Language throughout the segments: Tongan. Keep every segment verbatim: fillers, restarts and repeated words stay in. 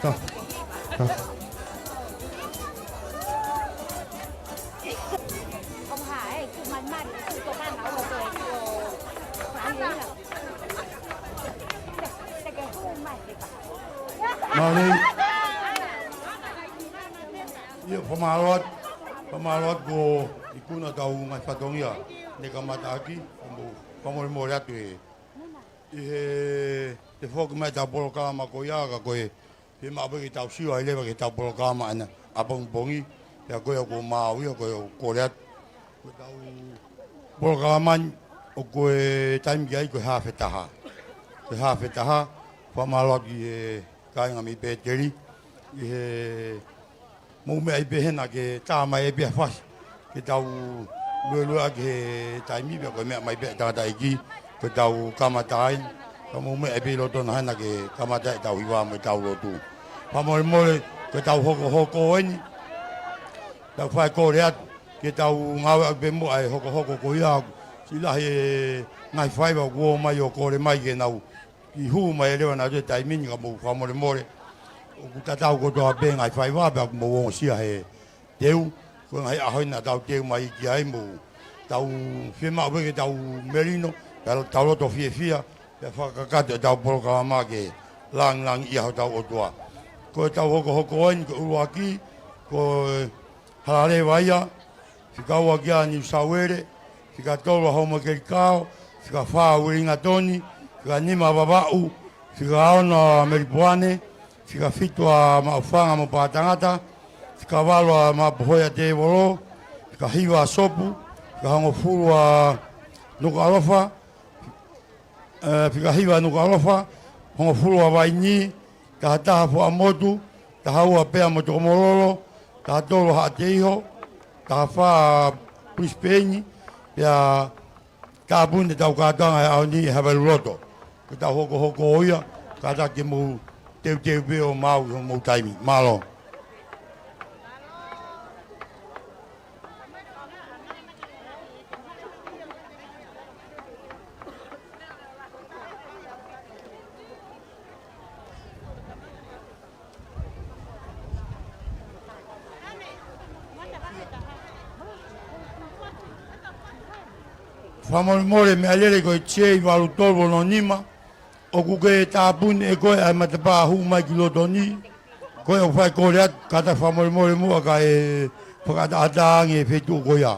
Ta, ta. Mālō. ʻIo, fakamālō atu, fakamālō atu ko e ikuna ʻetau ngaahi fatongia ne kamata ʻaki, fakamolemole atu ē. ʻI he toe foki mai ʻetau polokalama ko ia ka ko e fiemaʻu pē ke tau sio ai leva ki heʻetau polokalama ʻapongipongi, pea ko ia ʻoku mau ʻi ai, ko ia ʻoku kole atu. Ko ʻetau polokalama ni ʻoku ʻi ai e taimi ki ai ko e haafe taha. Ko e haafe taha, fakamālō atu ki he kāinga mei Pēteli, ʻi he mou meʻa ʻi pē hena ke tā mai ʻe pē ha fasi ke tau luelue ʻaki he taimi pea ko e meʻa mai pē ʻa e tangataʻeiki, ko ʻetau kamata ai, ka mou meʻa ʻi pē ʻi loto na hena ke kamata ʻetau hiva mo ʻetau lotu. Fakamolemole, ko ʻetau hokohoko eni, tau fai kole atu ke tau ngāueʻaki pē muʻa e hokohoko ko ia, siʻi lahi e ngaahi faiva kuo ō mai ʻo kole mai ke nau kiʻi hū mai leva nautolu he taimi ni, ka mou fakamolemole. ʻOku tatau kotoa pē ngaahi faiva pea ʻoku mou ongosia he teu, ko e ngaahi ʻaho eni naʻa tau teu mai ki ai, mou tau fiemaʻu pē ke tau melino, pea tau loto fiefia, pea fakakakato ʻetau polokalama ke langilangiʻia hotau ʻOtua. Ko ʻetau hokohoko eni, ko e ʻuluaki, ko e Halaleva ia, fika ua kia Niu Sauele, fika tolu ʻa Houmakelikao, fika fā ʻa Uelingatoni, fika nima ʻa Vavaʻu, fika ono ʻa Melipoane, fika fitu ʻa Maʻufanga mo Pātangata, fika valu ʻa Maʻapohoia Tēvolo, fika hiva ʻa Sopu, fika hongofulu ʻa Nukuʻalofa, ē, fika hiva ʻa Nukuʻalofa, hongofulu ʻa Vaini, taha taha Fuaʻamotu, taha ua Pea mo Tokomololo, taha tolu Haʻateiho, taha fā Brisbane, pea tāpuni ʻetau kātoanga he ʻaho ni ʻe Havailuloto. Ko ʻetau hokohoko ia, kātaki ke mou teuteu pē ʻo maʻu ʻi homou taimi. Mālō. Fakamolemole, meʻalele ko e J valu tolu ono nima, ʻoku ke tāpuni ʻe koe ʻa e matapā hū mai ki loto ni, ko e ʻoku fai kole atu, kātaki fakamolemole muʻa kae fakaʻataʻatā ange e feituʻu ko ia.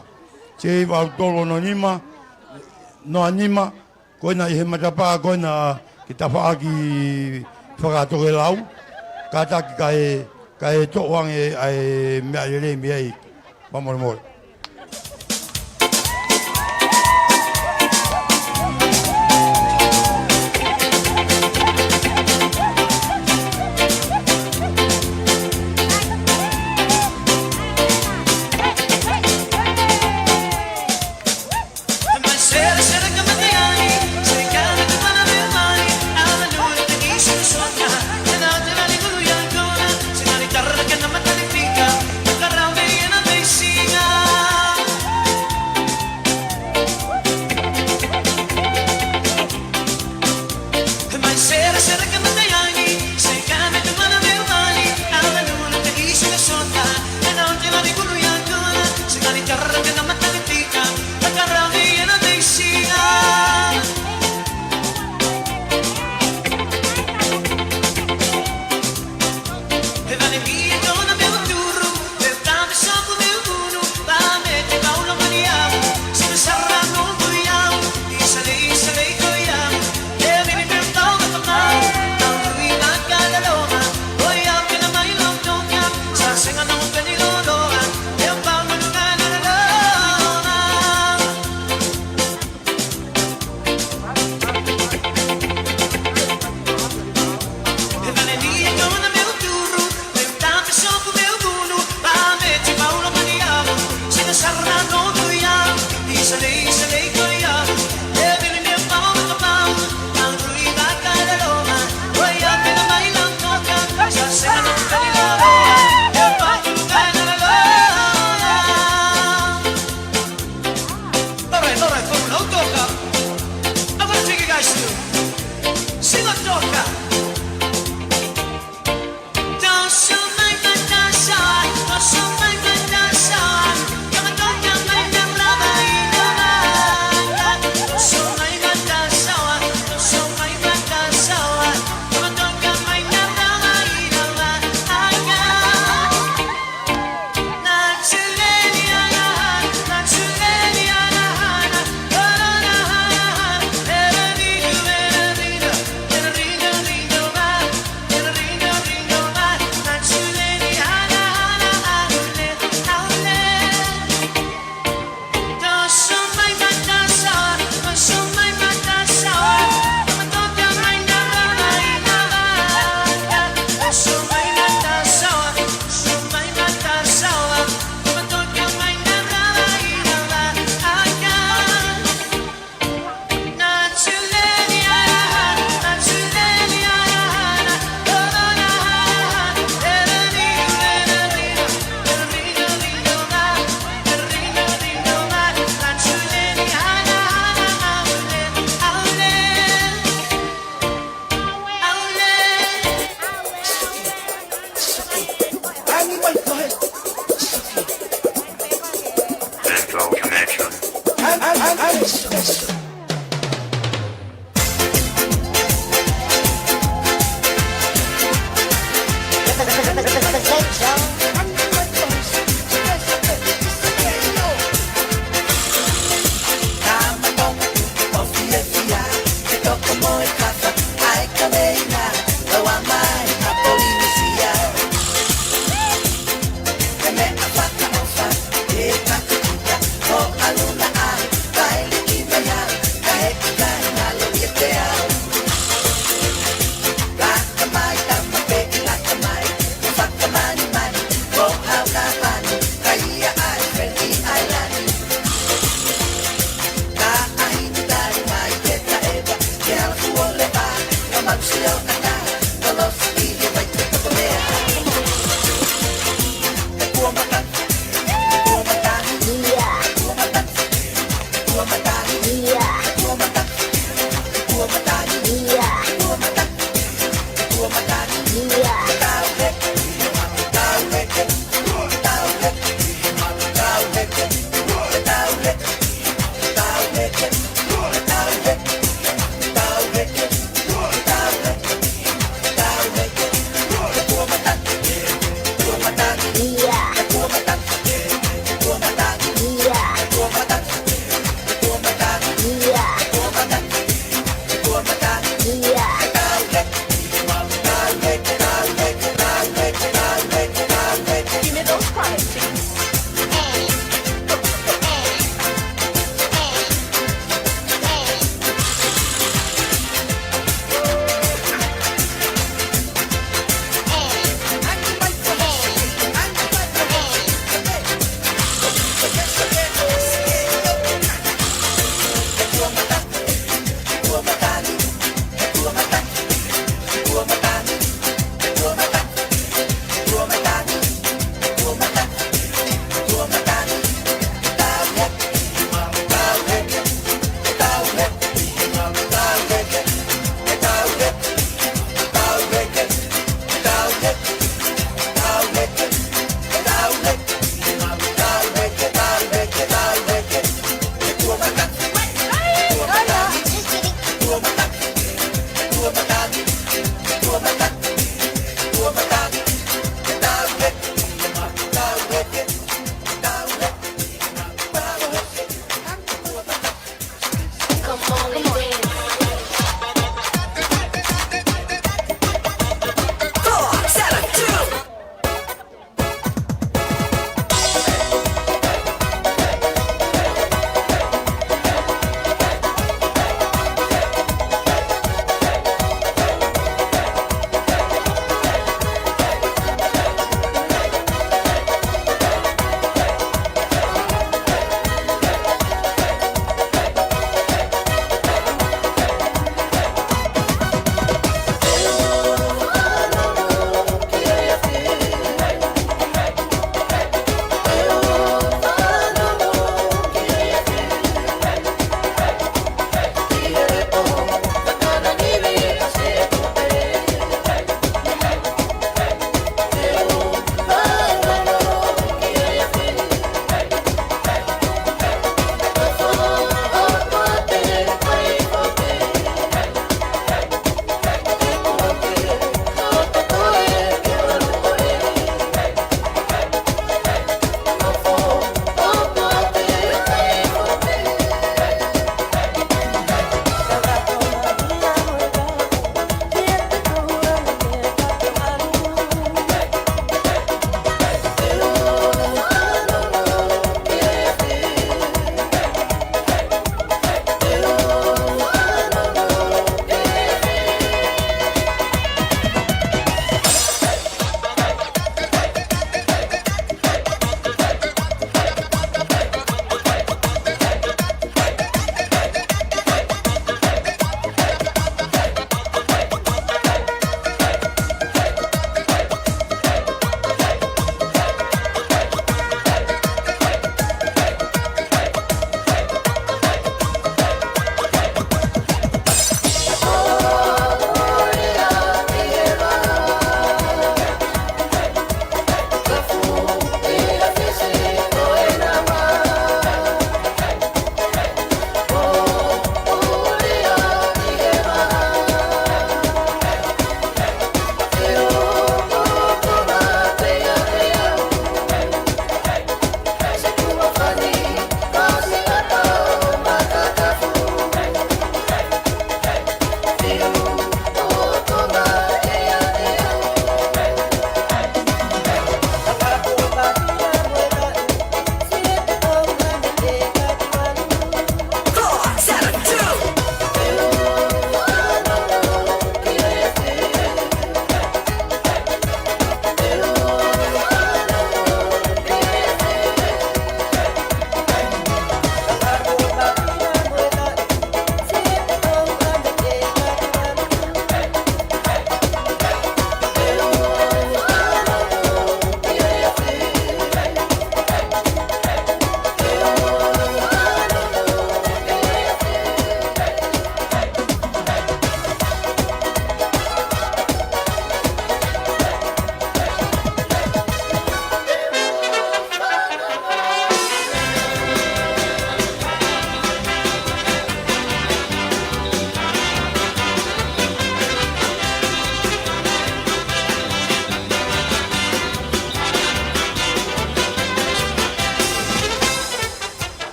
J valu tolu ono nima, noa nima, ko ena ʻi he matapā ko ena ki tafaʻaki fakatokelau, kātaki kae, kae toʻo ange ʻa e meʻalele mei ai. Fakamolemole.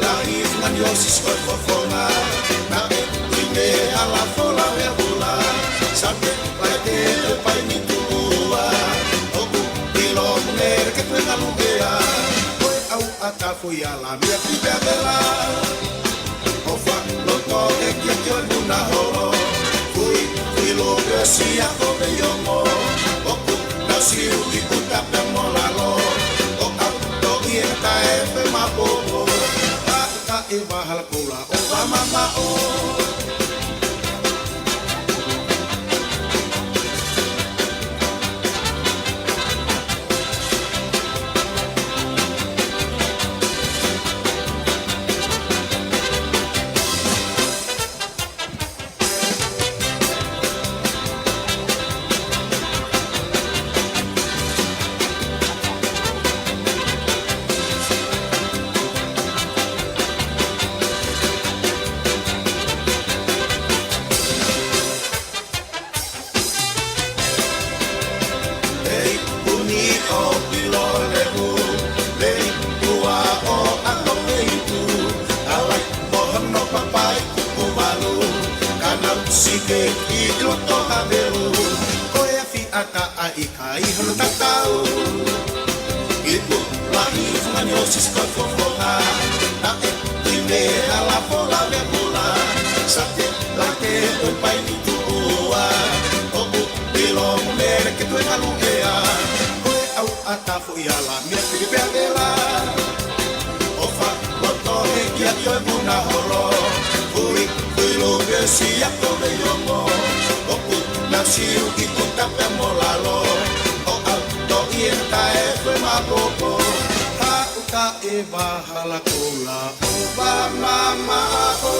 Tahi fungani ʻo Sisiko e fofonga, naʻe ʻi mei ala fola e ula, sate laite e paini tuʻua, ʻoku ʻilo mune ke tue ngalu ea, ko e ʻau ʻata foʻi ala mea ki pea vela, ʻo fa loto e kia ki o e muna holo, fui, fui lo ke si a ko me yomo, ʻoku nau siu ki kuta pea mo lalo, ʻo ʻau toki e tae fe ma popo, a ka e vahala koula ʻo va mamaʻo. Ei, uni o pilo lehu, lei ua o ato meitu, alai mo hono papai kuku valu, kanau sike ki loto havelu, ko e afi ata ai kai hono tatau. Ipu lahi fungani ʻo Sisiko e fofonga, naʻe ʻi mei ala fola e ula, sate laite e paini tuʻua, ʻoku ʻilo mune ke tue ngalu ea, ko e ʻau ʻata foʻi ala mea ki pea vela, ʻo fa loto e kia ki o e muna holo, fui, fui lo ke si a ko me yomo, ʻoku nau siu ki kuta pea mo lalo, ʻo ʻau toki e tae fe ma popo, ha uta e vahala koula ʻo va mamaʻo.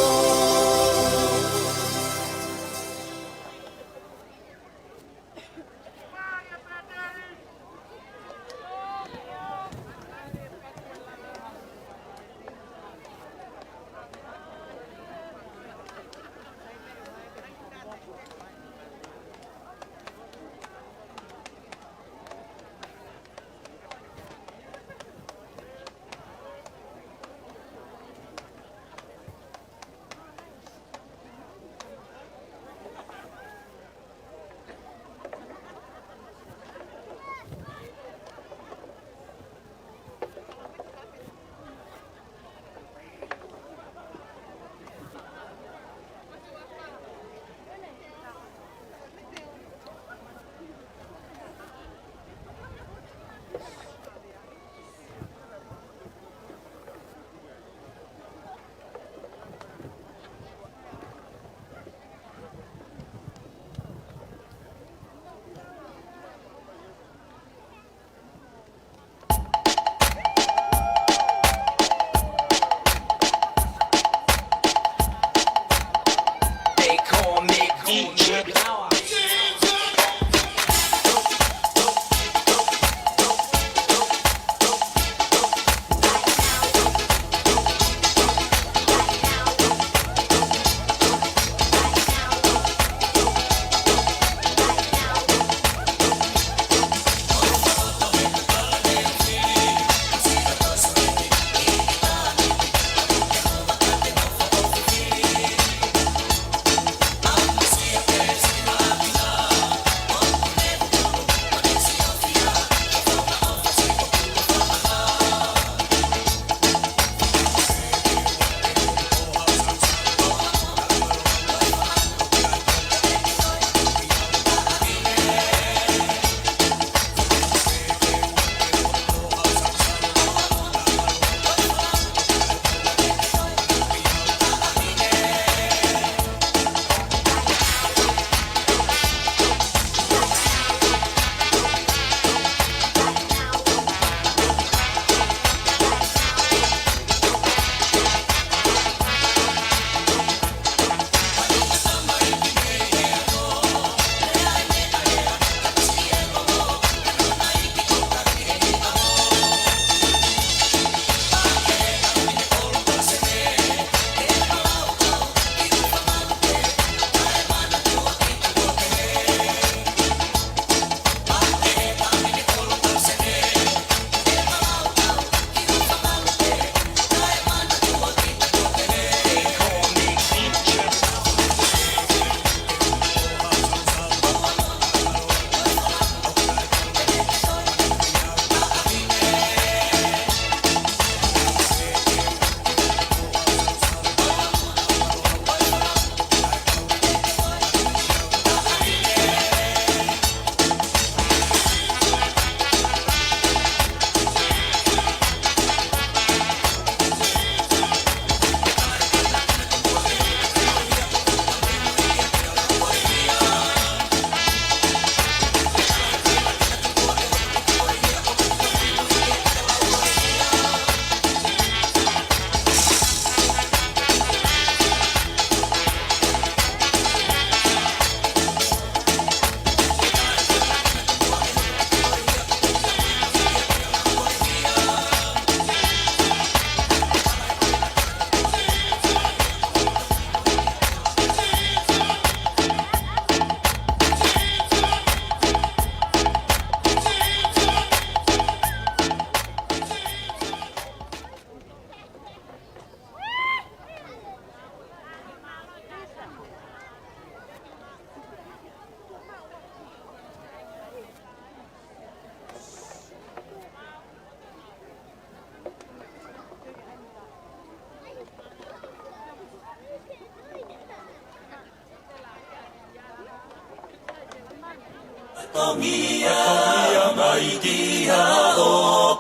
Fatongia mai ki haʻo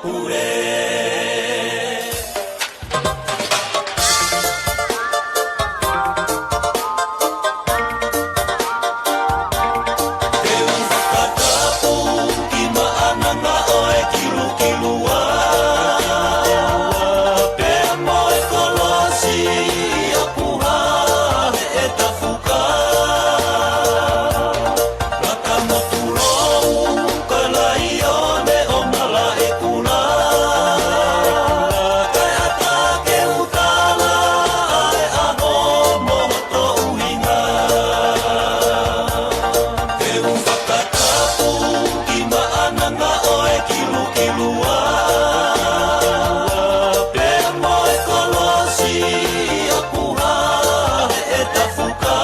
pule. Te u fakatapu ki Maʻananga ʻo e Kilukilua. Pea mo e kolosi ʻo Puha he ʻEta Fuka. Laka mo Tulou, ko e laione ʻo Malaʻekula. Kae ʻatā ke u tala ʻa e ʻaho mo hoto ʻuhinga. Te u fakatapu ki Maʻananga ʻo e Kilukilua. Pea mo e kolosi ʻo Puha he ʻEta Fuka.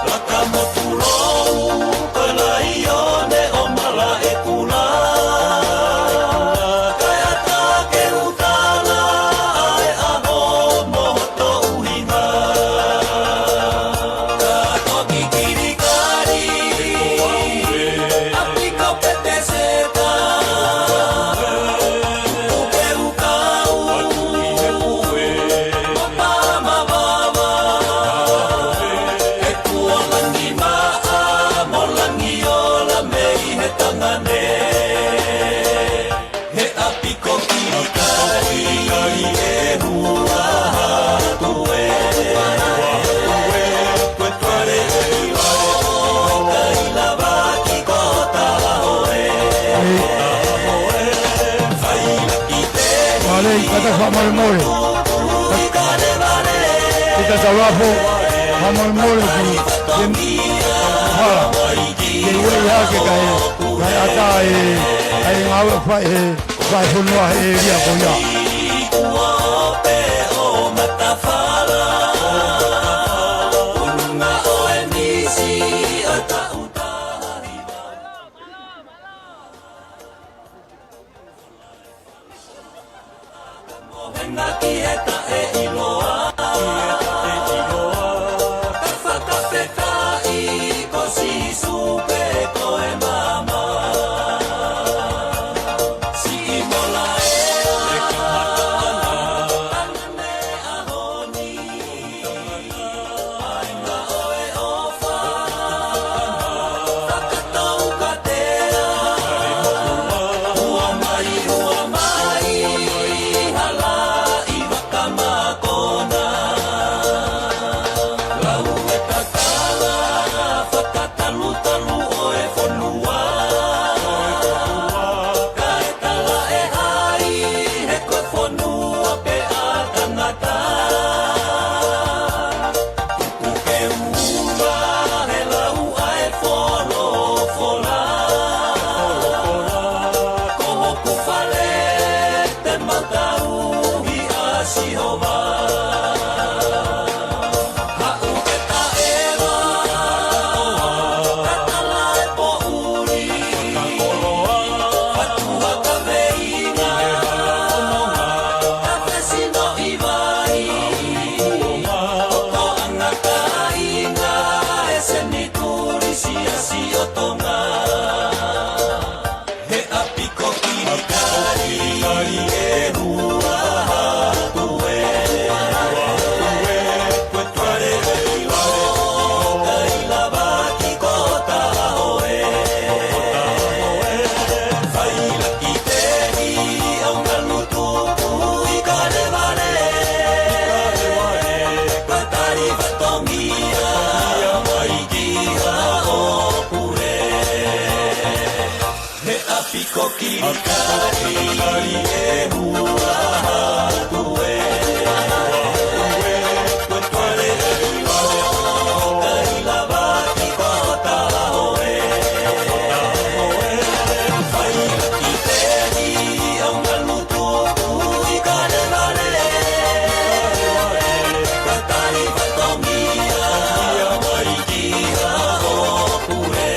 Laka mo Tulou, ko e laione ʻo Malaʻekula. Kae ʻatā ke u tala ʻa e ʻaho mo hoto ʻuhinga. Ka toki kilikali, ʻa Piko Peteseta, Tuku Keukau, Papa Mavava, he kuo langi maʻa mo langi ola mei he tangane. He ʻapi ko Kilikali ʻe hua atu ē. Ko e tuale ʻi loto, ka ʻi lava ki kota ʻo e. Fai laki te. Vale, kata faʻa molemole. Kita Tauapo, faʻa molemole ki, ki, ha, ke ueʻi hake kae, kae ʻatā e, ʻa e ngāue fai he, fai fonua he ʻēlia ko ia. Mohenga ki he taʻeʻiloa. Ka fakafetaʻi ko Sīsū pē ko e maama. Siʻi mola ē. Talu ʻo e fonua, kae tala ʻe hai he ko e fonua pē ʻa tangata. Tuku ke ula he lau ʻa e folofola. Ko hoku fale te mau tauhi ʻa Sihova. Haʻu ke taʻeva, tatala e poʻuli, fatu ha kaveinga, kafe sino ʻi vai, ʻoku ʻanga kāinga, he senituli siasi ʻo Tonga. He ʻapi ko Kilikali ʻe hua atu ē. Ko e tuale ʻi loto, ka ʻi lava ki kota ʻo e. Fai laki te i au ngalu tuku ʻi Kalevale. Ka tali fatongia mai ki haʻo pule. He ʻapi ko Kilikali ʻe hua atu ē. Ko e tuale ʻi loto, ka ʻi lava ki kota ʻo e. Fai laki te i au ngalu tuku ʻi Kalevale. Ka tali fatongia mai ki haʻo pule.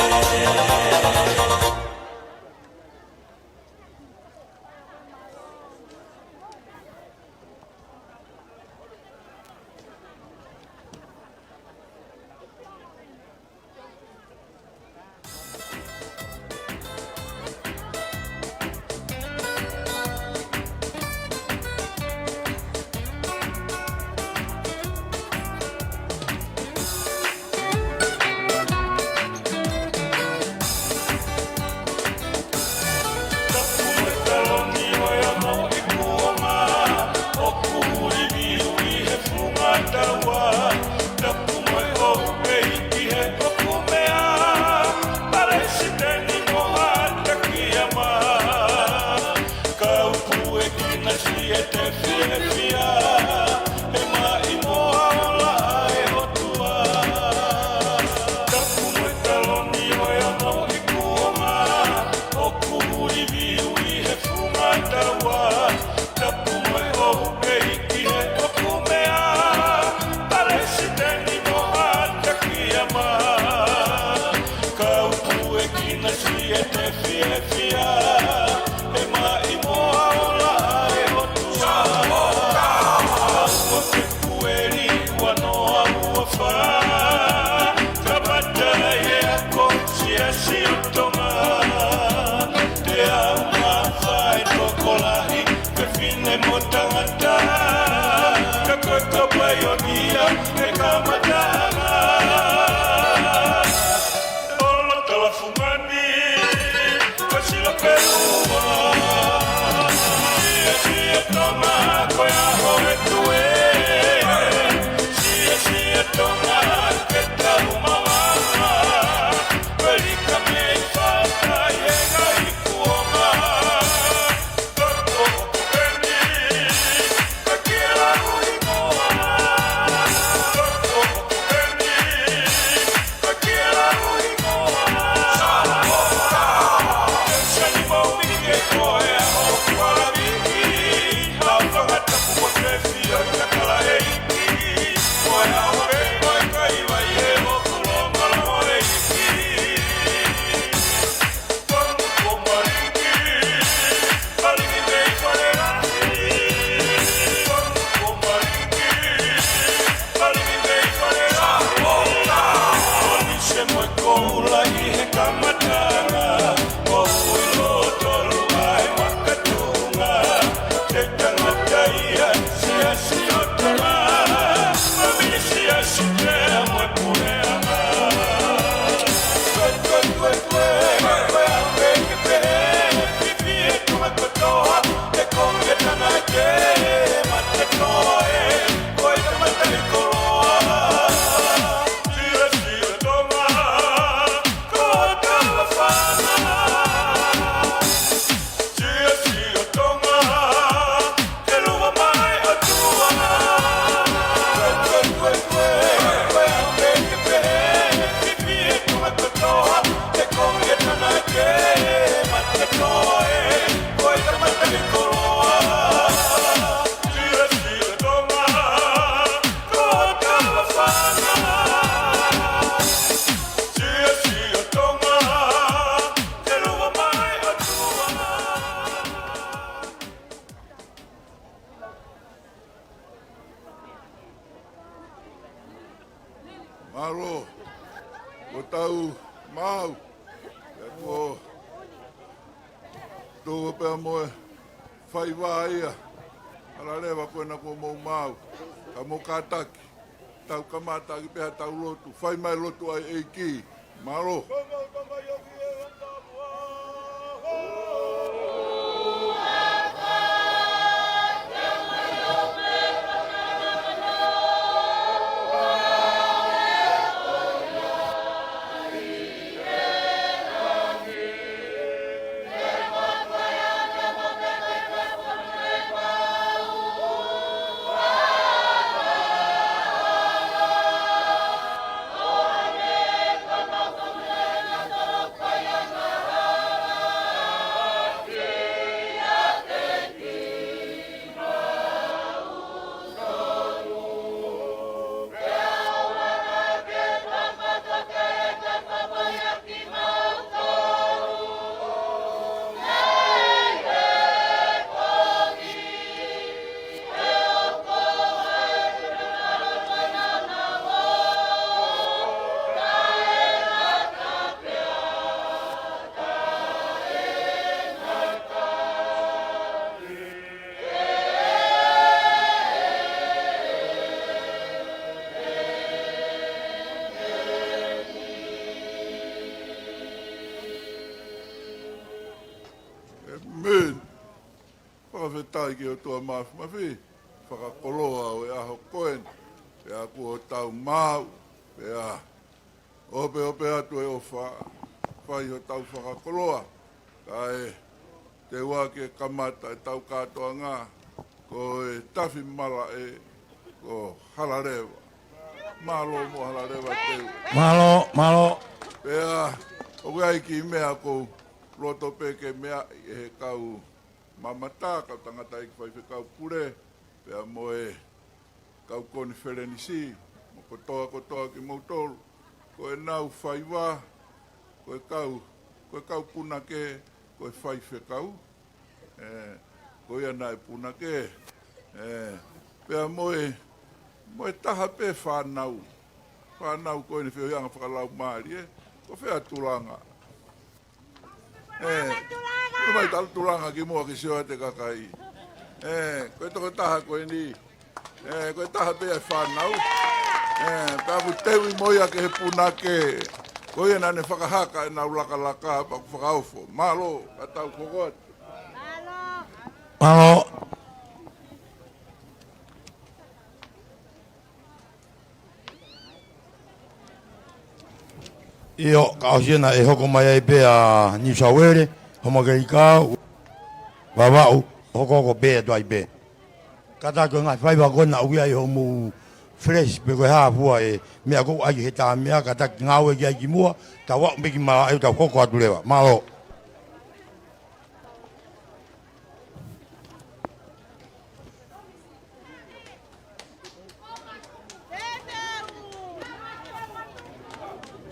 Mālō. Ko tau maau. Pea ko tō pea mo e faiva ia. Hala leva ko ena ko mou maau. Ka mou kātaki. Tau kamata ʻaki pē ha tau lotu. Fai mai lotu ʻa e ʻEiki. Mālō. ʻĒmeni. Fakafetaʻi ki he ʻOtua Mafimafi, fakakoloa ʻo e ʻaho ko eni, pea kuo tau maau, pea opeope atu e ʻofa, fai hotau fakakoloa, kae teu ā ke kamata ʻetau kātoanga, ko e tafi malaʻe, ko Halaleva. Mālō mo Halaleva teu. Mālō, mālō. Pea, ʻoku ʻi ai e kiʻi meʻa ʻoku ou loto pē ke meaʻi ʻe he kau mamata, kau tangataʻeiki faifekau pule, pea mo e kau konifelenisi, mo kotoa kotoa kimoutolu, ko ʻenau faiva, ko e kau, ko e kau punake, ko e faifekau, ē, ko ia naʻe punake, ē, pea mo e, mo e taha pē fānau, fānau ko eni feohiʻanga fakalaumālie, ko fē ʻa Tulanga. Ē, ʻomai Tala Tulanga ki muʻa ke sio atu e kakai. Ē, ko e tokotaha ko eni. Ē, ko e taha pē ʻa e fānau. Ē, pea ʻoku teuʻi mo ia ke he punake. Ko ia naʻa ne fakahaka ʻenau lakalaka, pea ʻoku fakaofo. Mālō, ka tau hoko atu. Mālō. ʻIo, ka ʻosi ena ʻe hoko mai ai pē ʻa Niu Sauele, Homokelika, Vavaʻu, hokohoko pē atu ai pē. Kātaki ko e ngaahi faiva ko ena ʻoku ʻi ai hoʻomou flesh pe ko e hā fua e meʻa ʻoku ʻai he tā meʻa, kātaki ngāue ki ai ki muʻa, tau aʻu mei ki malaʻe ʻo tau hoko atu leva. Mālō.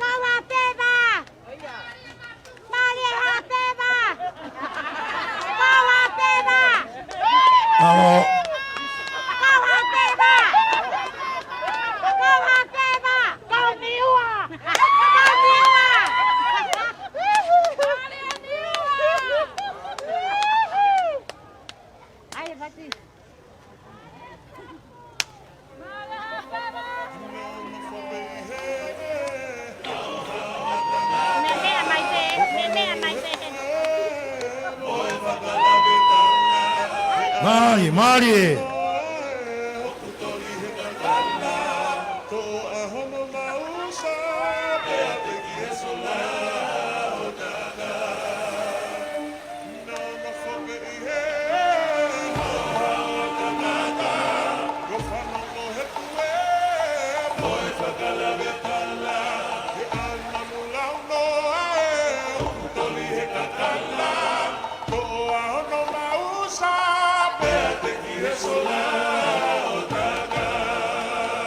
Kau ā Peva! Mālie ā Peva! Kau ā Peva! Alo. Kau ā Peva! Kau ā Peva! Kau Niua! Kau Niua! Mālie.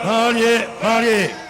Mālie, mālie. Mālie, mālie.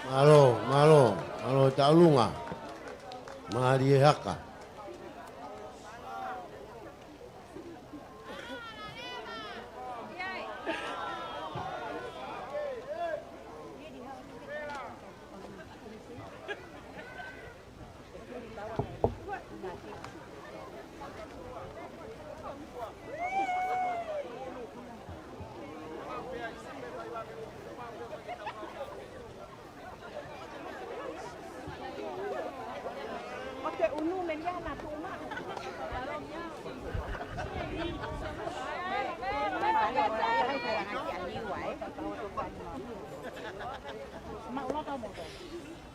Mālō, mālō, mālō e tauʻolunga. Mālie haka.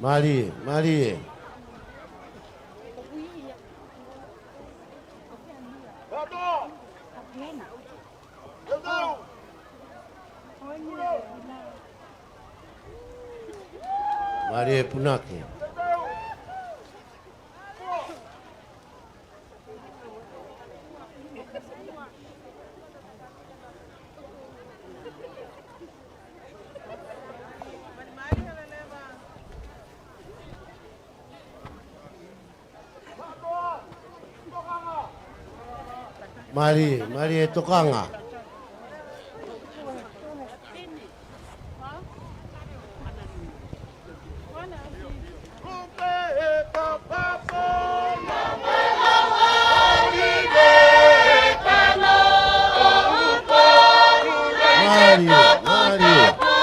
Mālie, mālie. Mālie punake. Mālie, mālie e tokanga. Mālie, mālie.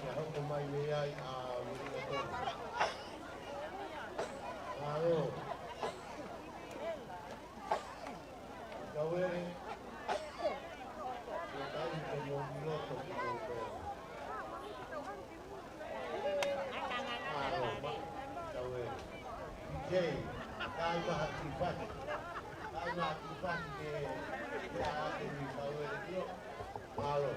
Ka hoko mai mei ai ʻa Mulingatonu. Mālō. Kau ē. Ko e kai ke mou ʻi loto ki mou pē. Mālō, ma, kau ē. Ki kei, kai maha ki pati. Kai maha ki pati ke, ke a ke ni kau ē ki o. Mālō.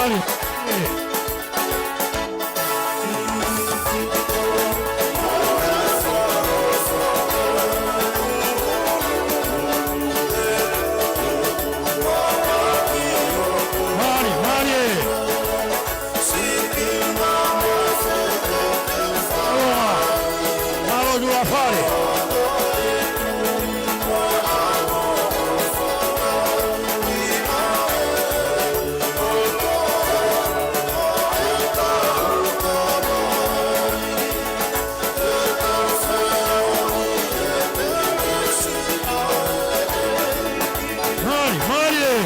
Mālie, mālie. Mālō, mālō ʻUluafale. Mālie, mālie.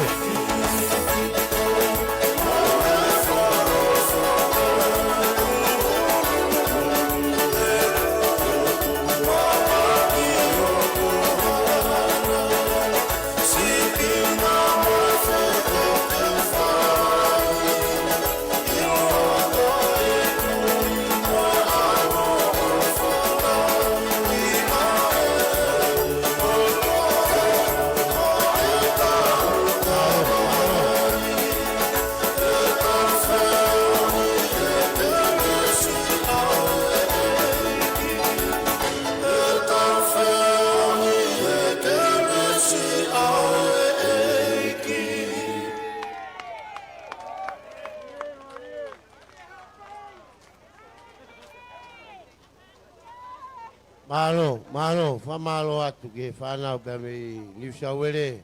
Mālō, mālō, fakamālō atu ki he fānau pea mei Niu Sau Uēlē.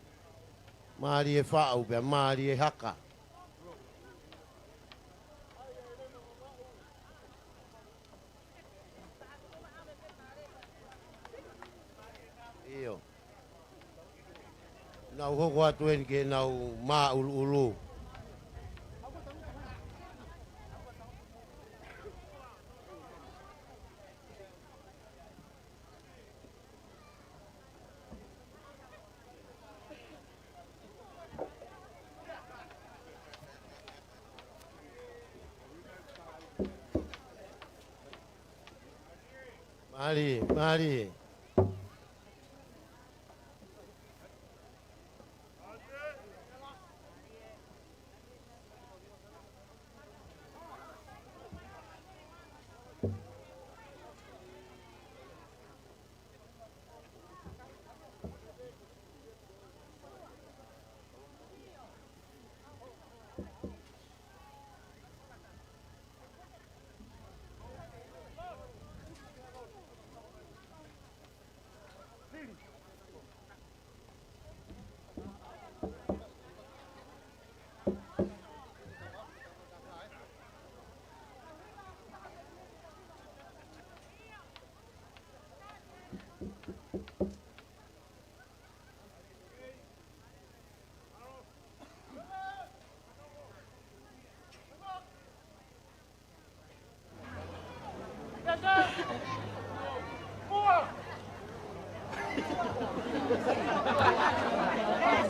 Mālie faʻu pea mālie haka. ʻIo. Nau hoko atu eni ke nau māʻuluʻulu. Mālie, mālie.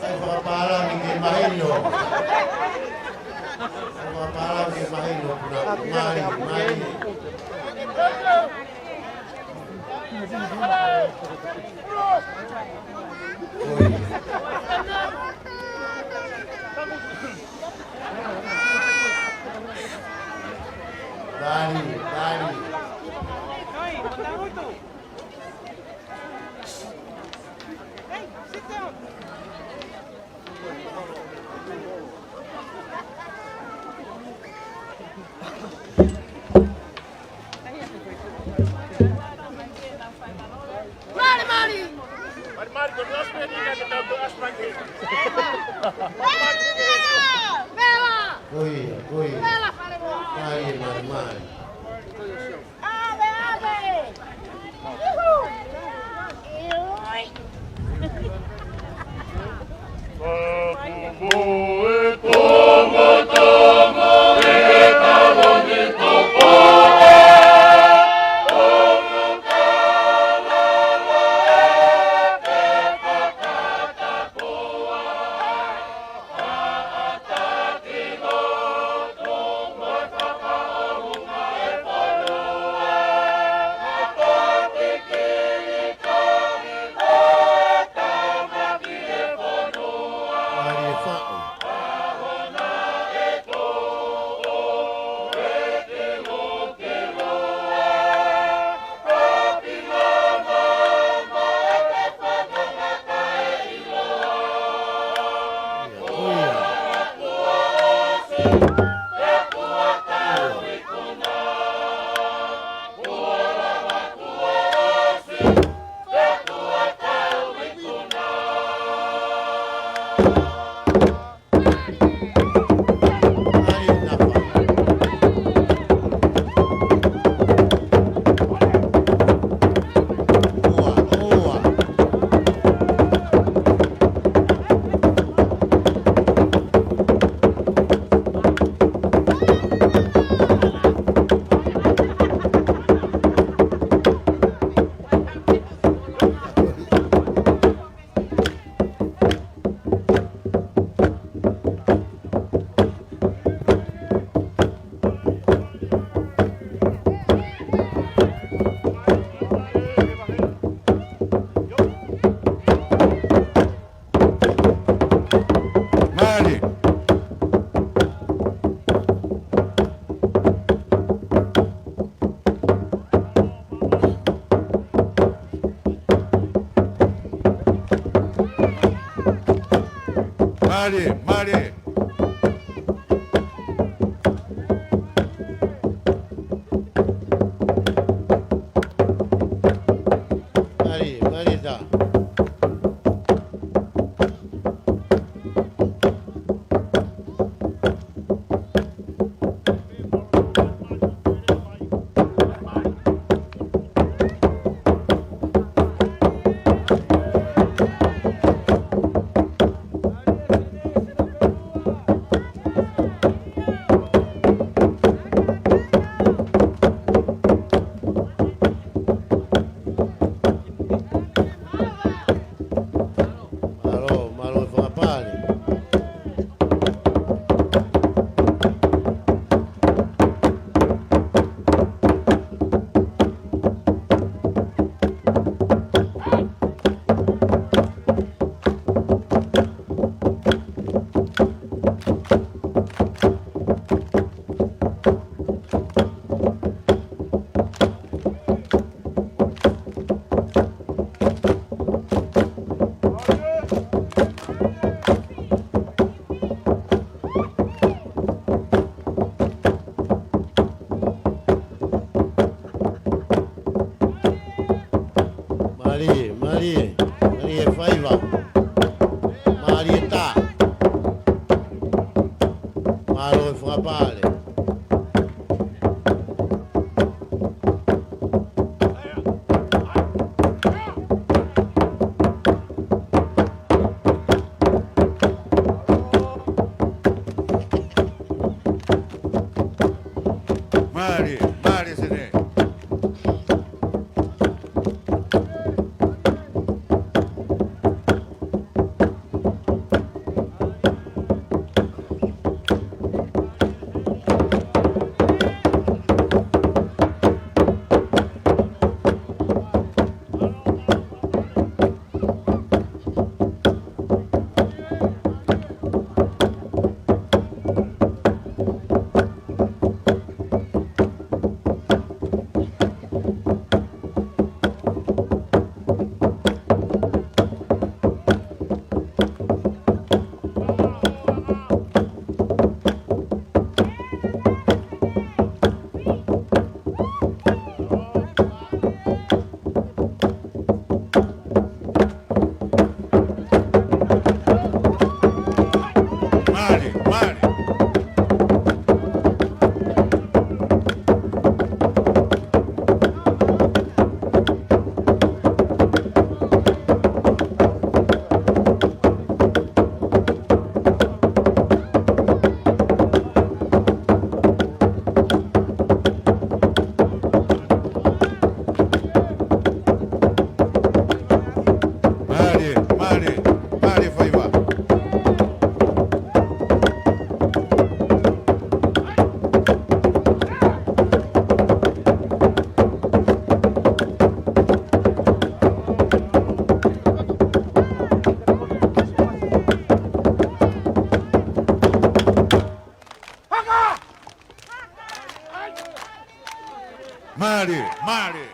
Sai fakapālangi ke mahino. Sai fakapālangi ke mahino. Mālie, mālie. Mālie, mālie. Mālie, mālie. Mālie, mālie, ko e last minute ni ka te tau to last minute. Vela! Vela! Ko ia, ko ia. Vela, fale mo. Mālie, mālie, mālie. Ave, ave! Ihu! Ioi! Mālie faʻu. Mālie. Mālie, mālie. Mālie, mālie tā. Mālō, mālō e fakapale. Mālie, mālie, mālie faiva. Mālie tā. Mālō e fakapale. Mālie, mālie Sene. Mālie, mālie. Mālie, mālie, mālie faiva. Mālie, mālie.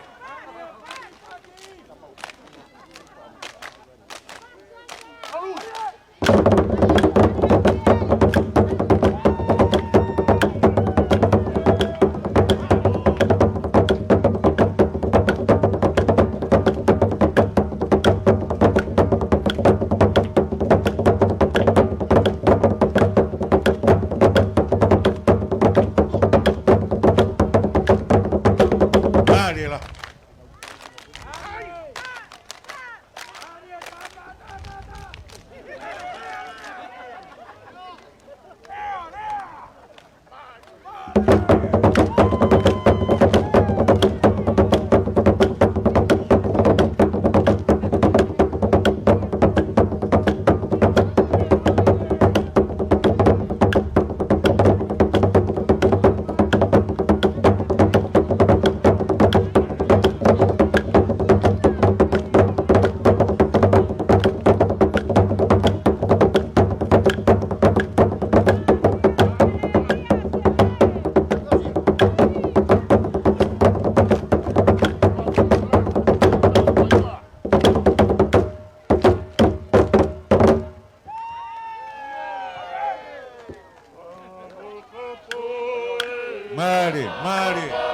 Mālie, mālie.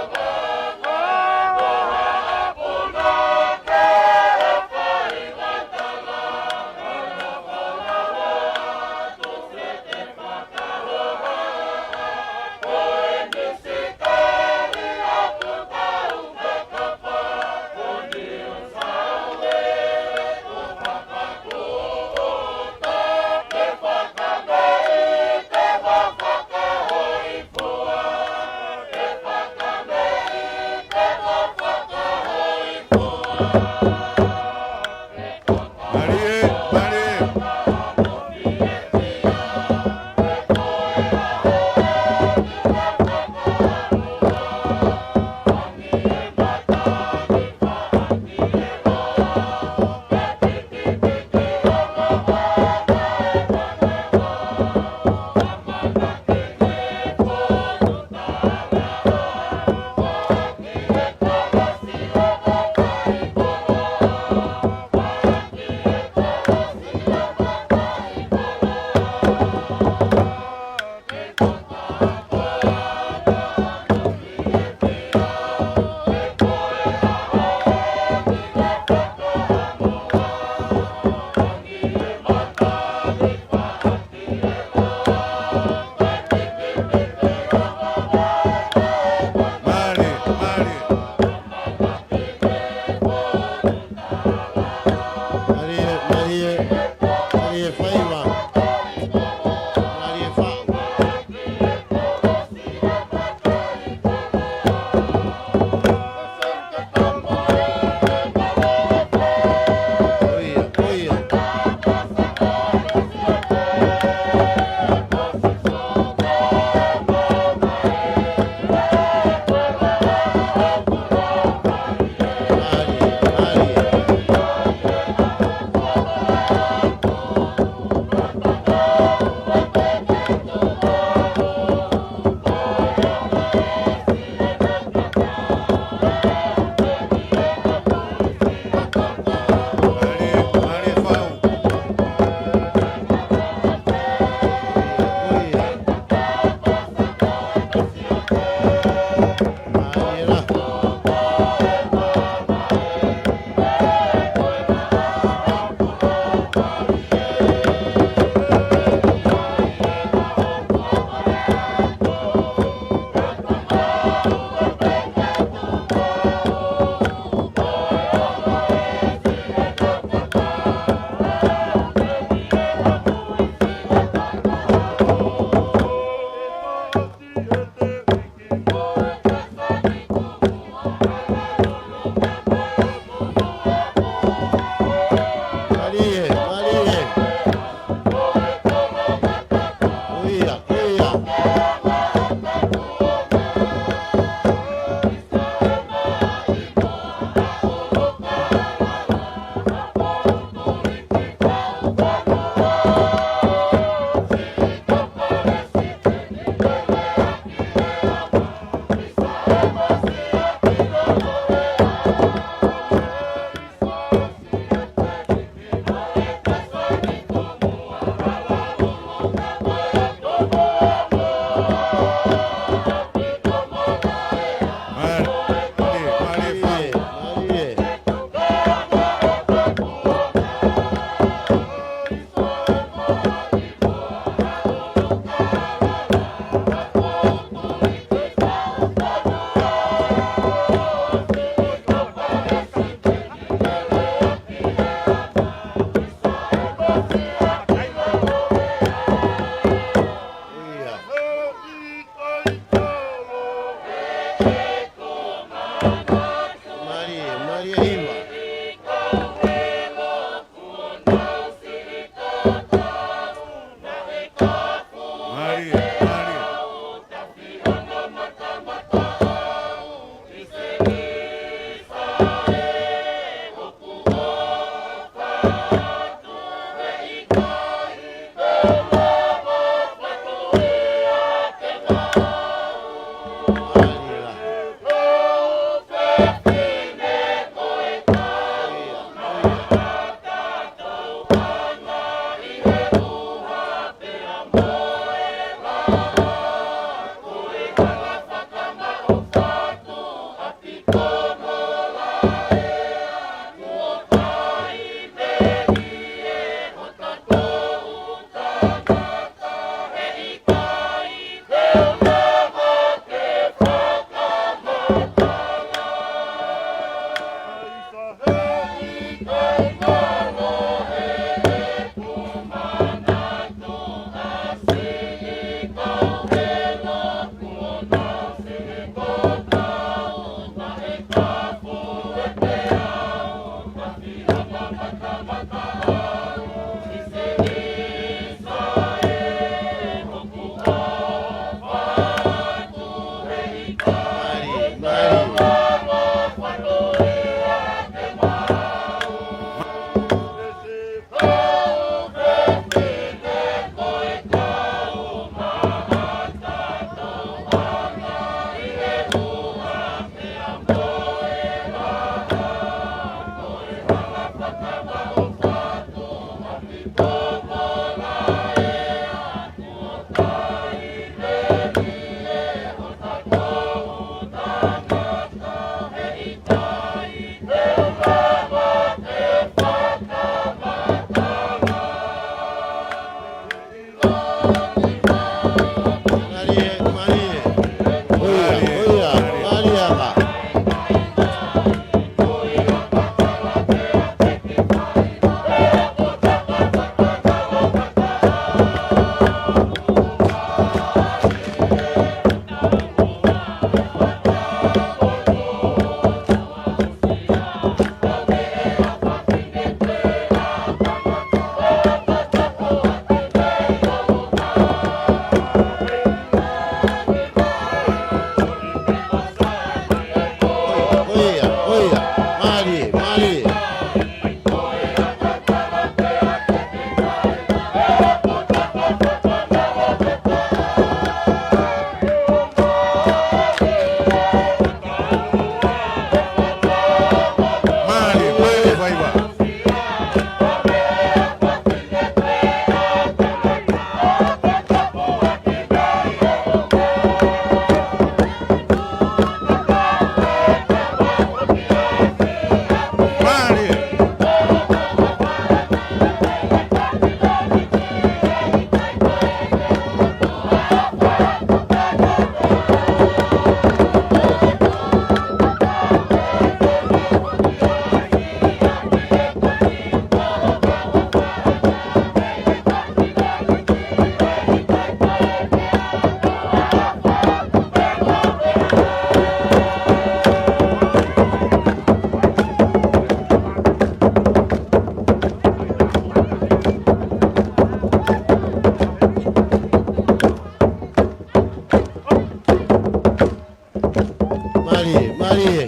Mālie,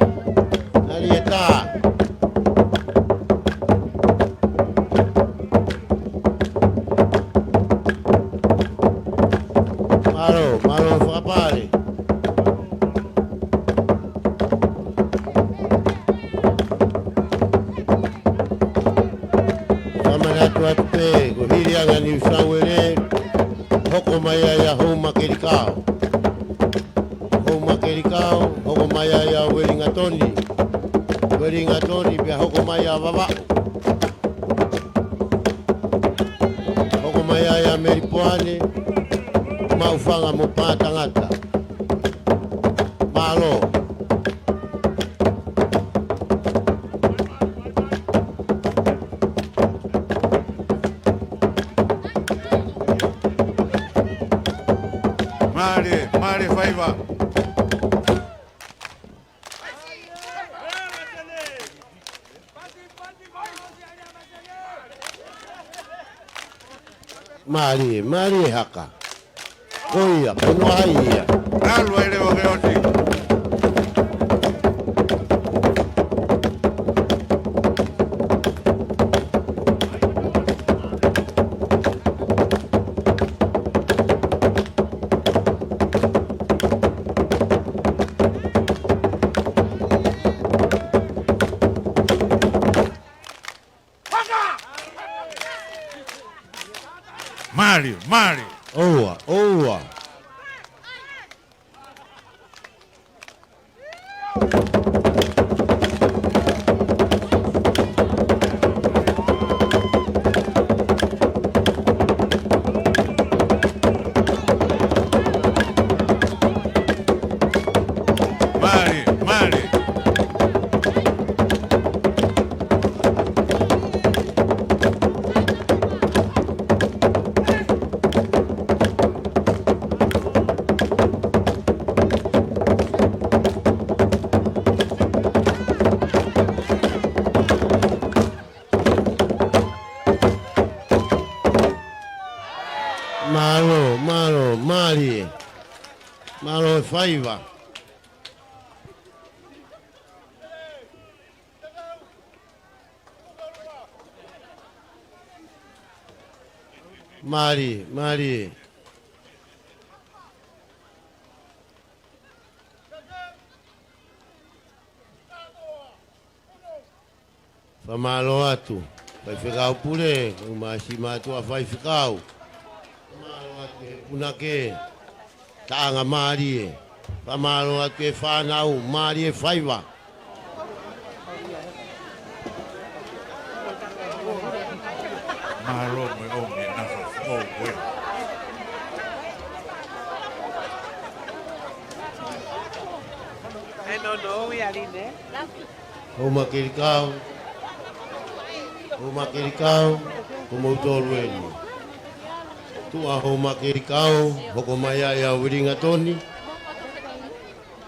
mālie tā. Mālō, mālō fakapale. Fakamanatu atu pē, ko Hilianga Niu Sauele, hoko mai ai ʻa Houmakelikao. Houmakelikao, hoko mai ai ʻa Uelingatoni. Uelingatoni, pea hoko mai ʻa Vavaʻu. Hoko mai ai ʻa Melipoane, Maʻufanga mo Pātangata. Mālō. Mālie, mālie faiva. Mālie, mālie haka. Ko ia, pono ai ia. Alu ai leva ke oti. Mālie, mālie. ʻOua, ʻoua. Mālie, mālie. Mālō, mālō, mālie. Mālō e faiva. Mālie, mālie. Fakamālō atu. Faifekau Pule, ʻoku māsiʻi mātuʻa faifekau. Fakamālō atu he punake. Taʻanga mālie. Fakamālō atu e fānau, mālie faiva. Mālō mo e ʻomi e nafa foʻou ko ē. Ai, no, no, we are in there. Houmakelikau. Houmakelikau, ko moutolu eni. Tuʻa Houmakelikau, hoko mai ai ʻa Uelingatoni.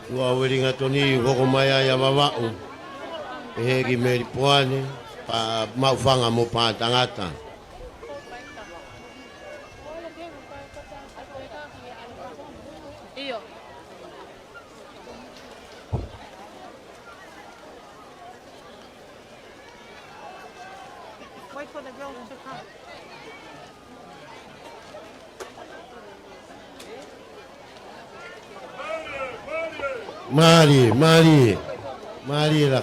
Tuʻa Uelingatoni, hoko mai ai ʻa Vavaʻu. Pehē ki Melipoane, Maʻufanga mo Pātangata. ʻIo. Wait for the girls to come. Mālie, mālie. Mālie la.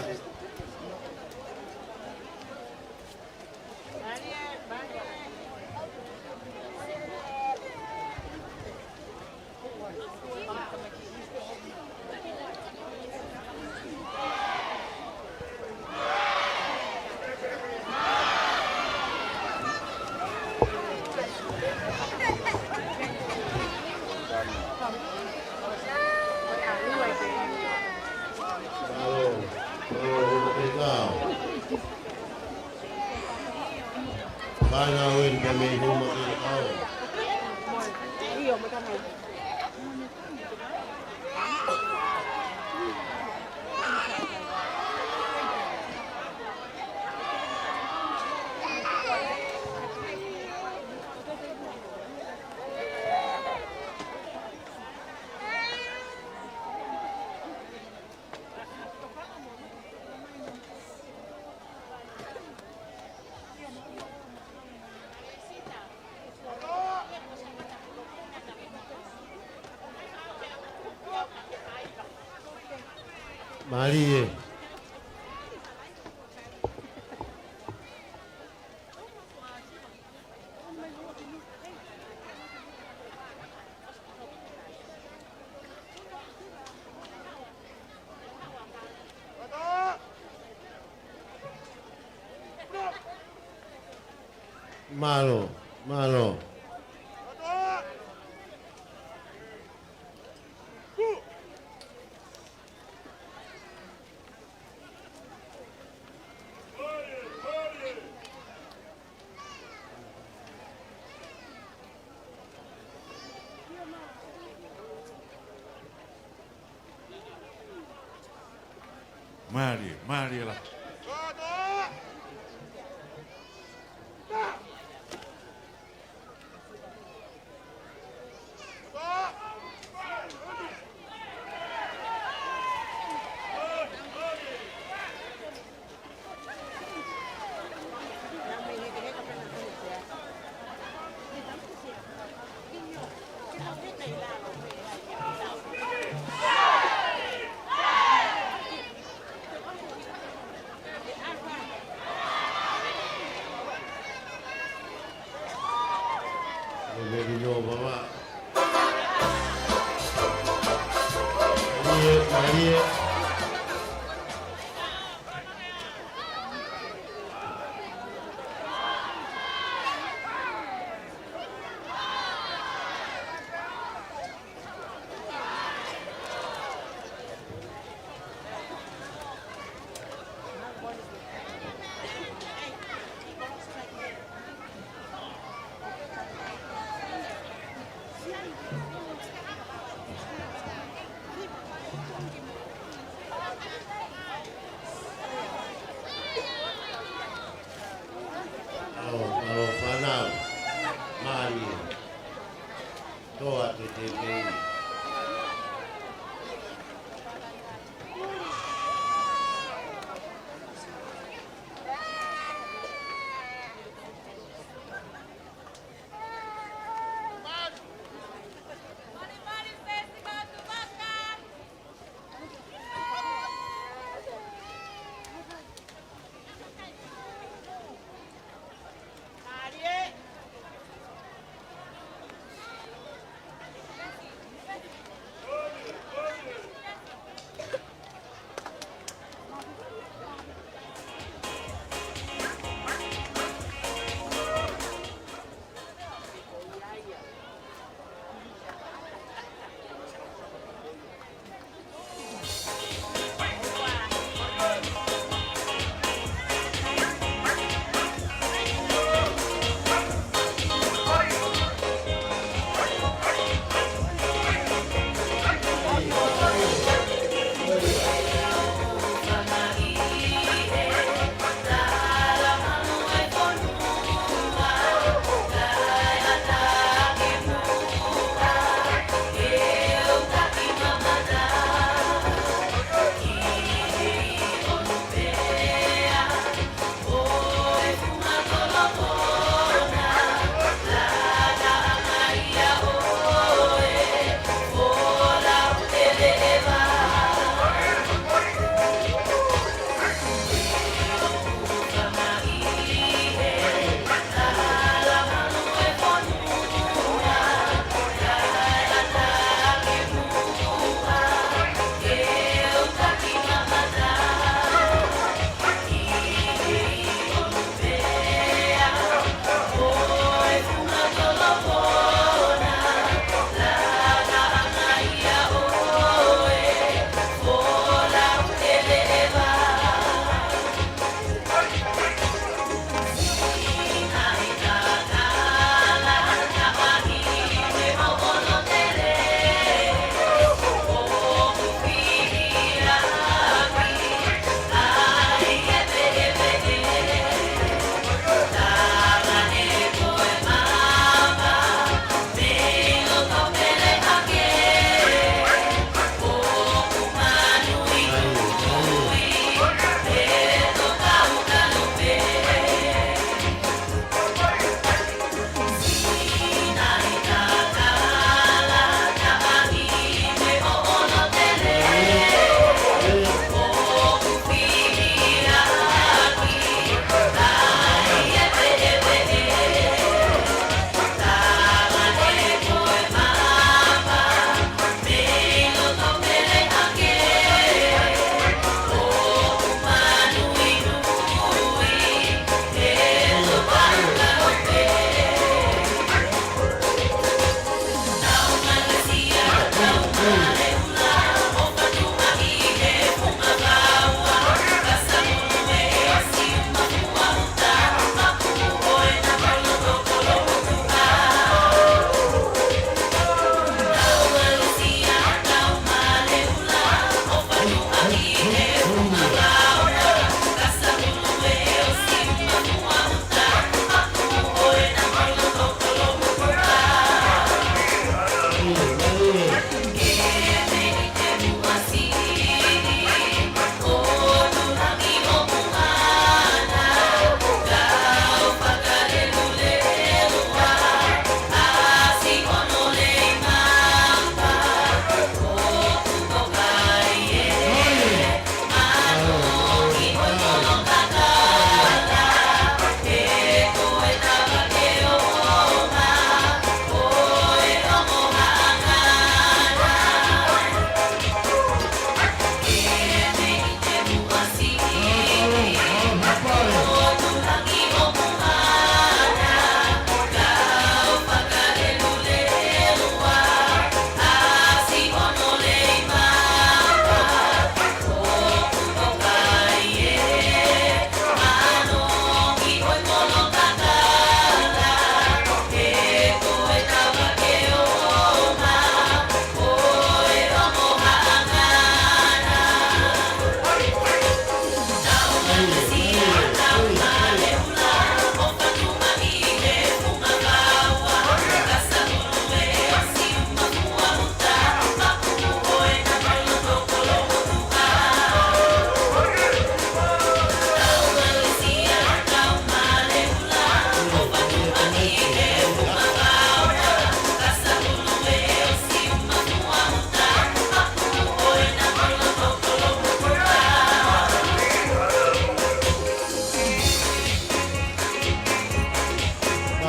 Fānau eni pea mei Houmakelikau. Mālie. Mālō, mālō. Mālie, mālie la. Mālie, mālie. ʻAo, ʻaofana. Mālie. Toa te te te. Mālō, mālō, fakapale.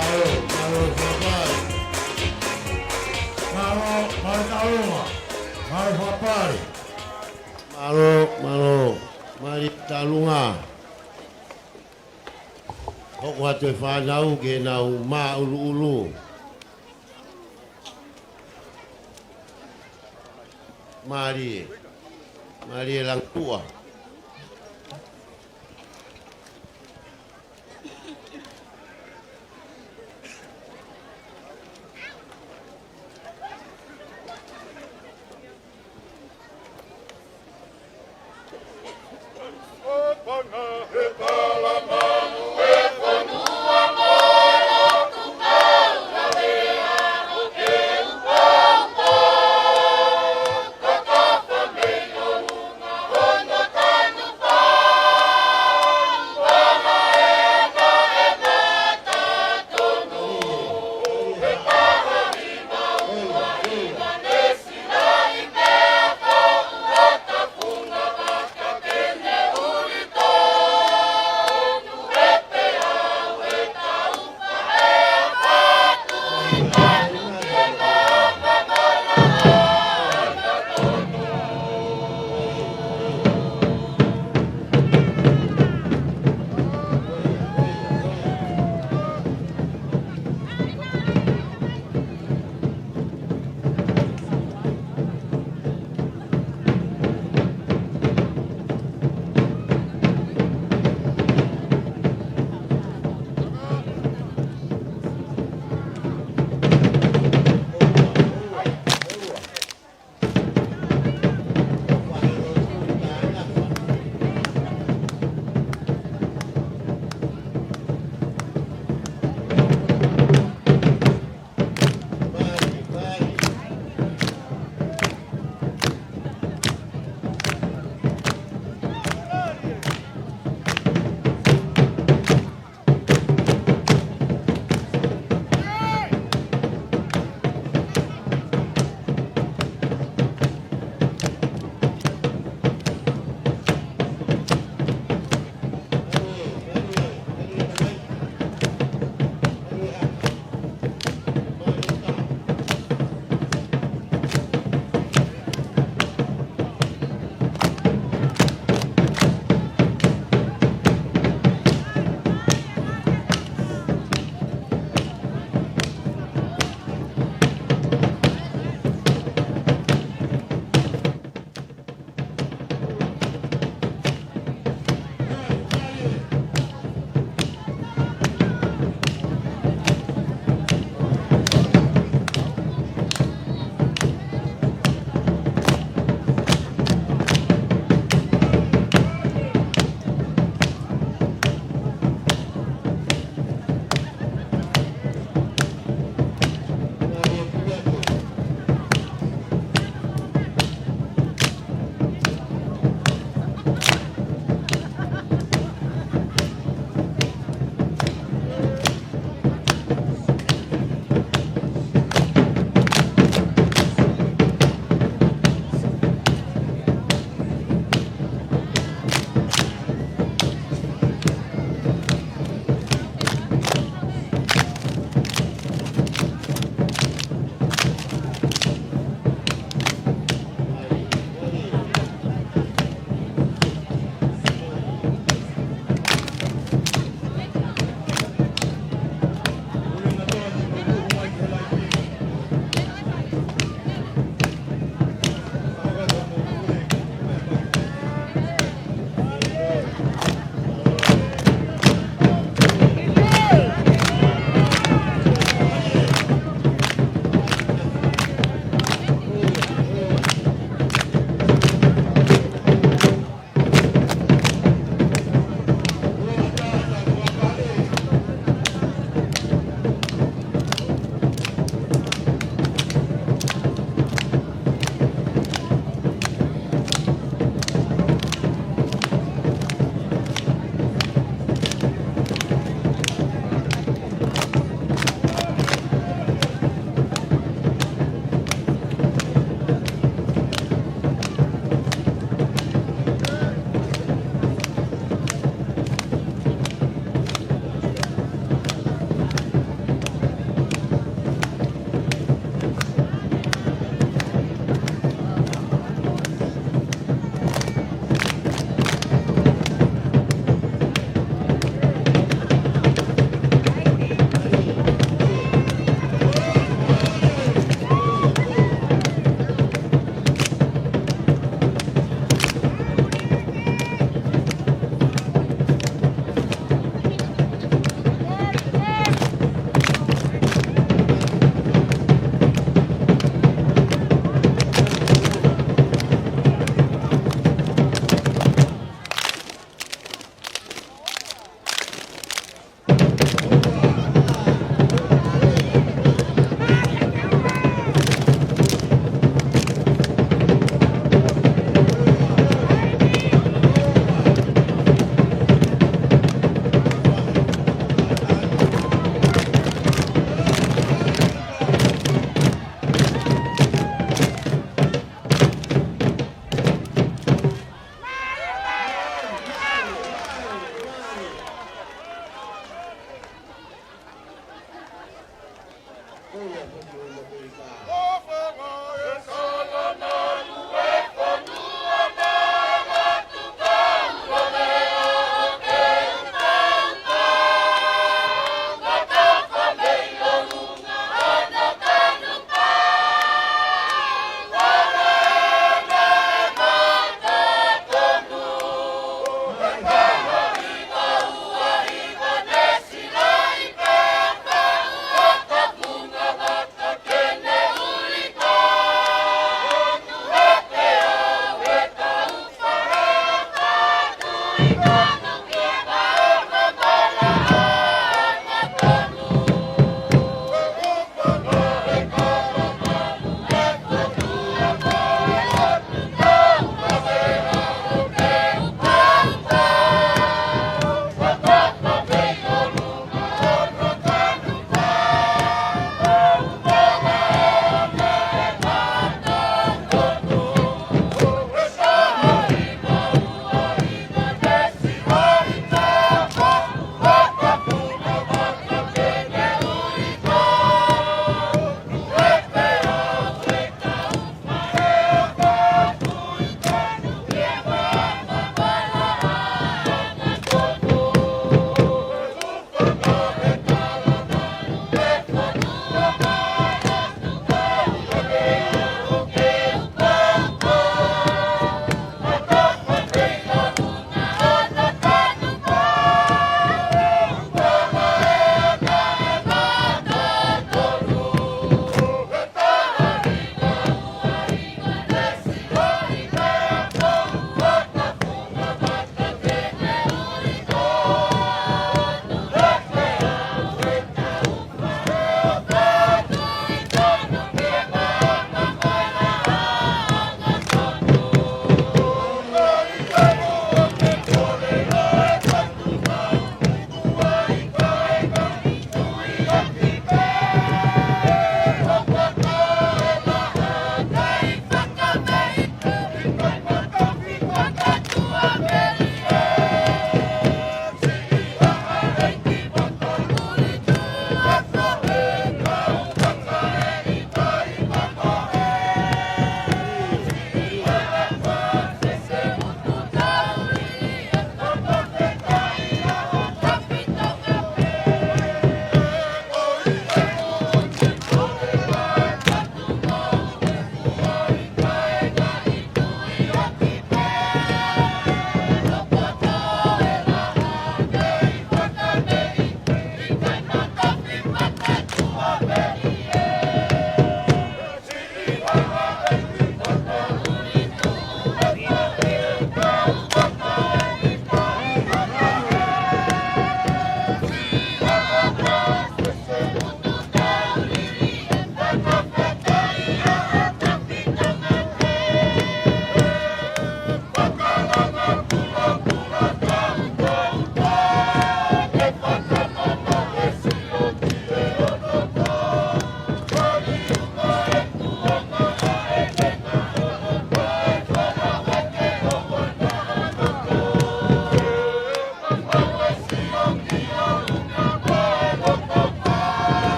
Mālō, mālō, Tālunga. Mālō, fakapale. Mālō, mālō, mālō, Tālunga. Hoko atu e fānau ke nau māʻuluʻulu. Mālie. Mālie Langipuʻa.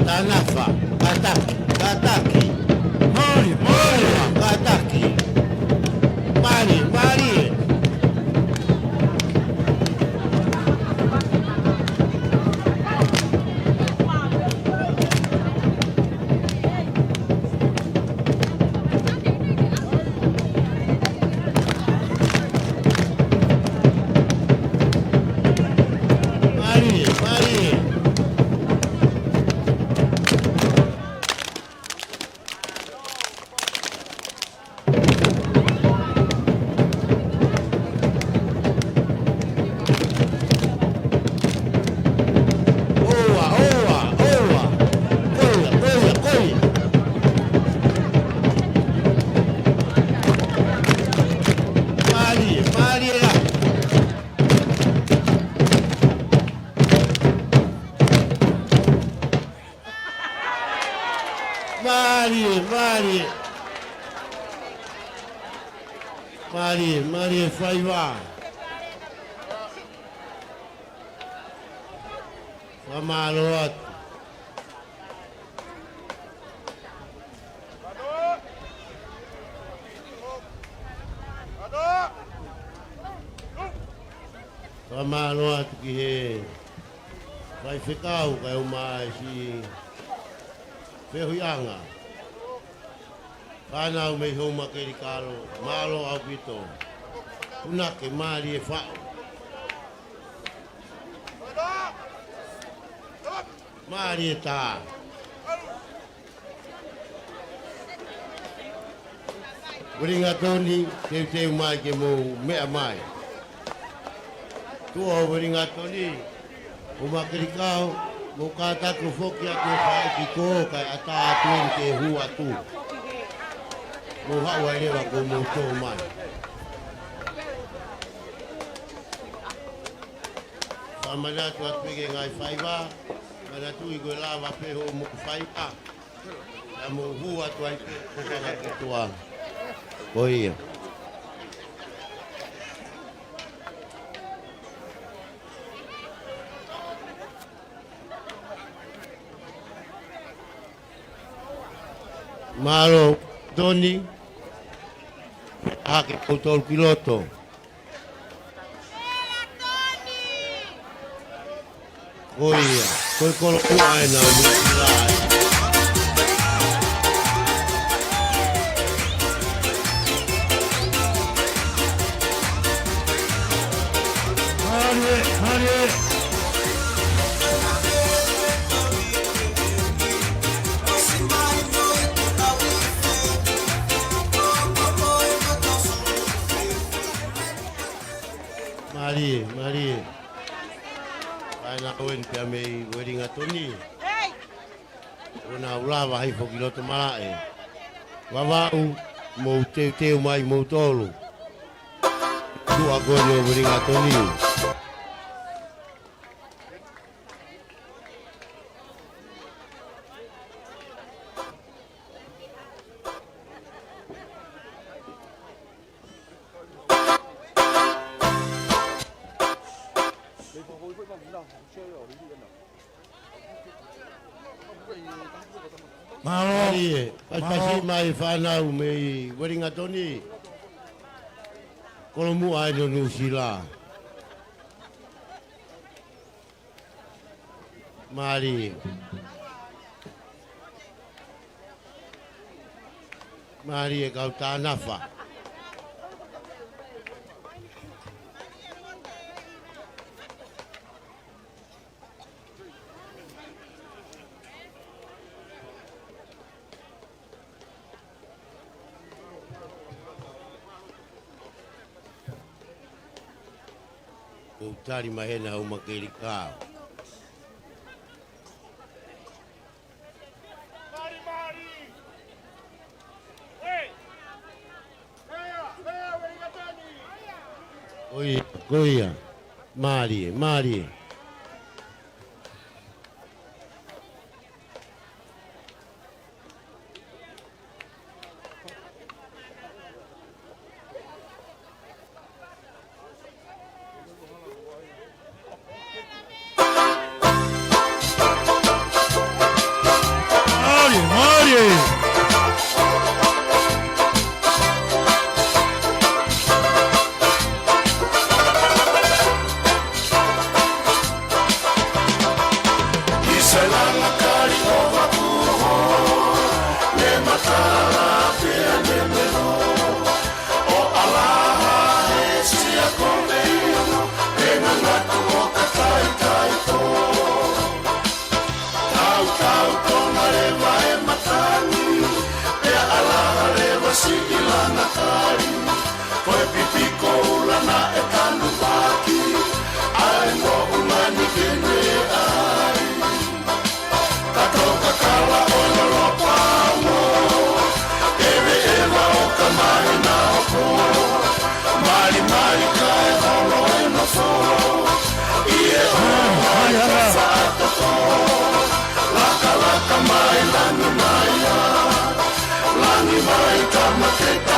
Tanafa, kātaki, kātaki. Mālie, mālie. Kātaki. Mālie, mālie. Mālie, mālie. ʻOua, ʻoua, ʻoua. Ko ia, ko ia, ko ia. Mālie, mālie lahi. Mālie, mālie. Mālie, mālie faiva. Fakamālō atu. Fakamālō atu ki he faifekau kae ʻumaʻā e siʻi feohiʻanga. Fānau mei Houmakelikalo, mālō ʻaupito. Punake, mālie faʻu. Mālie tā. Uelingatoni, teuteu mai ke mou meʻa mai. Tuʻa ʻo Uelingatoni, Houmakelikalo, mou kātaki ʻo foki atu e faʻahi ki kō kae ʻatā atu eni ke hū atu. Mou haʻu ai leva kuo mou tō mai. Fakamanatu atu pē ki he ngaahi faiva, manatuʻi ko e lava pē hoʻo moku faiva. Naʻa mou hū atu ai pē, ko ka ngā ki tuʻa. Ko ia. Mālō, Toni. Hake koutou ki loto. Ko ia, ko e kolomuʻa ena ʻo Nuʻusila. Mālie, mālie. Mālie, mālie. Fānau eni pea mei Uelingatoni. ʻOua naʻa lava hifo ki loto malaʻe. Vavaʻu, mou teuteu mai moutolu. Tuʻa ko eni ʻo Uelingatoni. Mālō. Mālie, pasipasi mai fānau mei Uelingatoni. Kolomuʻa ena ʻo Nuʻusila. Mālie. Mālie kau Tanafa. ʻOku tali mai hena Houmakelikalo. Ko ia, ko ia. Mālie, mālie. ʻAi,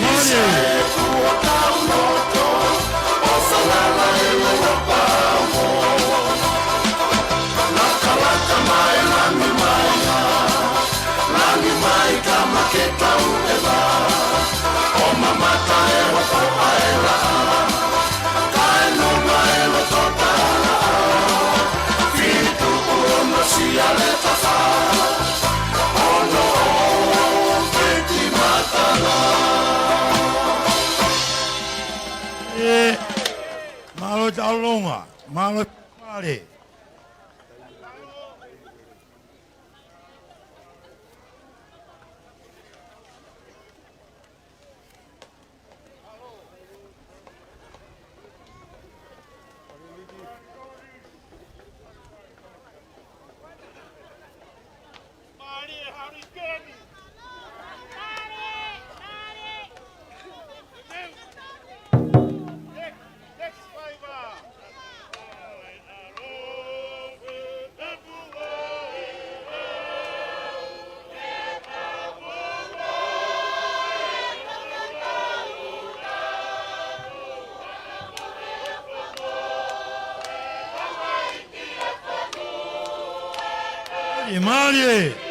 mālie. ʻE, mālō e taʻalonga, mālō e fale. Mālie, mālie.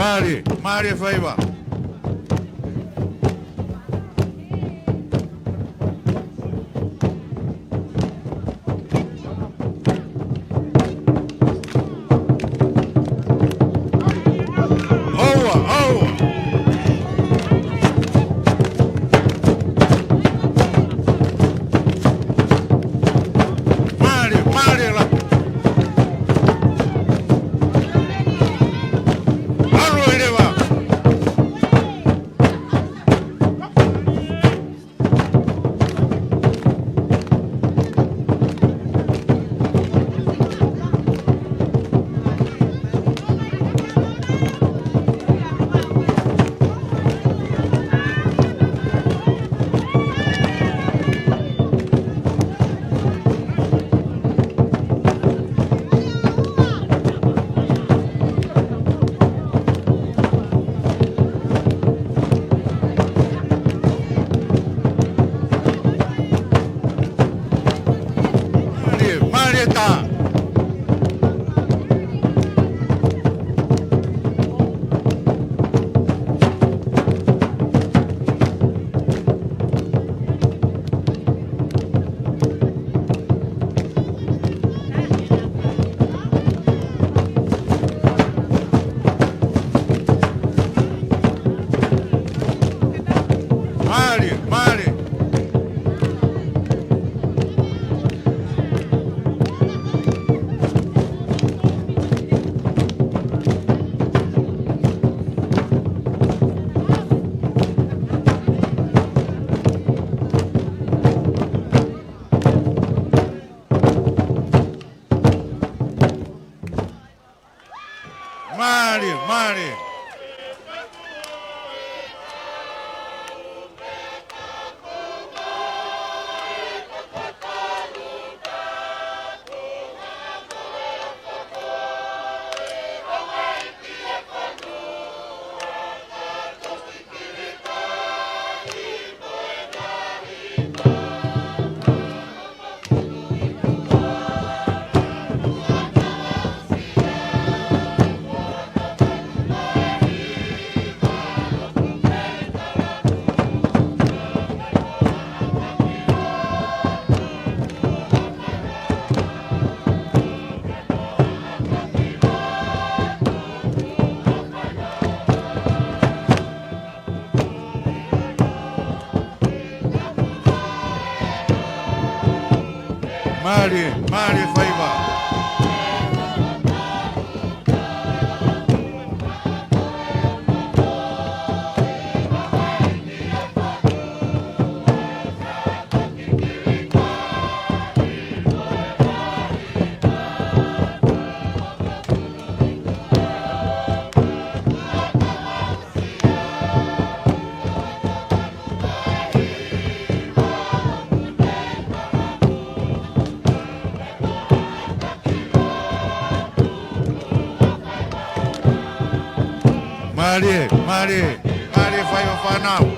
Mālie, mālie faiva. ʻOua, ʻoua. Mālie, mālie la. ʻAlu ʻi leva. Mālie, mālie tā. Mālie, mālie. Mālie, mālie. Mālie, mālie faiva. Mālie, mālie, mālie faiva fānau.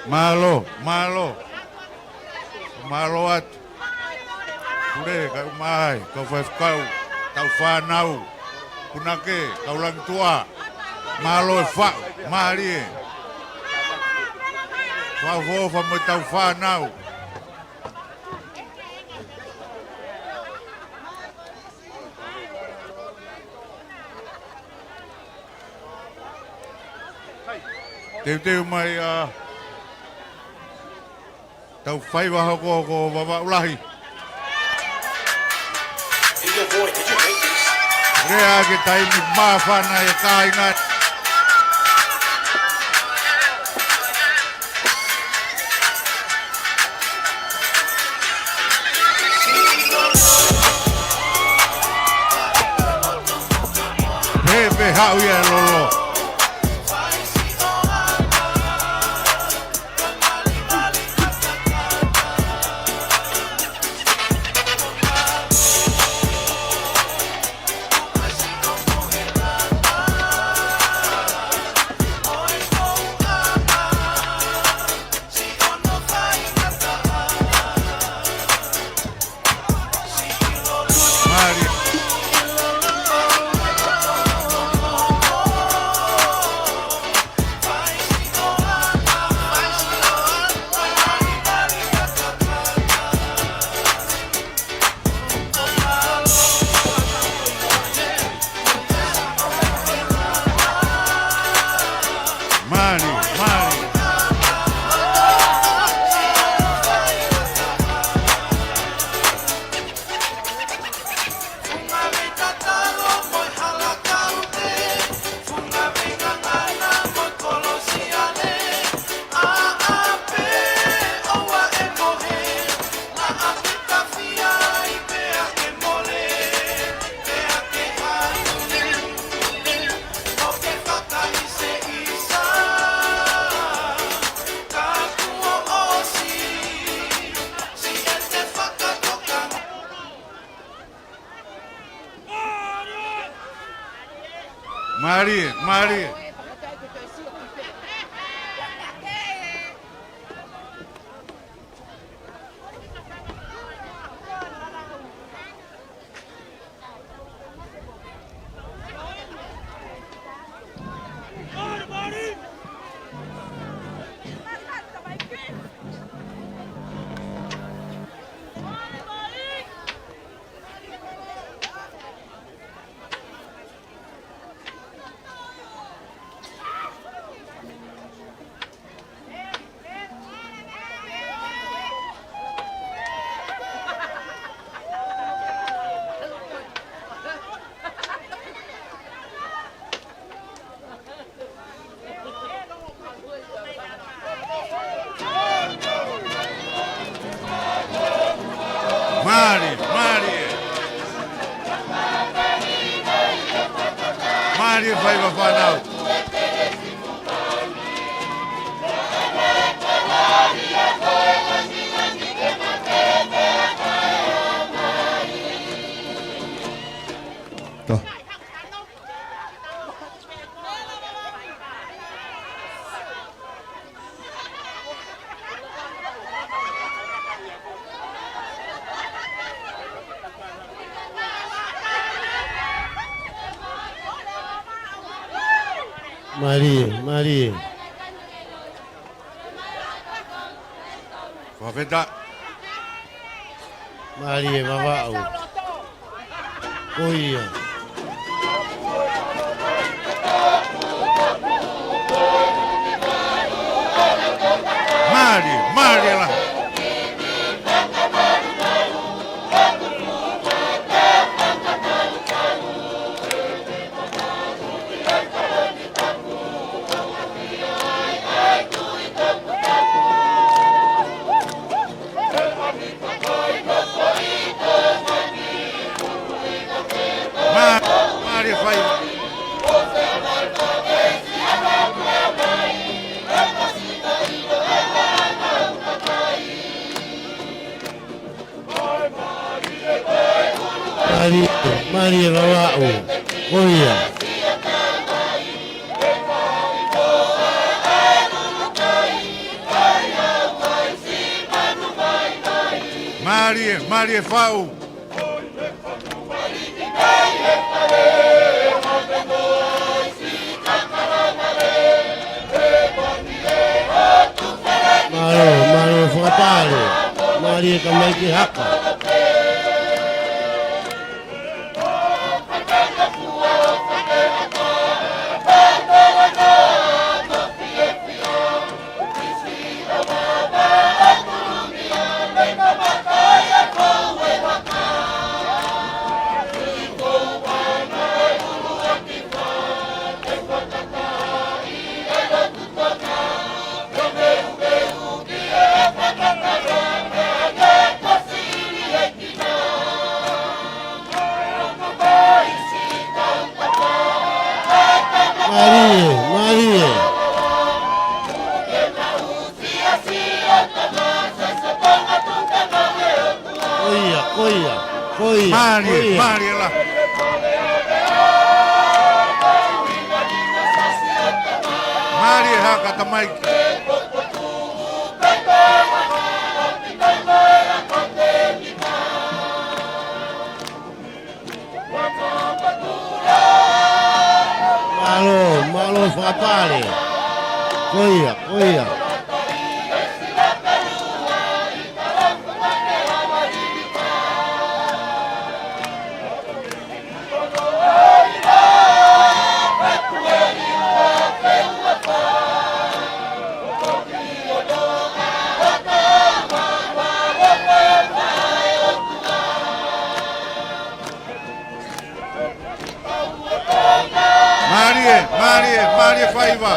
Mālō, mālō. Mālō atu. Pule, kau mai, kau faifekau, tau fānau. Punake, kau langituʻa. Mālō e faʻu, mālie. Fakaʻofoʻofa mo e tau fānau. Teuteu mai ʻa tau faiva hokohoko ʻo Vavaʻu Lahi. Lea ke taimi māfana e kāinga. Pē, pē haʻu ia e lolo. Mālie, mālie. Mālie, mālie. Mālie, mālie. Mālie faiva fānau. Tō. Mālie, mālie. Fakafetaʻi. Mālie Vavaʻu. Ko ia. Mālie, mālie lahi. Mā, mālie fai. Mālie, mālie Vavaʻu. Ko ia. Mālie, mālie Faʻu. Mālō, mālō fakapale. Mālie kamaiki haka. Mālie, mālie. Ko ia, ko ia, ko ia, mālie, ko ia. Mālie la. Mālie haka tamaiki. Mālō, mālō fakapale. Ko ia, ko ia. Mālie, mālie, mālie faiva.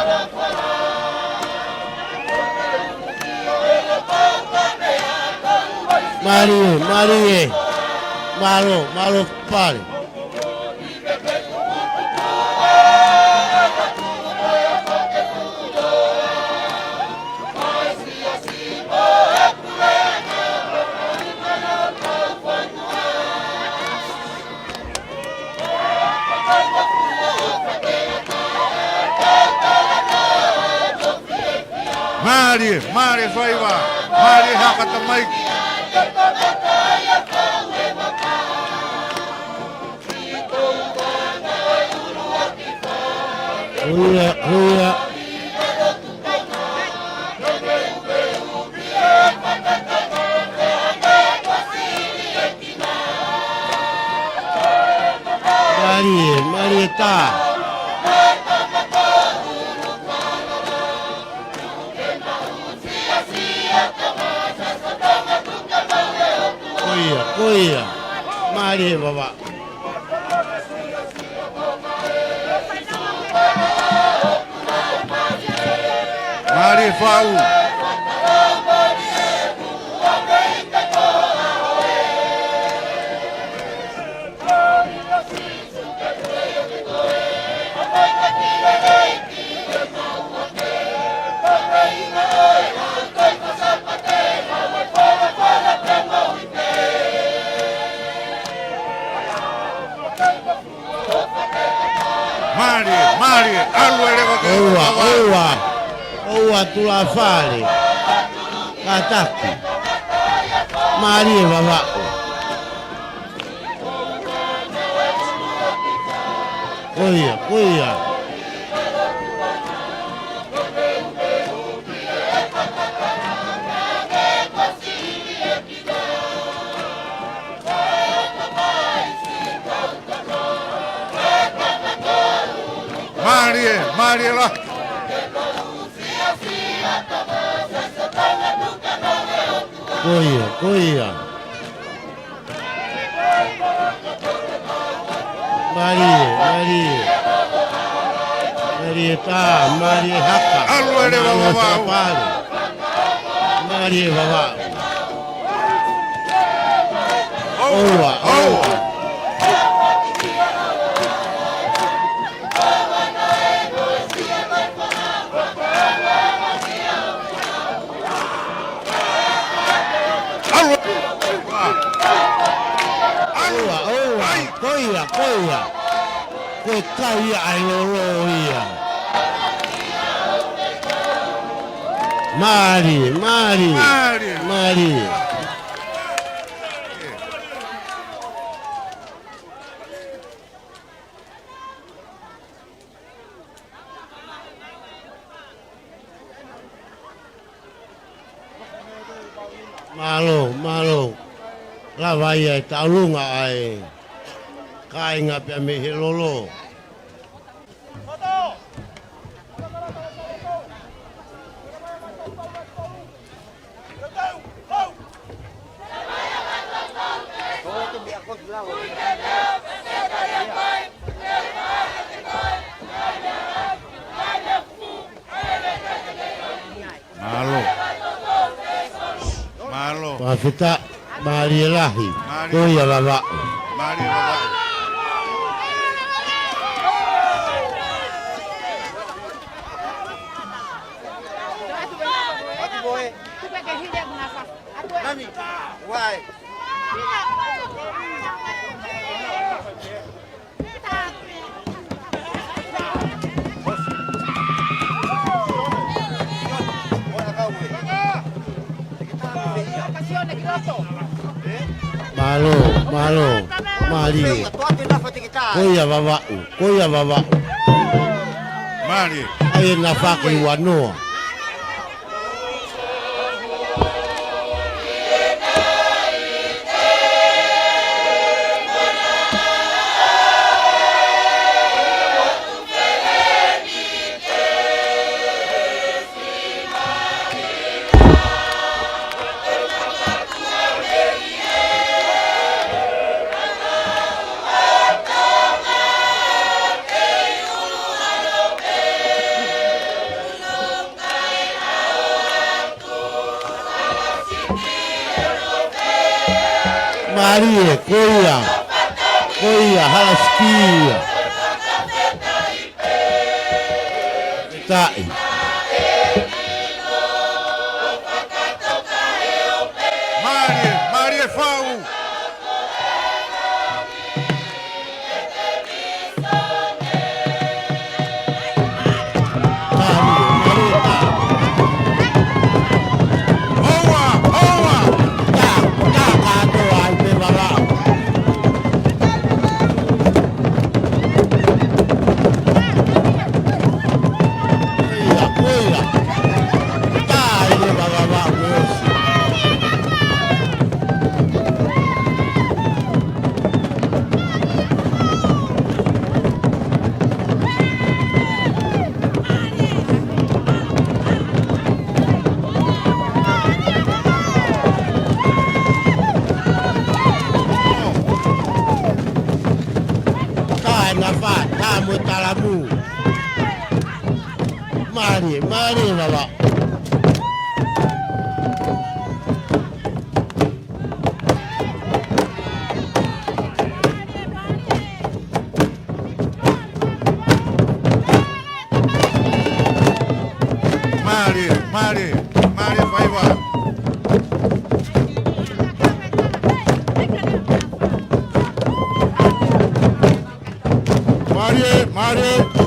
Mālie, mālie. Mālō, mālō pale. Mālie, mālie faiva, mālie haka tamaiki. Ko ia, ko ia. Mālie, mālie tā. Ko ia, ko ia. Mālie Vavaʻu. Mālie Faʻu. Mālie, mālie, ʻalu e leva ke ʻoua, ʻoua, ʻoua tulafale. Kātaki. Mālie Vavaʻu. Ko ia, ko ia. Mālie, mālie la. Ko ia, ko ia. Mālie, mālie. Mālie tā, mālie haka. ʻAlu e leva Vavaʻu. Mālie Vavaʻu. ʻOua, ʻoua. ʻOua, ʻoua. Ko ia, ko ia. Ko e kai ia ʻa e lolo ia. Mālie, mālie. Mālie. Mālie. Mālō, mālō. Lava ia e taʻolunga ʻa e kāinga pea mei he lolo. Mālō. Mālō. Fakafetaʻi, mālie lahi. Mālie. Ko ia Vavaʻu. Mālie Vavaʻu. Nani? Why? Mālō, mālō, mālie. Ko ia Vavaʻu, ko ia Vavaʻu. Mālie. ʻAi e nafa ki uanoa. Mālie, ko ia, ko ia, hala siki ia. Taʻi. Mālie, mālie Fau. Ka e nafa, tā mo e talamu. Mālie, mālie Vavaʻu. Mālie, mālie, mālie Faiva. Mālie, mālie. Mālie, mālie.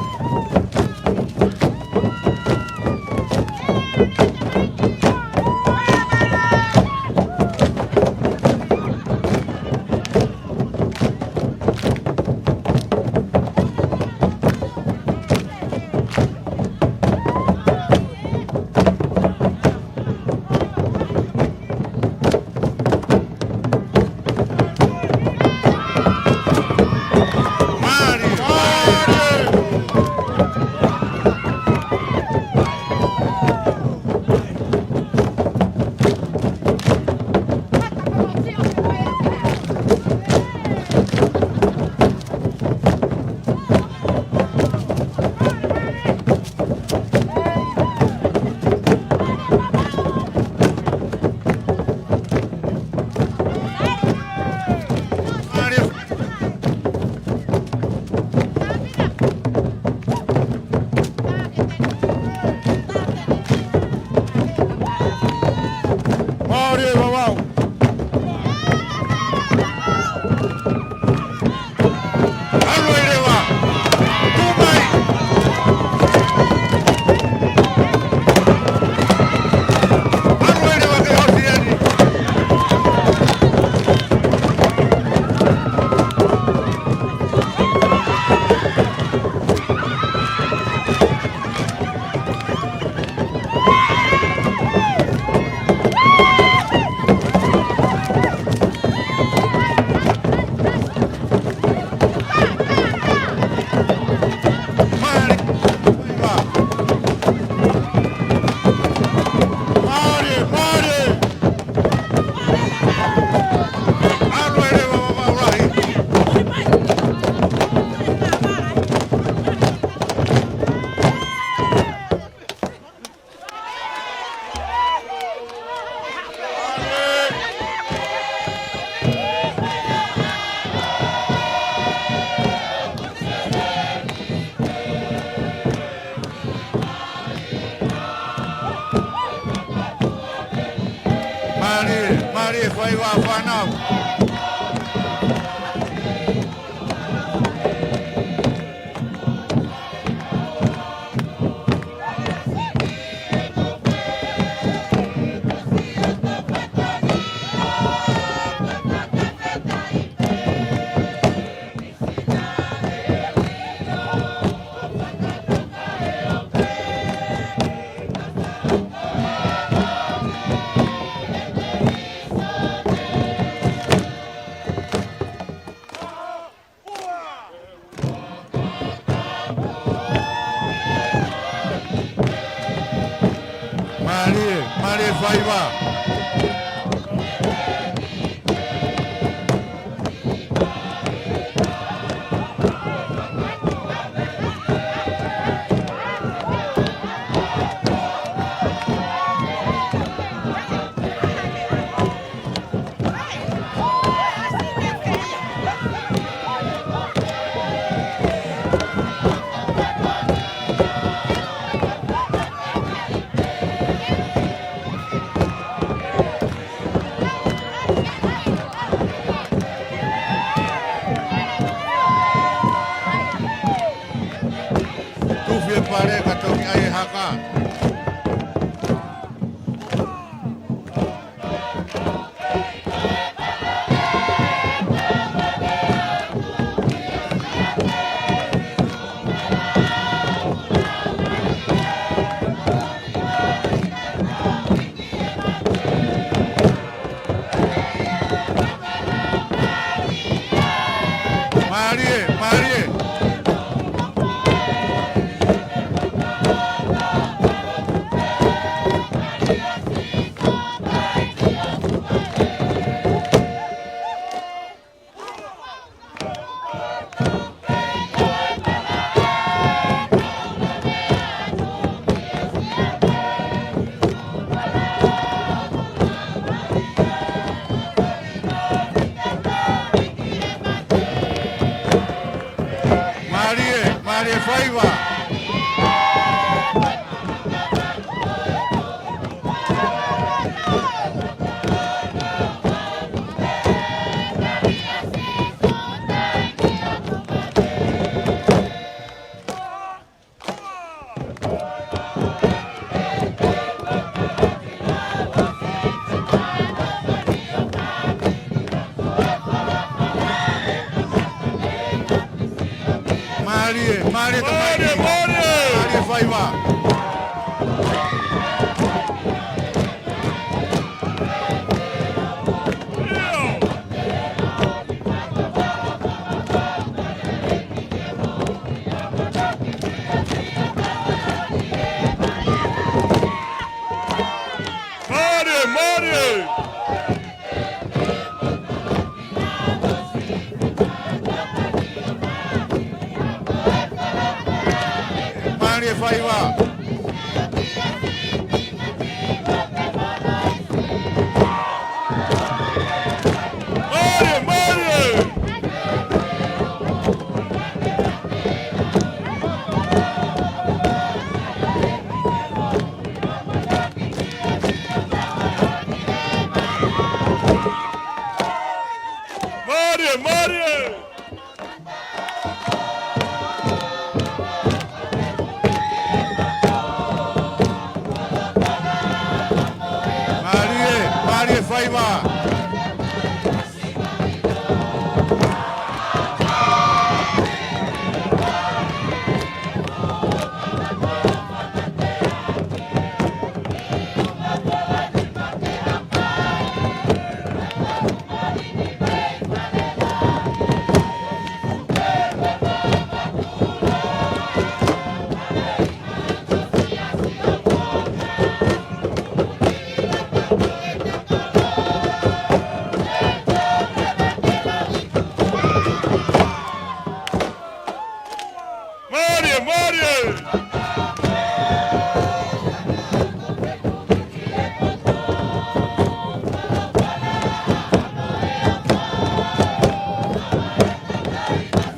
Mālie Faiva fānau. Mālie, mālie Faiva. Tufi e pale ka toki ʻai e haka. Mālie, mālie. Mālie, mālie Faiva. Mālie, mālie, mālie, mālie. Mālie Faiva. Mālie, mālie. Mālie Faiva. Mālie, mālie. Mālie, mālie. Mālie, mālie Faiva. Mālie, mālie.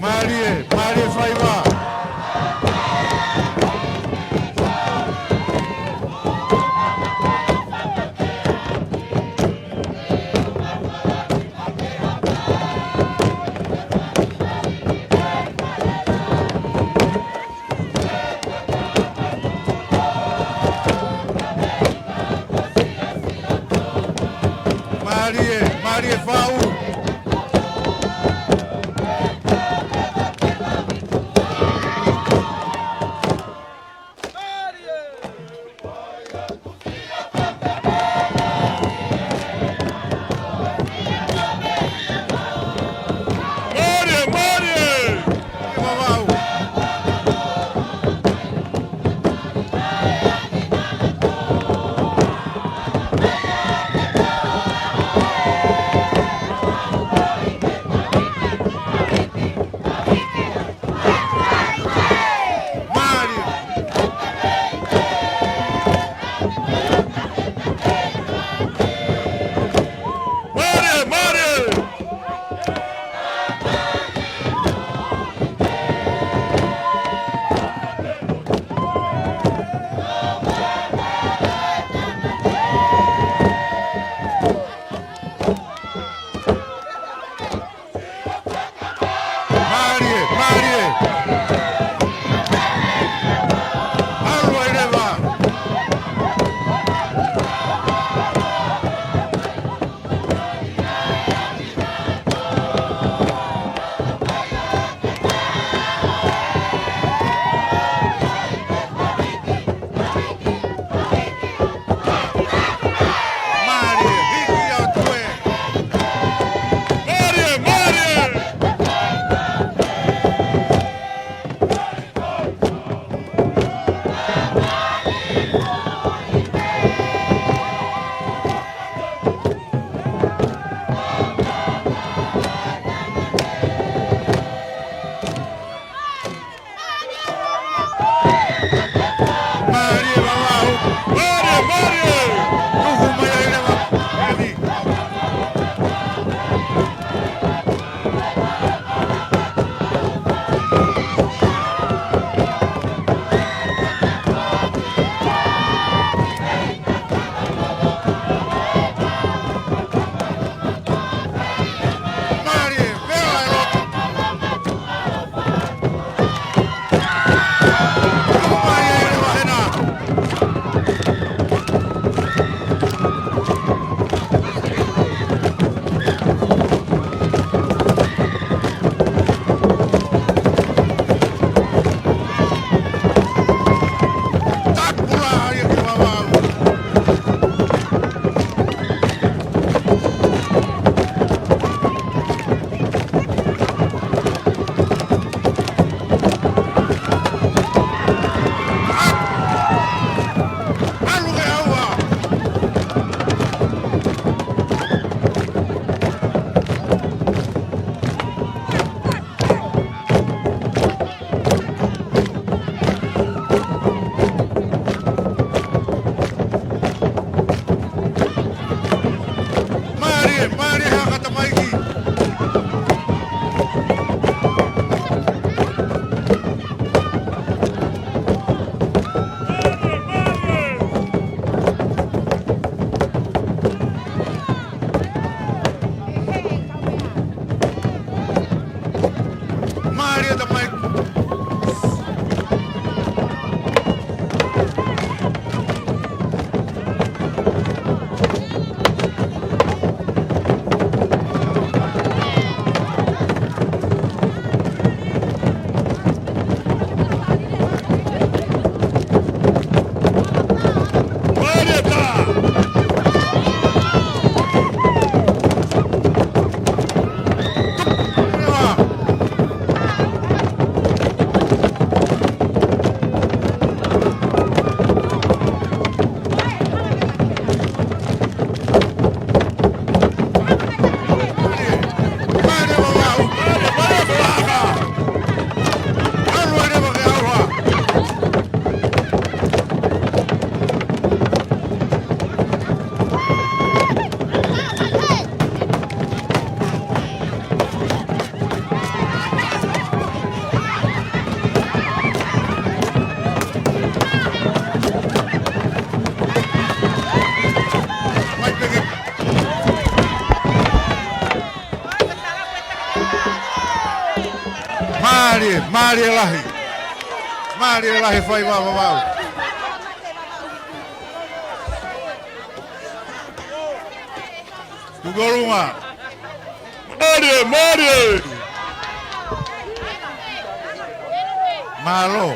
Mālie, mālie Faiva. Mālie, mālie Fau. Mālie, mālie. Vavau. Mālie. Mālie, mālie. Mālie, mālie. ʻAlu ai leva. Mālie, hiki ʻa Tue. Mālie, mālie. Mālie Vavau. Mālie, mālie. Tuku mai ai leva. Eni. Mālie, vela ʻe loto. Tuku mai ai leva hena. Tapula ia ki Vavau. ʻAlu ke ʻauha. Mālie, mālie haka tamaiki. Mālie tamaiki. Mālie, mālie lahi. Mālie lahi fai Vavau. Tuku Kolunga. Mālie, mālie. Mālō.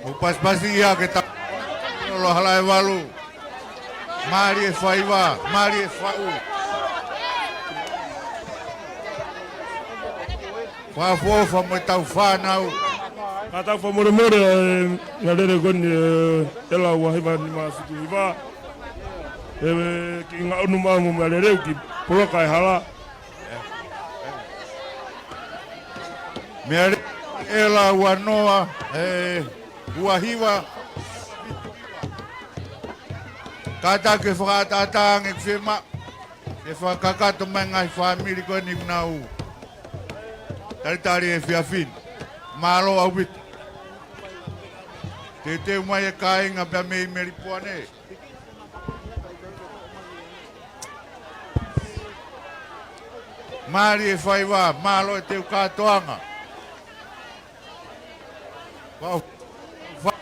ʻO pasipasi ia ke ta-, lolo hala e valu. Mālie faiva, mālie faʻu. Fakaʻofoʻofa mo e tau fānau. Ka tau fakamolemole, ē, ngaahi lele ko eni, ē, ʻEla ua hiva nima fitu hiva. Ē, ki ngaʻunu maʻu mo meʻa lelei ki poloka e hala. Meʻa lelei ʻEla ua noa, ē, ua hiva. Kātaki ke fakaʻataʻatā ange ki he fiemaʻu. Ke fakakakato mai ngaahi fāmili ko eni ʻoku nau talitali e efiafi ni. Mālō ʻaupito. Teuteu mai e kāinga pea mei Melipoane. Mālie faiva, mālō e teu kātoanga. Vau. Va-,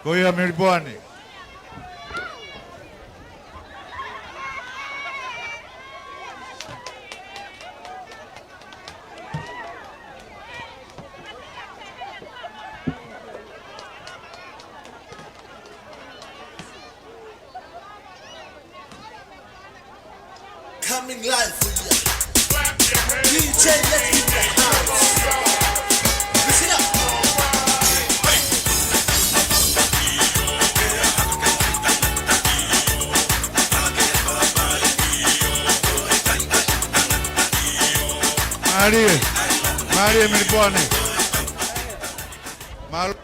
ko ia Melipoane. Coming live for you. D J, let's hit the house. Listen up. Mālie, mālie Melipoane. Mālō.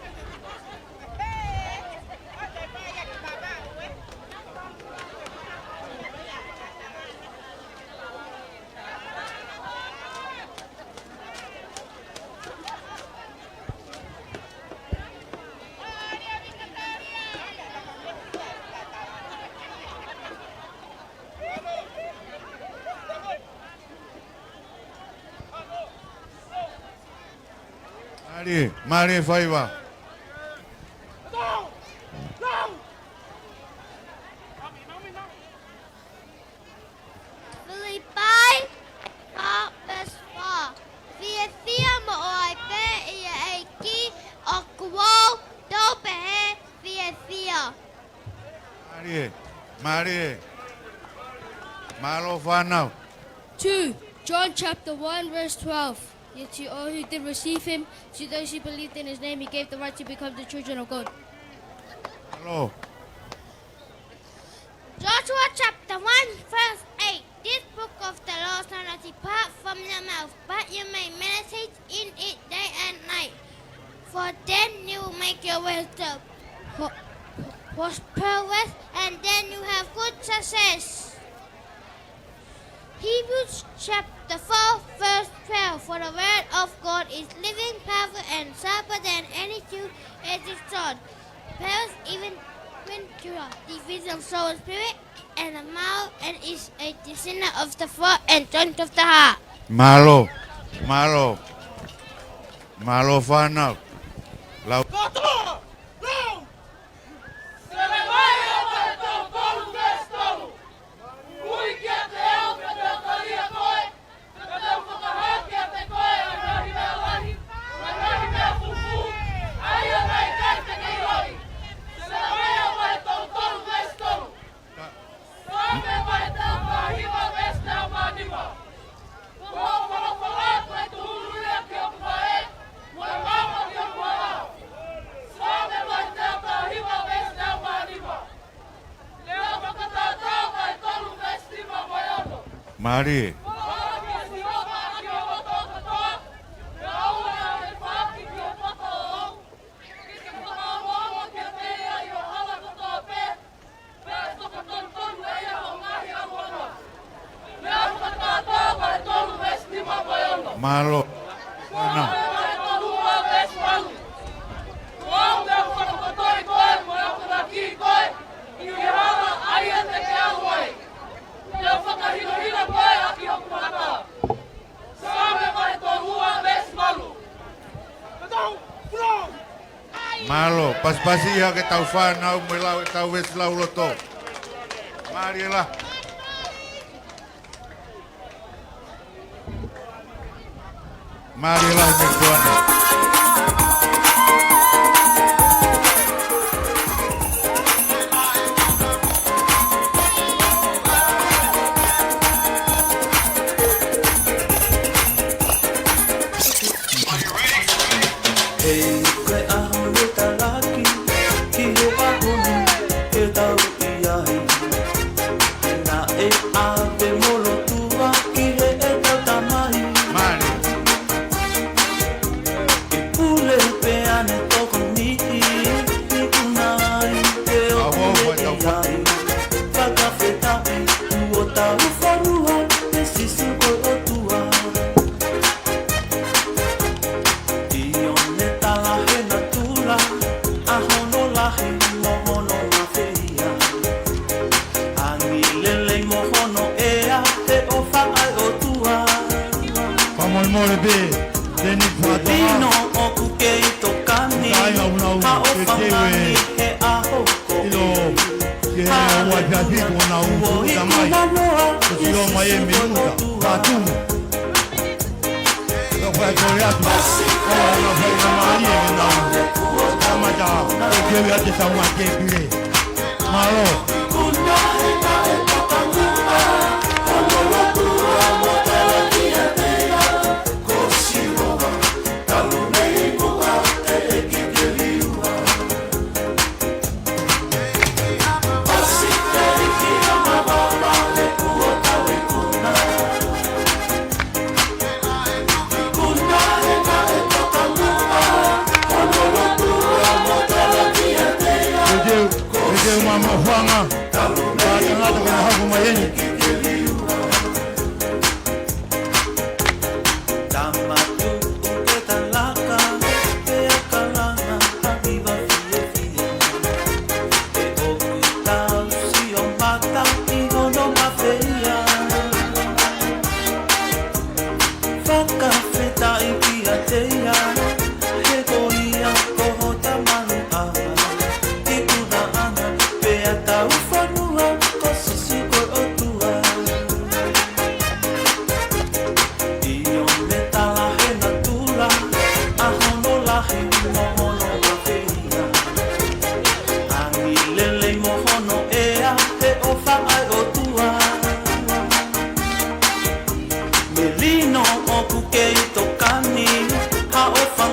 Mālie, mālie faiva. Filipai, fā, veesi fā. Fiefia mo ʻoua ʻe pē ʻi he ʻEiki, ʻoku ou tau pehē fiefia. Mālie, mālie. Mālō fānau. Two, John chapter one, verse twelve. Yet to all who did receive him, to those who believed in his name, he gave the right to become the children of God. Mālō. Joshua chapter one, verse eight. This book of the law shall not depart from your mouth, but you may meditate in it day and night. For then you will make your way to pro-, prosperous, and then you have good success. Hebrews chapter four, verse twelve. For the word of God is living, powerful, and sharper than any two-edged sword, piercing even to the division of soul and spirit, and the marrow, and is a discerner of the thought and joint of the heart. Mālō, mālō, mālō fānau. Lau. Kotoa! Lau! Selemaia vahe tolu tolu veesi tolu. Ui kiate au pea te u tali koe, pea te u fakahā kiate koe ʻa e ngaahi meʻa lahi, mo e ngaahi meʻa fufū, ʻa ia naʻe ʻikai te ke ʻiloʻi. Selemaia vahe tolu tolu veesi tolu. Saame vahe teau taha hiva veesi teau mā nima. Ko hoʻo folofola ko e tūhulu ia ki hoku vaʻe, mo e maama ki hoku hala. Saame vahe teau taha hiva veesi teau mā nima. Lea fakatātā vahe tolu veesi nima mo e ono. Mālie. Ko e hala kia Sihova ʻaki ho loto kotoa, pea ʻoua naʻa ne faaki ki ho poto ʻoʻou. Ke ke fakaongoongo kiate ia ʻi ho hala kotoa pē, pea ʻe fakatonutonu ʻe ia hoʻo ngaahi ʻaluʻanga. Lea fakatātā vahe tolu veesi nima mo e ono. Mālō. Ana. Vahe tolu ua veesi valu. Ko au te u fakakotoa koe mo e akonaki koe ʻi he hala ʻa ia te ke ʻalu ai. Te u fakahinohino koe ʻaki hoku mata. Saame vahe tolu Mālō, pasipasi ia ke tau fānau mo e lau ʻetau veesi lauloto. Mālie lahi. Mālie lahi mei tuane. He ko e ʻaho ne talaki ki he ʻaho ni ke tau ʻi ai. Naʻe ʻave mo lotua ki heʻetau tamai. Mālie. Ke pule pea ne tokoniʻi, ʻi kuna ai ke ʻoku ne ʻi ai. Fakafetaʻi kuo tau fanua ʻe Sīsū ko e ʻOtua. ʻIo ne tala he natula ʻa hono lahi mo hono mafeia. Angi lelei mo hono ʻea he ʻofa ʻa e ʻOtua. Fakamolemole pē, Teni Fuatonga. Lino ʻoku kei tokani, Tainga unau, ha ʻofa ke tewe. Ngani he ʻaho ko ē. Ilo, ke ua piapi ko nau utu tamai. Ko sio mai e minuta, ka tumu. Ka fai kole atu. Ka fai ka mālie ke nau. Kamata, ke ui ate tau mate pile. Mālō. Ko e teu, ko e teu mamaʻo fanga. Ka tangata ke na hoko mai eni. Tama tuʻu ke talaka, pea kalanga ha hiva fiefia. ʻE ʻoku tau sio mata ʻi hono mafeia. Fakafetaʻi kiate ia, he ko ia ko hota manuʻanga, ikunaʻanga, pea tau fanua ko Sīsū ko e ʻOtua. ʻIo ne tala he natula ʻa hono lahi mo hono mafeia. Angi lelei mo hono ʻea he ʻofa ʻa e ʻOtua. Melino ʻoku kei tokani, ha ʻofa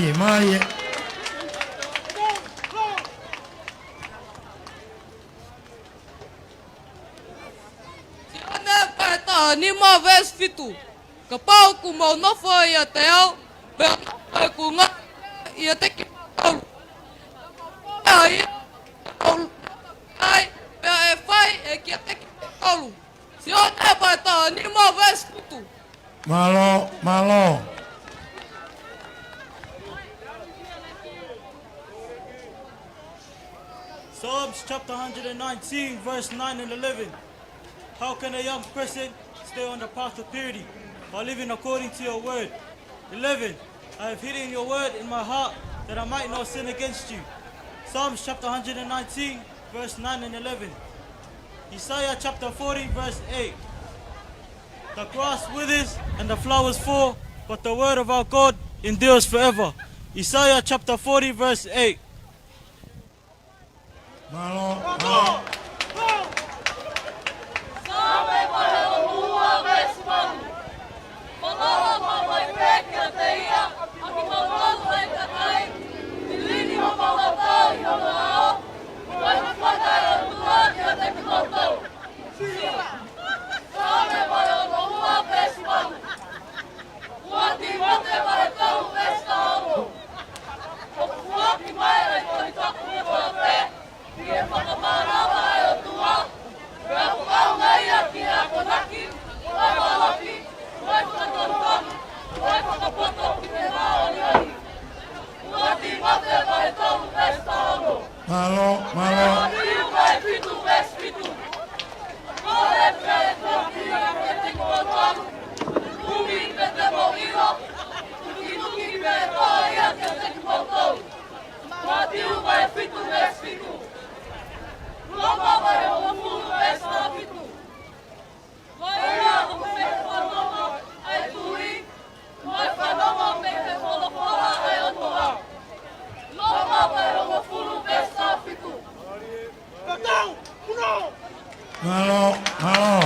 Mālie, mālie. Sione vahe taha nima veesi fitu. Kapau ʻoku mou nofo ʻiate au, pea nofo ʻeku ngāue ʻiate kimoutolu, ʻa ia ʻoku mou loto ki ai, pea ʻe fai ʻe kiate kimoutolu. Sione vahe taha nima veesi fitu. Mālō, mālō. Psalms chapter hundred and nineteen, verse nine and eleven. How can a young person stay on the path of purity? By living according to your word. Eleven. I have hidden your word in my heart that I might not sin against you. Psalms chapter hundred and nineteen, verse nine and eleven. Isaiah chapter forty, verse eight. The grass withers and the flowers fall, but the word of our God endures forever. Isaiah chapter forty, verse eight. Mālō, mālō. Saame vahe hongofulu veesi valu. Mālō, mālō pē kiate ia, ʻa kimoutolu ʻa e kakai, ʻi he lini ʻo homau ʻAlo ʻi hono ʻao, ʻa e fakaʻotua kiate kimoutolu. Saame vahe hongofulu veesi valu. Ua Tīmote vahe tolu veesi taha ono. ʻOku foaki mai ʻa e Tohi Tapu kotoa pē ʻi he fakamānava ʻa e ʻOtua, pea ʻoku ʻaonga ia ki he akonaki, mo e valoki, mo e fakatonutonu, mo e fakapoto ki he māʻoniʻoni. Ua Tīmote vahe tolu veesi taha ono. Mālō, mālō. Mātiu vahe fitu veesi fitu. Kole pē ʻe toki ia kiate kimoutolu. Umi pea te mou ʻilo. Tukitukituki pē ʻe tō ia kiate kimoutolu. Mātiu vahe fitu veesi fitu. Loma vahe hongofulu veesi taha fitu. Ko ia ʻoku fai fanongo ʻa e tui, mo e fanongo mei he folofola ʻa e ʻOtua. Loma vahe hongofulu veesi taha fitu. Mālō, mālō.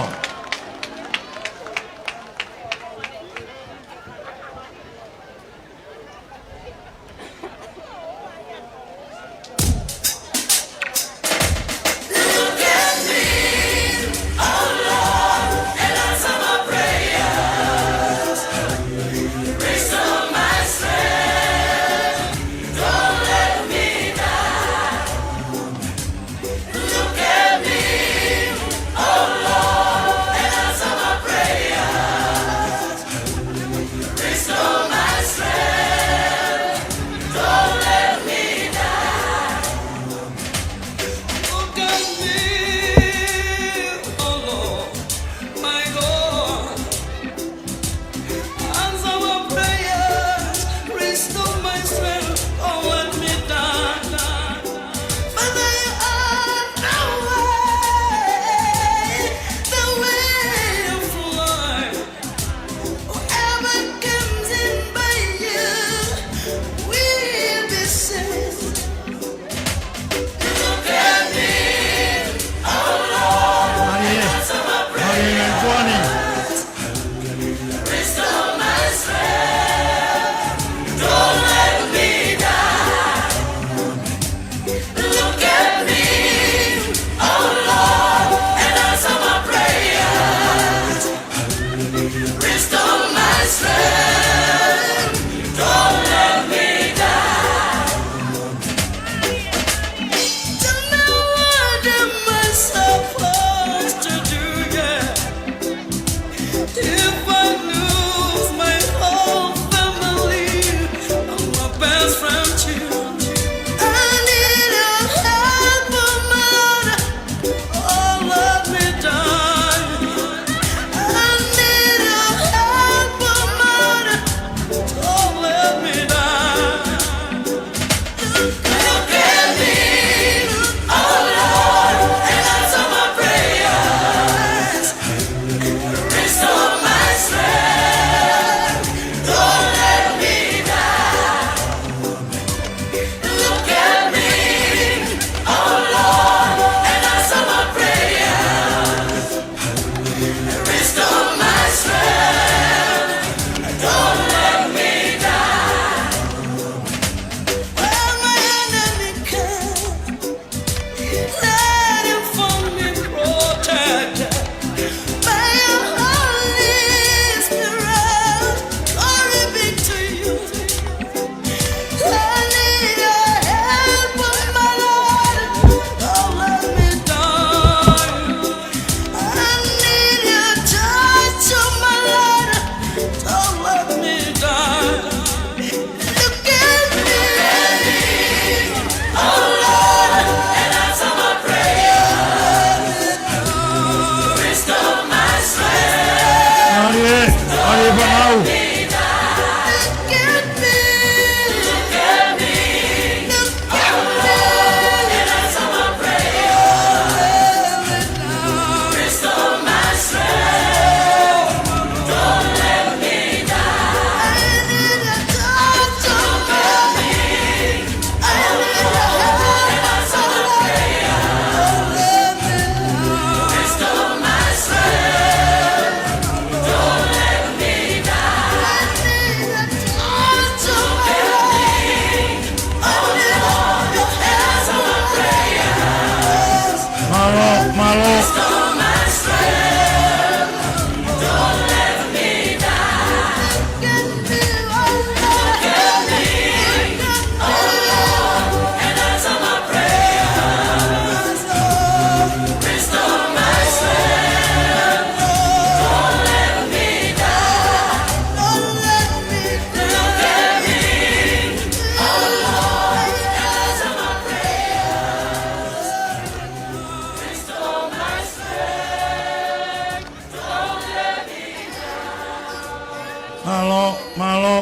Mālō, mālō.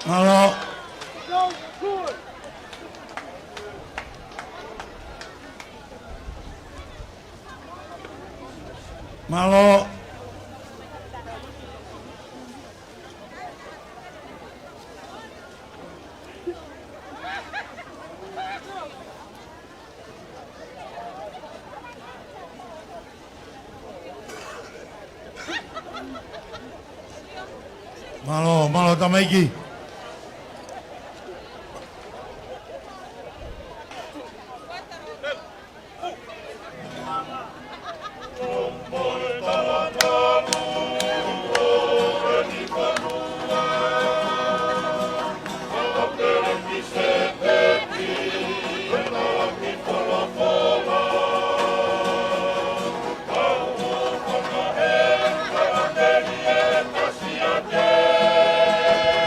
Mālō. Mālō. Mālō, mālō tamaiki.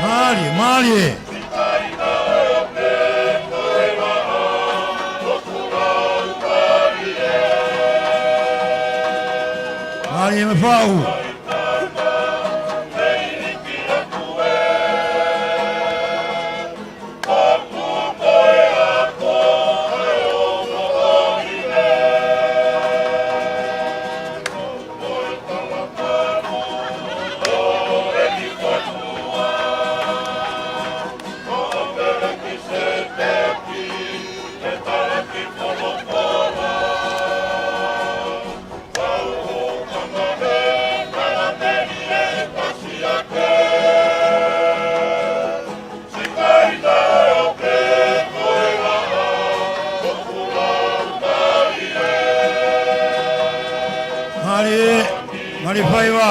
Mālie, mālie. Mālie Mafaʻu. Mālie, mālie faiva.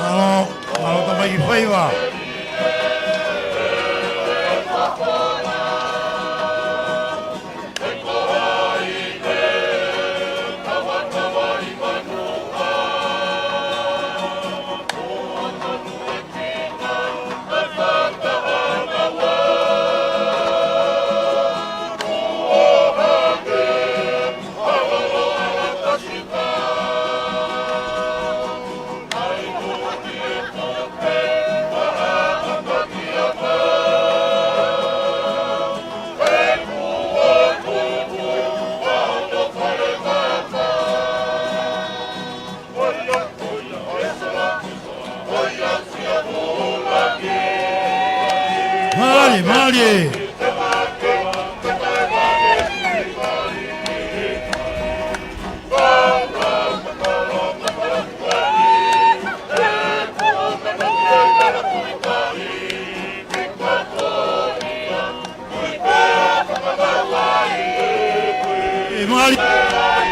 Mālō, mālō tamaiki faiva. Mālie, mālie. ʻE mālie.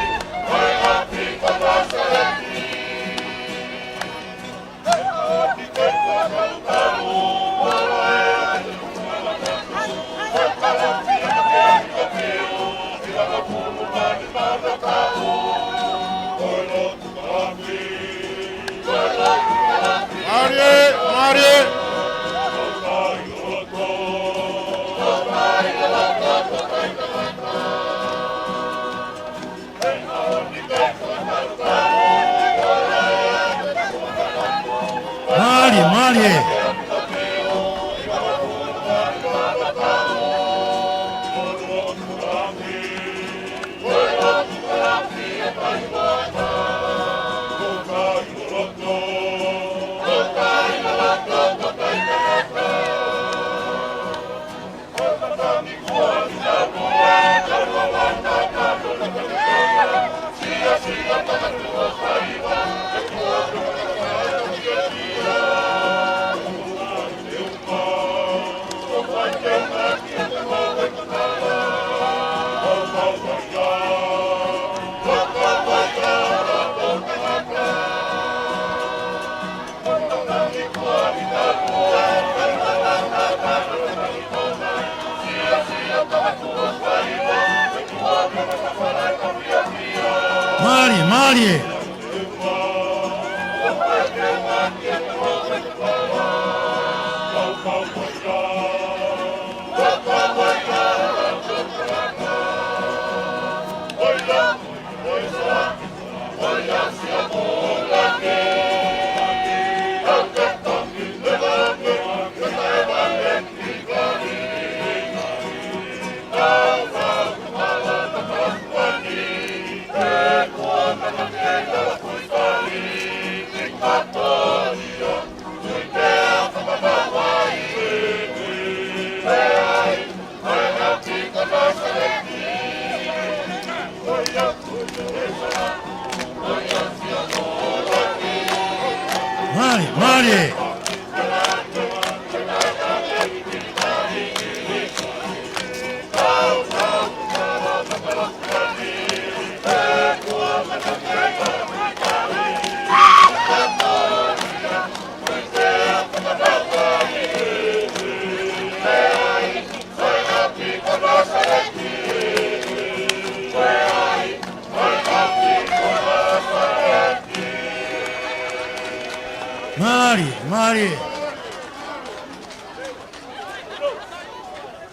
Mālie. Mālie, mālie. Mālie, mālie. Mālie, mālie.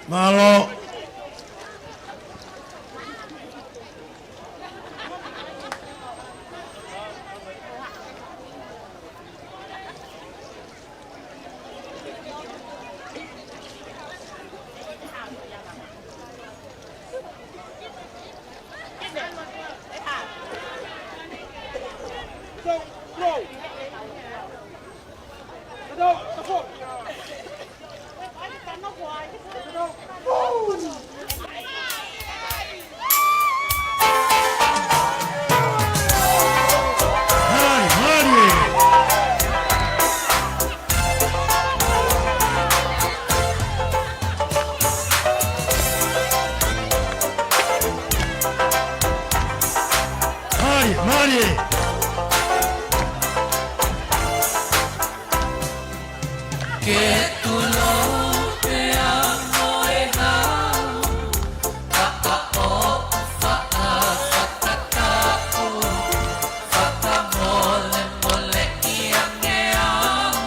Mālō. Mālie, mālie. Ke tulo pea mo e hau, ka ʻoku faʻa fakatapu, fakamolemoleʻi ange au,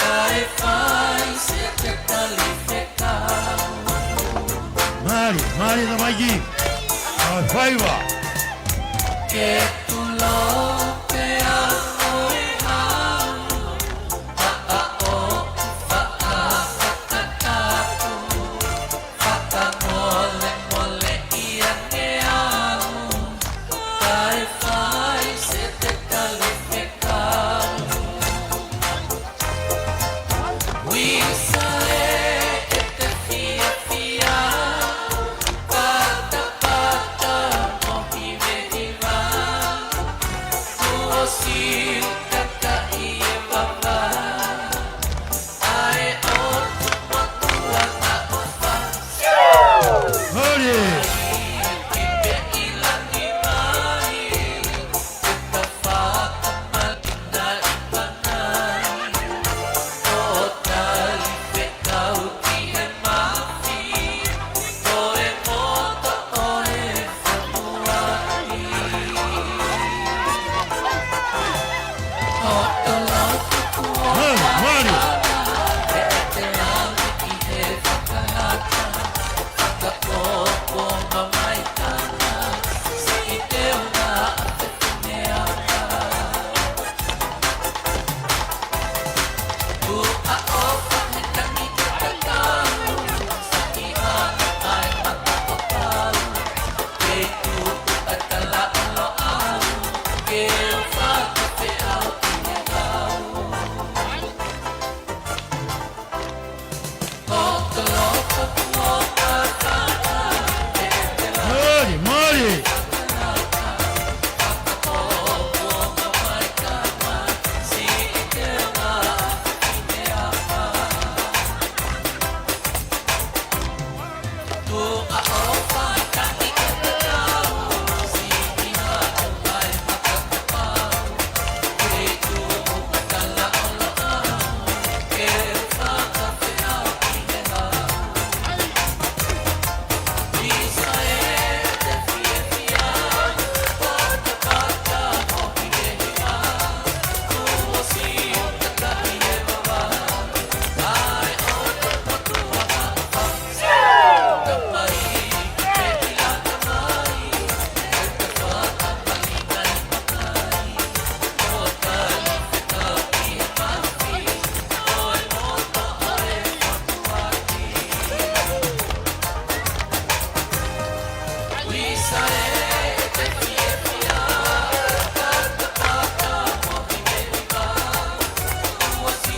kae fai siʻete tali fekau. Mālie, mālie tamaiki. ʻAi faiva. Ke tulo pea mo e hau, ka ʻoku faʻa fakatapu, fakamolemoleʻi ange au, kae fai siʻete tali fekau. Mālie.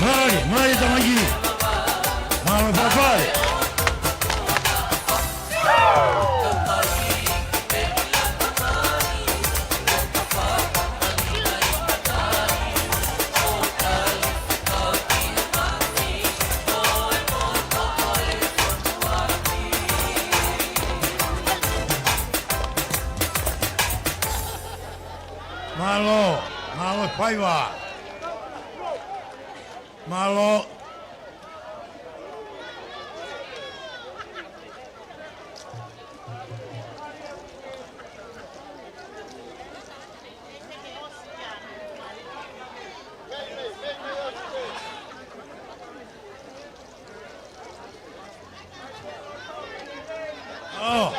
Mālie, mālie tamaiki. Mālō faifai. Mālō, mālō faiva. Mālō. Oh.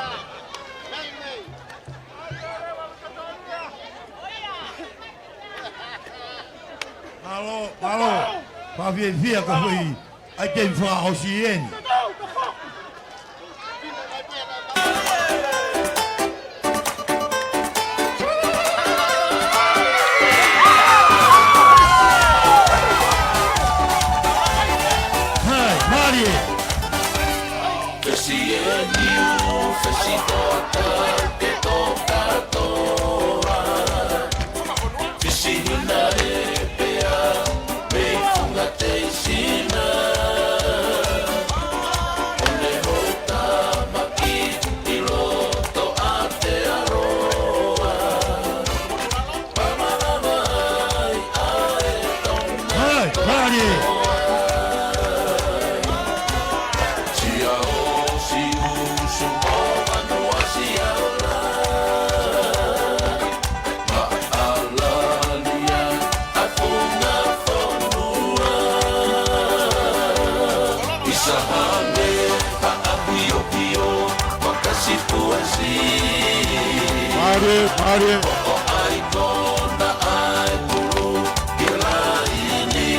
Mālō, mālō. Fakafiefia ko e foʻi ʻaiteni fakaʻosi eni. Hai, mālie. Fesi eni ʻo fesi toka ke toka toa. Fisi hina e pea, mei funga teisina. ʻO ne houta maki ʻi loto ʻa te aroa. Pamalama ai ʻa e Tonga. Hai, mālie. Sia o si usu o vanua sia la. Maʻalalia ʻa funga fonua. ʻIsa hane ha ʻapiopio makasi puesi. Mālie, mālie. ʻO ʻai kona ʻa e pulu ki laini.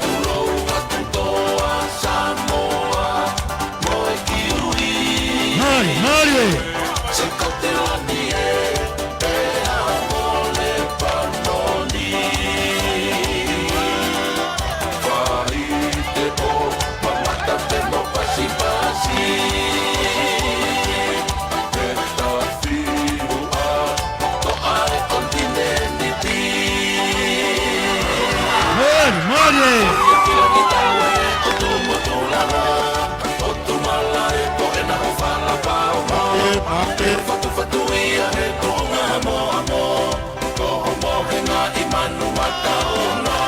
Pulou atu toa Samoa mo e kiui. Mālie, mālie. Sikotilani e pea mo Lepanoni. Faite ʻo mamata pē mo pasipasi. He tafiu ʻa toʻa e konitinēniti. Mālie, mālie. Ia kila ki taue ʻo tuʻu mo tulala. ʻO tumala e ko ena ho fala pao mo. Mālie, mālie. Fatufatu ia he Tonga mo amo. Ko hoʻo mohenga ʻi manu mataono.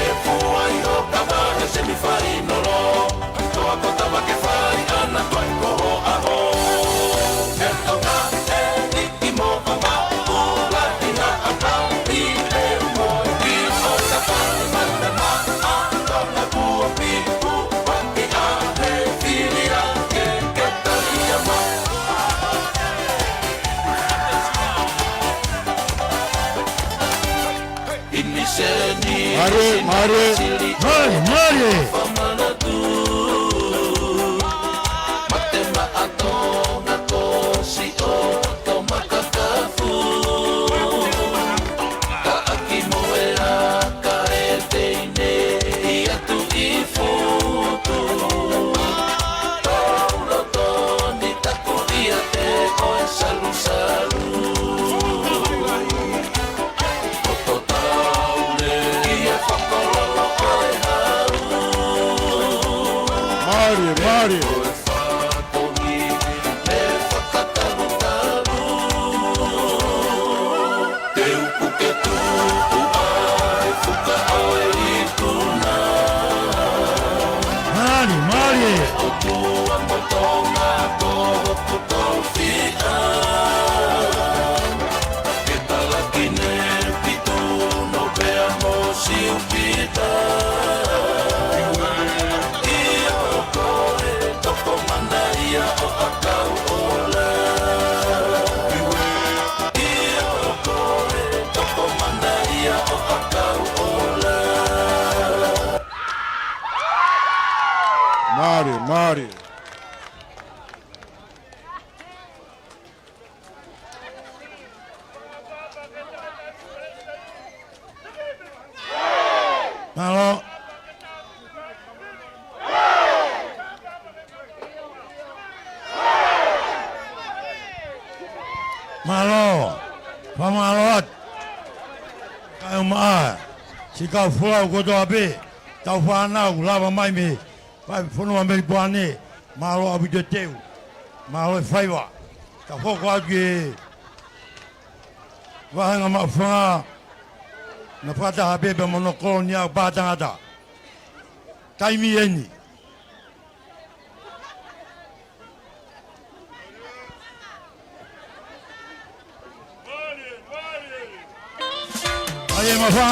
E fua ʻi ho kava he semifainolo. Toa ko tava ke fai ana ko e ko ho ʻaho. He Tonga e ni ʻi mo kava ʻula ʻi na ʻapau ʻi he umo ʻi o tapa ʻi mata ma a Tonga kuo pi u wa ʻi a he fili a ke ke talia ma. Mālie, mālie. Mālie, mālie. Mālie, mālie. Mālie, mālie. Mālie, mālie. Mālō. Mālō. Fakamālō atu. Kae ʻumaʻā siʻi kau folau kotoa pē, tau fānau lava mai mei he fonua Melipoane. Mālō ʻaupito e teu. Mālō e faiva. Tau hoko atu ki he vāhenga maʻufanga, naʻe fakataha pē pea mo hono kolonia ʻo Pātangata. Taimi eni. Mālie, mālie.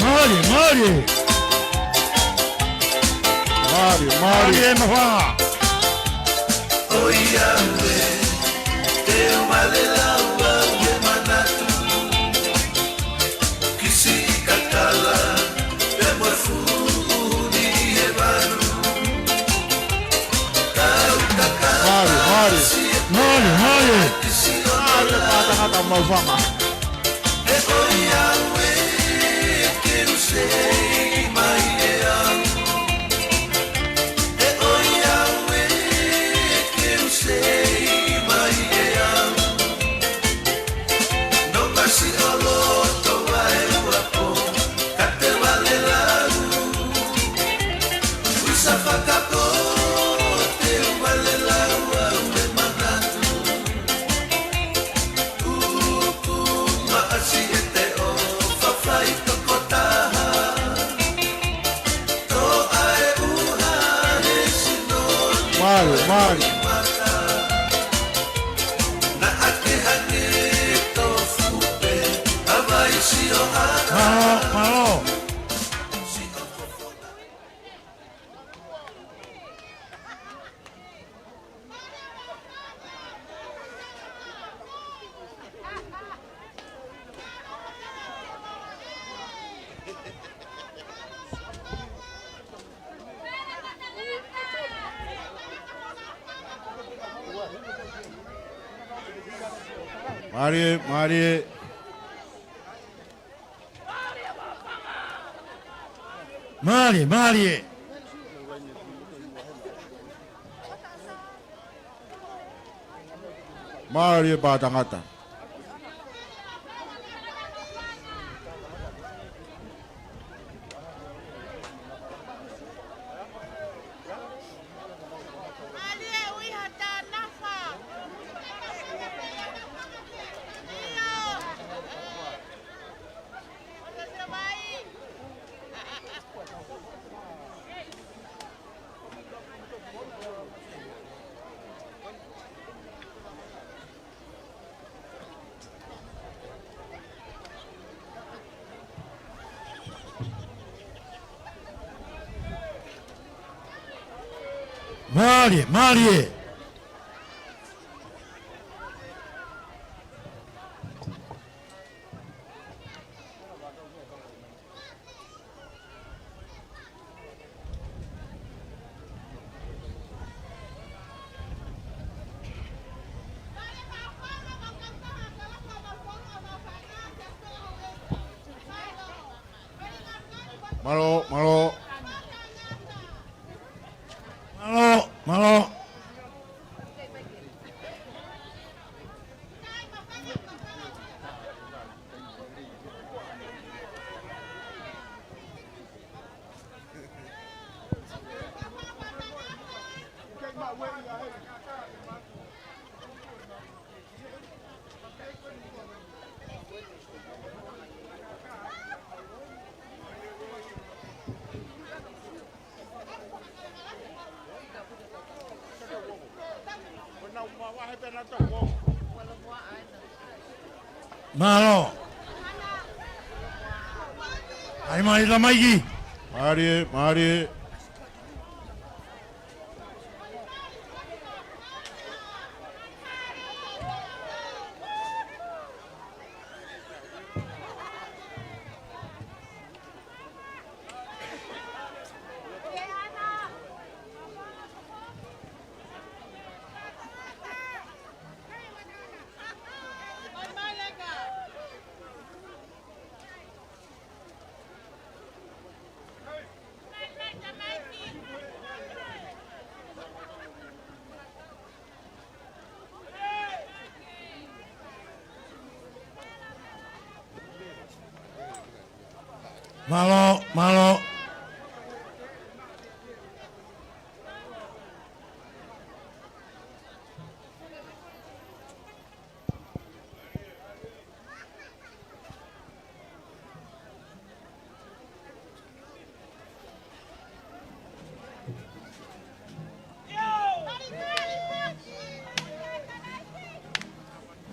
Mālie, mālie. Mālie, mālie. Mālie, mālie. ʻOiauē, te u vale lau au he manatu ki siʻi kakala, pea mo e fuʻu ʻuhu ʻi he vanu. Tau kakala. Mālie, mālie. Mālie, mālie. Mālie, Pātangata maʻufanga. ʻE ʻoiauē, ke u sei mai ʻe au. ʻE ʻoiauē, ke u sei mai ʻe au. Nonga siʻo loto vaeuapo, ka te vale lau. Uisa fakapō, te u vale lau au he manatu. Tuku maʻasi ʻete ʻofa fai tokotaha. Mālie, mālie. Mālō, mālō. Mālie, mālie. Mālie, mālie. Mālie Pātangata. Mālie, mālie. Mālō, mālō. Mālō, mālō. Mālō. ʻAi mai, tamaiki. Mālie, mālie. Mālō, mālō.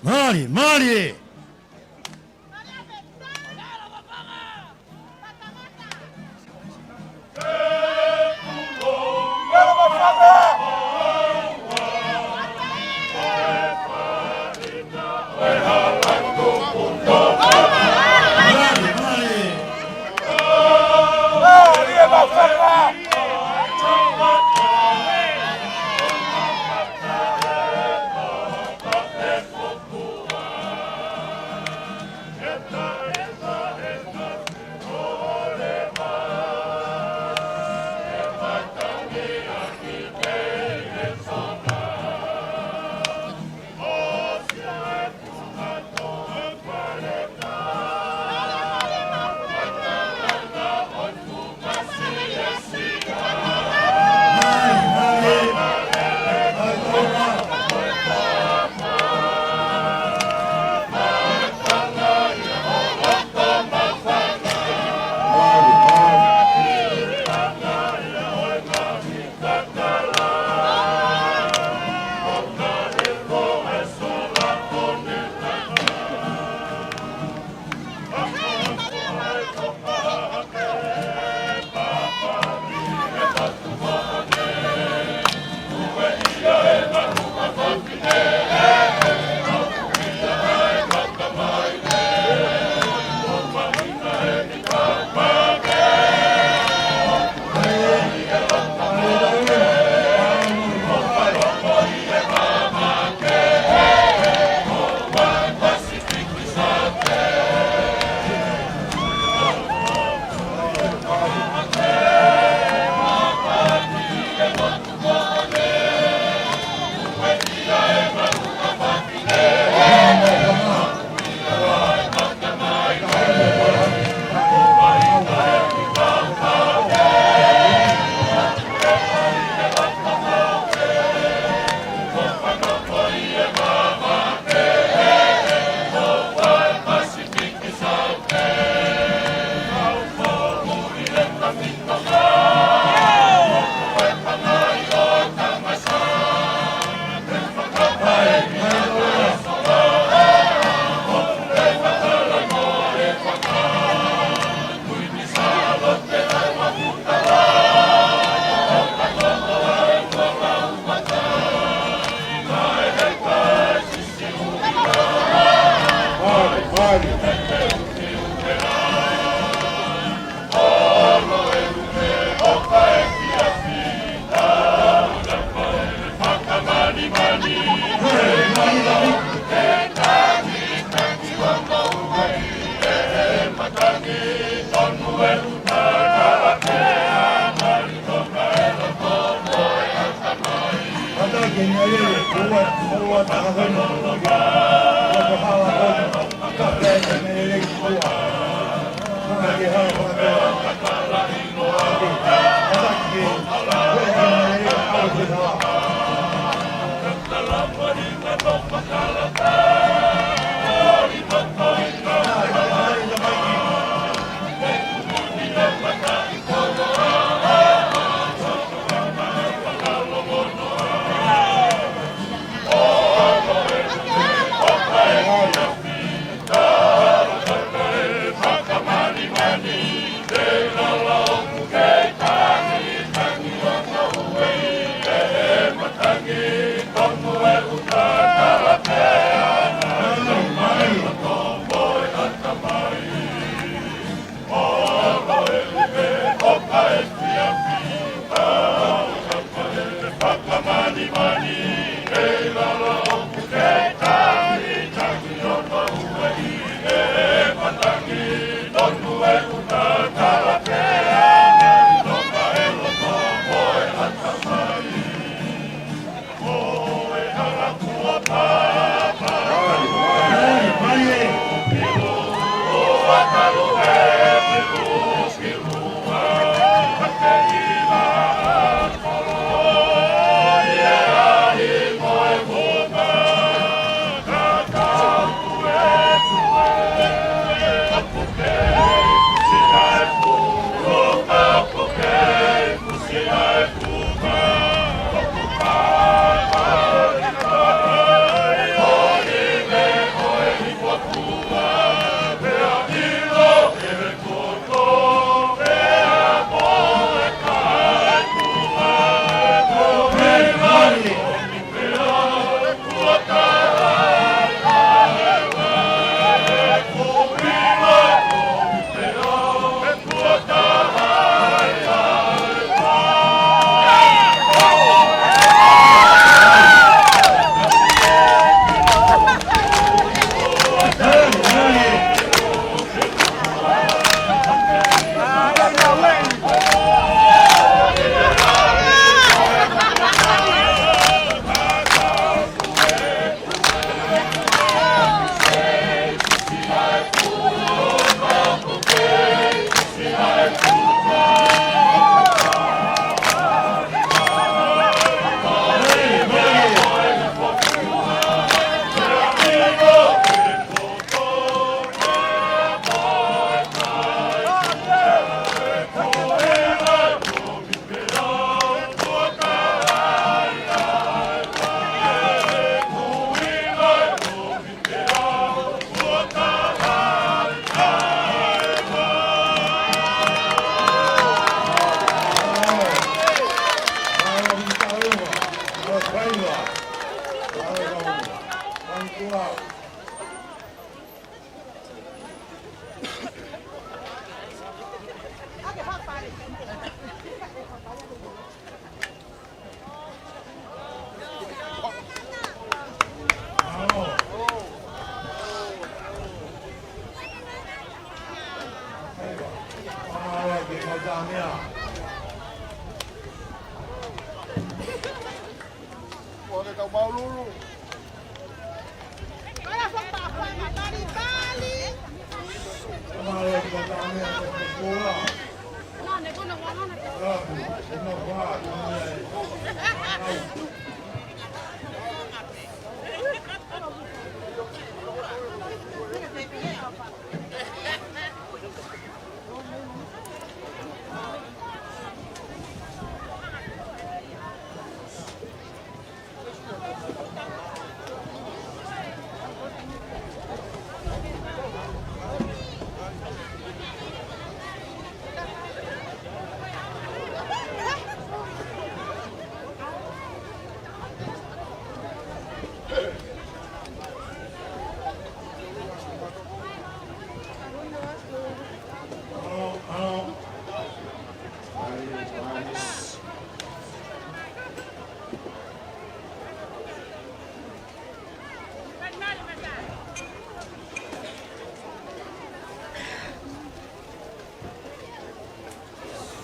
Mālie, mālie.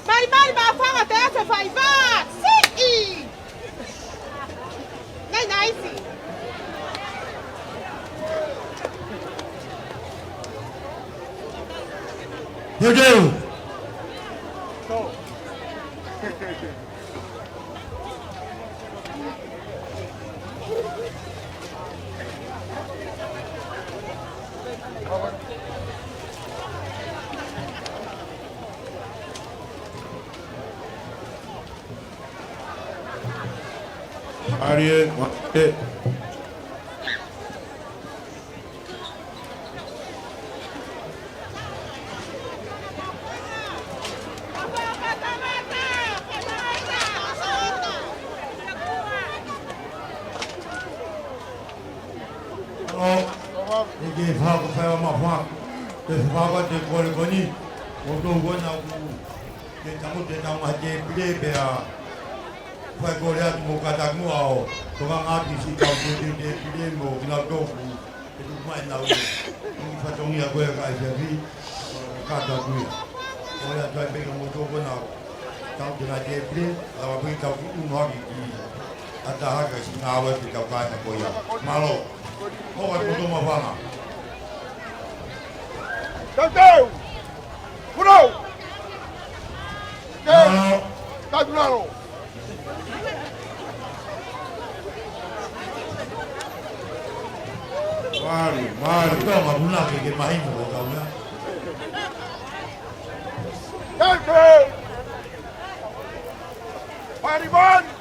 Malimali, maʻufanga, teʻa ʻa e faiva. Siʻi. Nei, naisi. Teuteu. Ari e, wa-, e. ʻO, ʻe ke faka-, fai ʻa e maʻufanga. Te faka-, te kole ko eni. ʻO tau ko ena ku ke tamu te tau ma te pile pea. Fai kole atu mo kātaki muʻa ʻo tokanga atu siʻi kau te, te, te pile mo kinautolu. ʻE tuku mai nau e. Ko e fatongia ko ē ka e fiafi. Kātaki ia. Ko ia tai peka mo tō ko nau. Tau te ngai te pile, lava pē tau ki unu hake ki ʻata hake siʻi ngāue ke tau kāinga ko ia. Mālō. Hoa ko tō maʻufanga. Teuteu! Purau! Teuteu! Mālō. Tatunalo! Mālō, mālō. Tō maʻufanga ke, ke mahino ko kau ia. Teuteu! Parivan!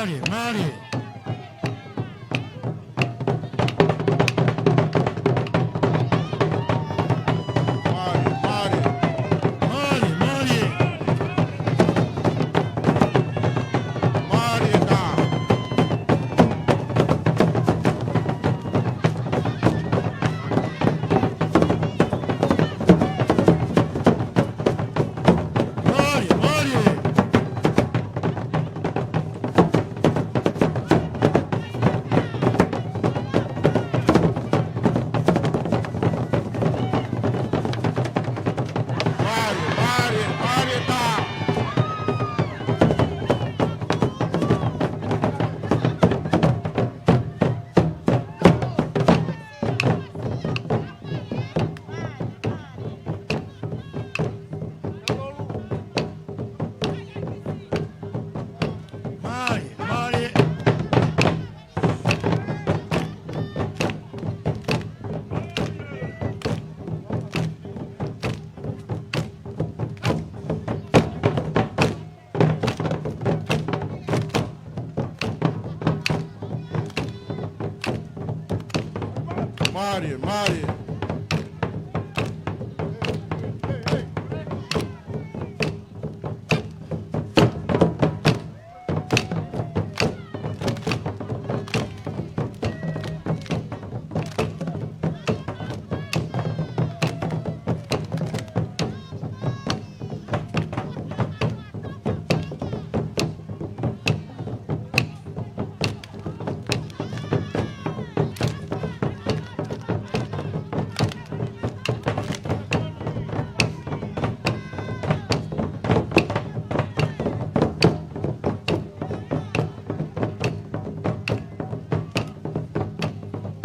Mālie, mālie. Mālie, mālie. Mālie, mālie. Mālie tā. Mālie, mālie. Mālie, mālie, mālie tā. Mālie, mālie. Mālie, mālie.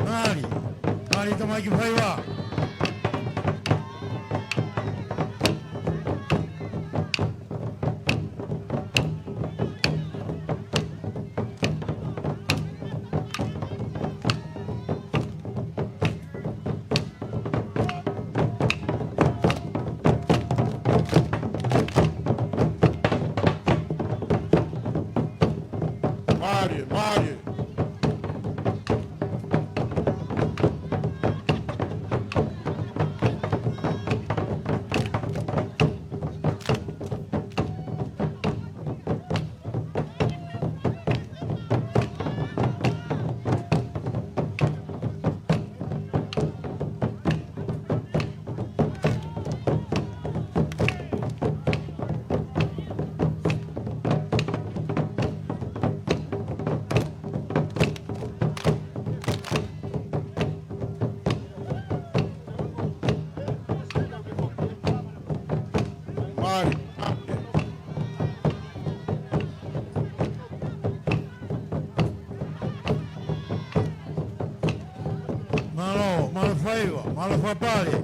Mālie, mālie tamaiki faiva. Mālie, mālie. Mālie. Mālō, mālō faiva, mālō fakapale.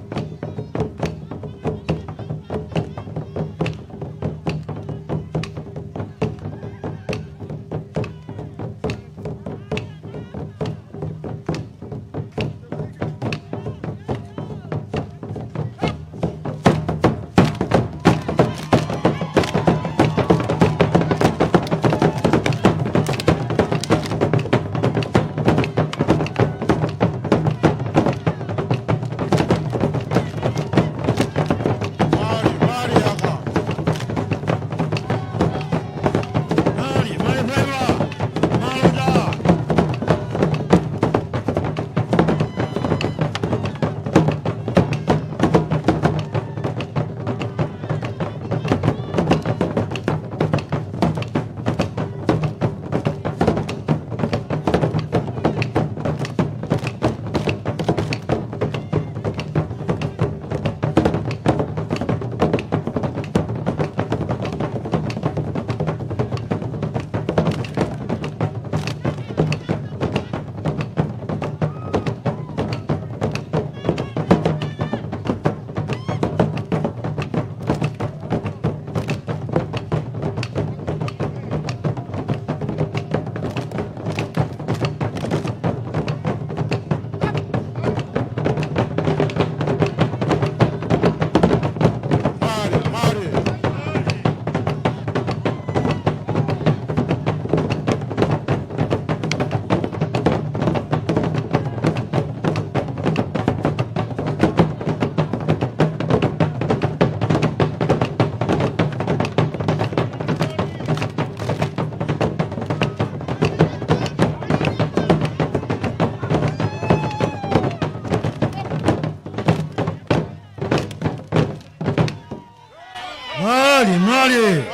Mālie.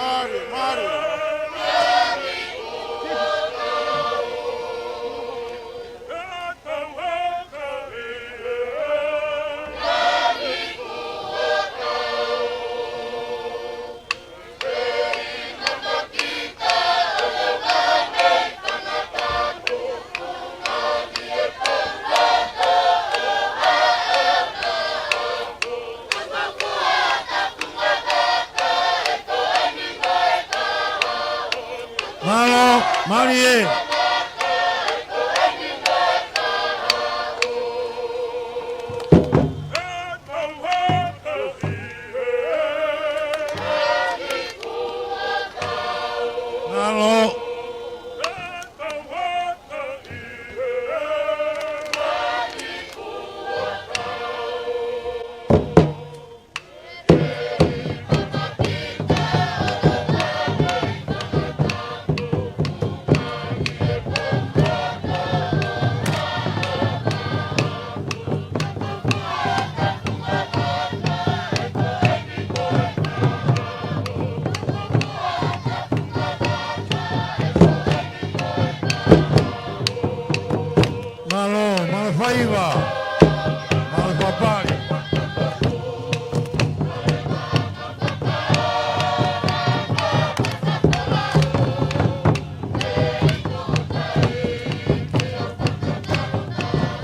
Mālō, mālie. Mālō. Mālō, mālō faiva. Mālō fakapale.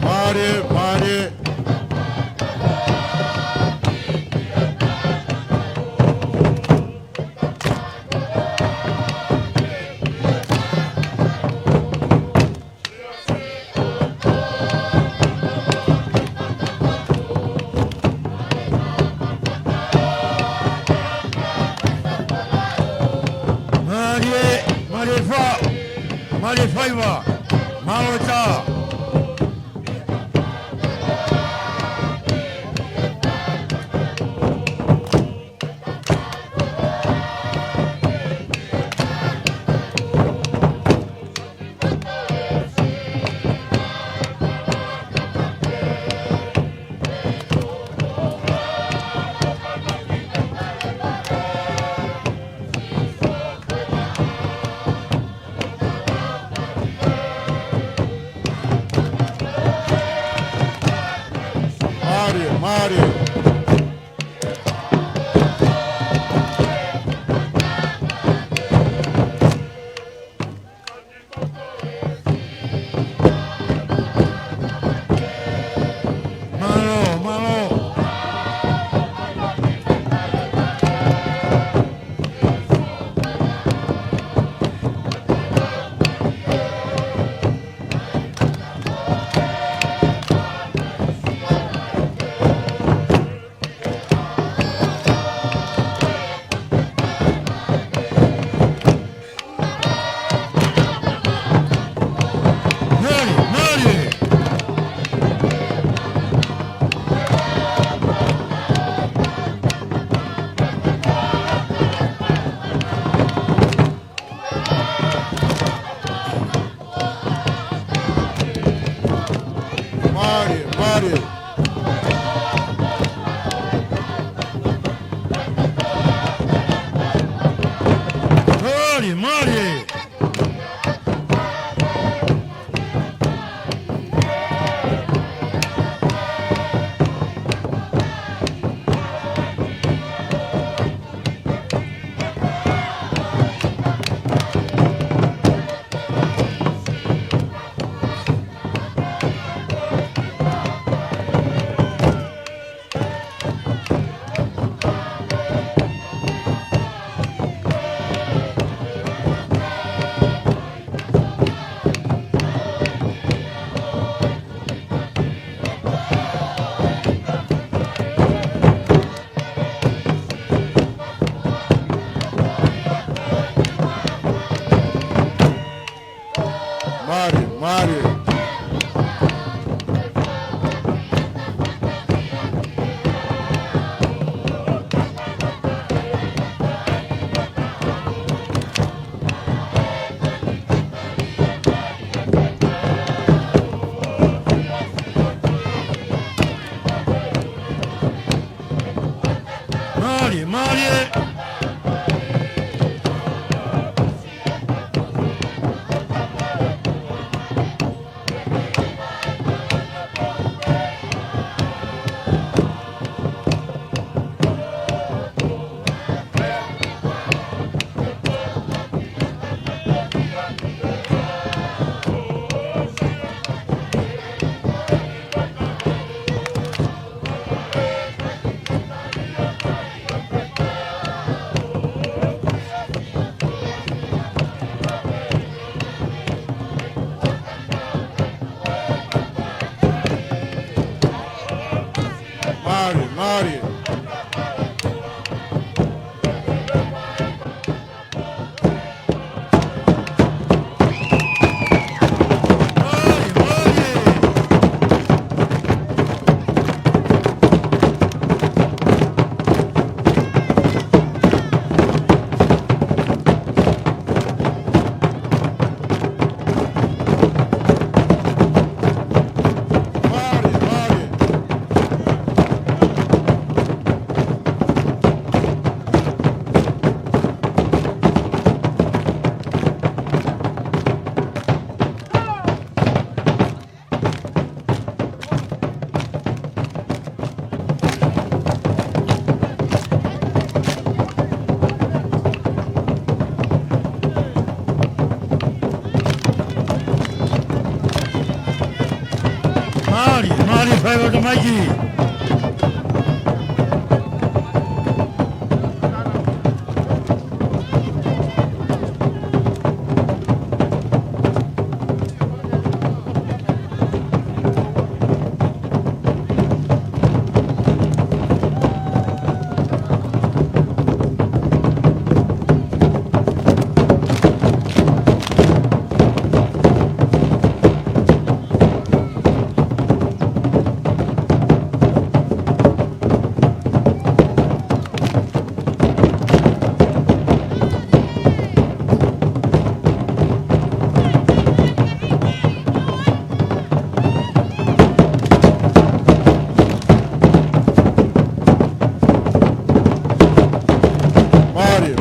Mālie, mālie. Mālie, mālie fa-, mālie faiva, mālō tā. Mālie, mālie. Mālō, mālō. Mālie, mālie. Mālie, mālie. Mālie, mālie. Mālie. Mālie, mālie fai ʻo te maiki. Mālie,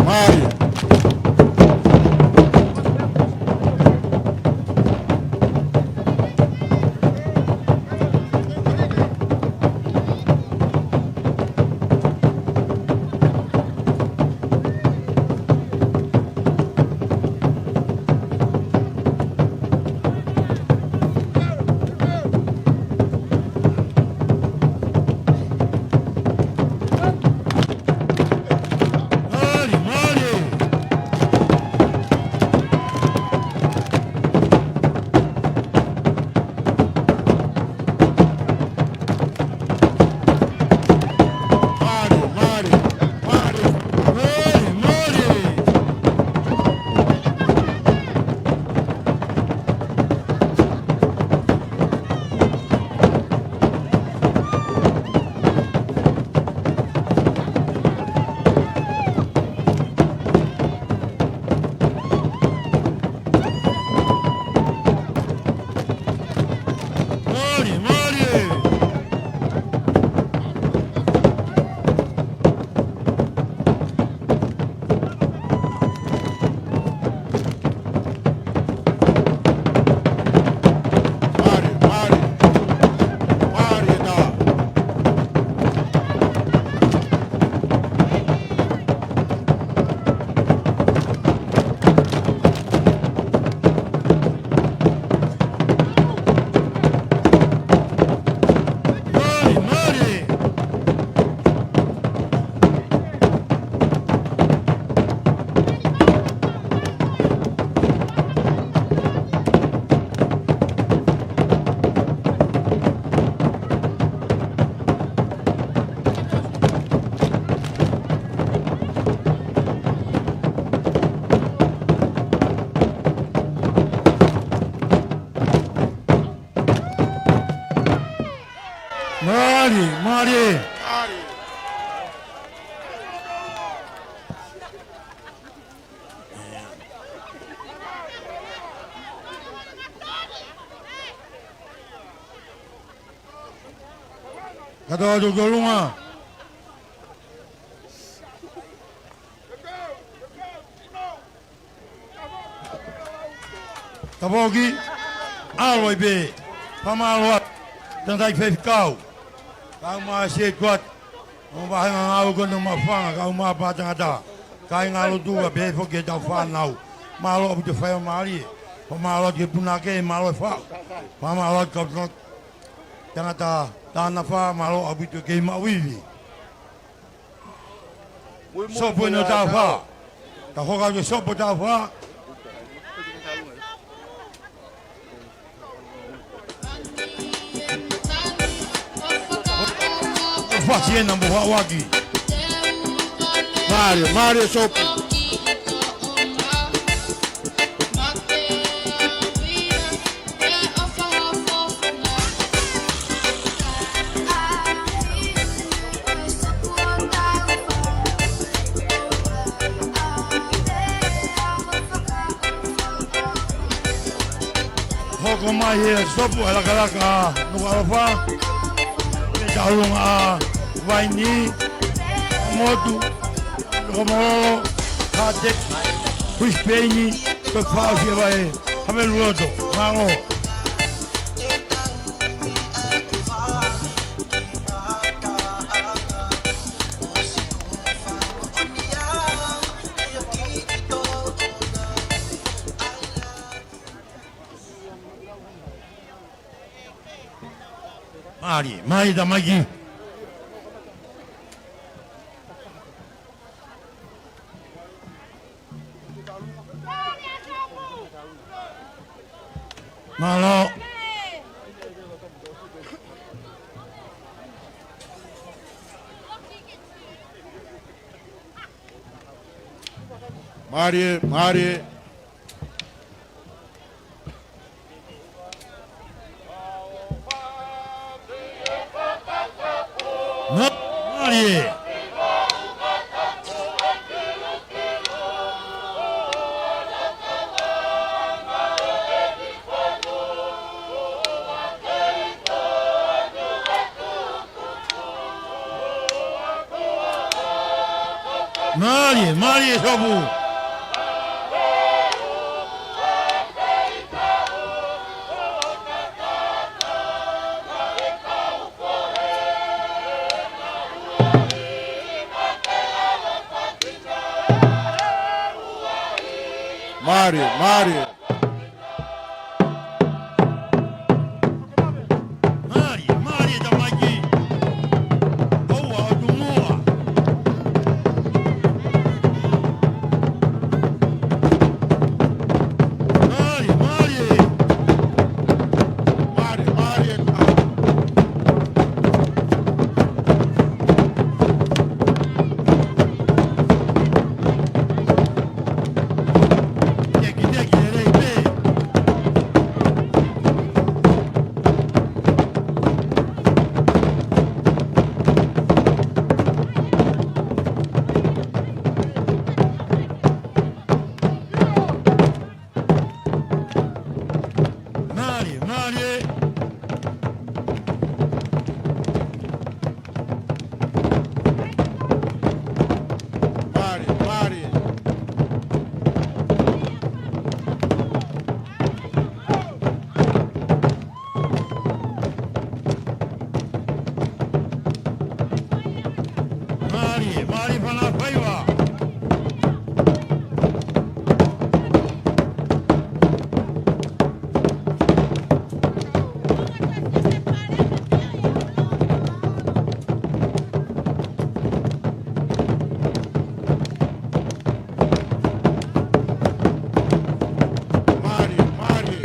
mālie. Mālie, mālie. Kātoa atu ki ʻolunga. Tafoki, ʻaloʻi pē, fakamālō atu, tangataʻeiki faifekau, kaeʻumaʻā e sētuata, mo e vāhenga ngāue ko ena ʻo Maʻufanga, kaeʻumaʻā pē tangata, kāinga lotu, pea pehē foki ki heʻetau fānau, mālō ʻaupito e faingamālie, fakamālō atu ki he punake, mālō e faʻu, fakamālō atu ki he kau tangata, tangata Tanafa, mālō ʻaupito e kei maʻu ivi. Sopu eni ʻo taʻu fā. Tau hoko atu ki he sopu ʻo taʻu fā. Pasi ena mo Haʻavaki. Mālie, mālie Sopu. Hoko mai he Sopu ʻa e lakalaka ʻa Nukuʻalofa. Ke tauʻolunga ʻa Vaini, Motu, Komololo, Haʻateki, Brisbane, ko e fausia vai, Haveluloto, Mālō. Mālie, mālie tamaiki. Mālō. Mālie, mālie. Mālie. Mālie, mālie Sopu. Mālie, mālie. Mālie, mālie tamaiki. ʻOua ʻo tuʻu muʻa. Mālie, mālie. Mālie, mālie. Teki, teki, lelei pē. Mālie, mālie. Mālie, mālie. Mālie, mālie fana faiva. Mālie, mālie.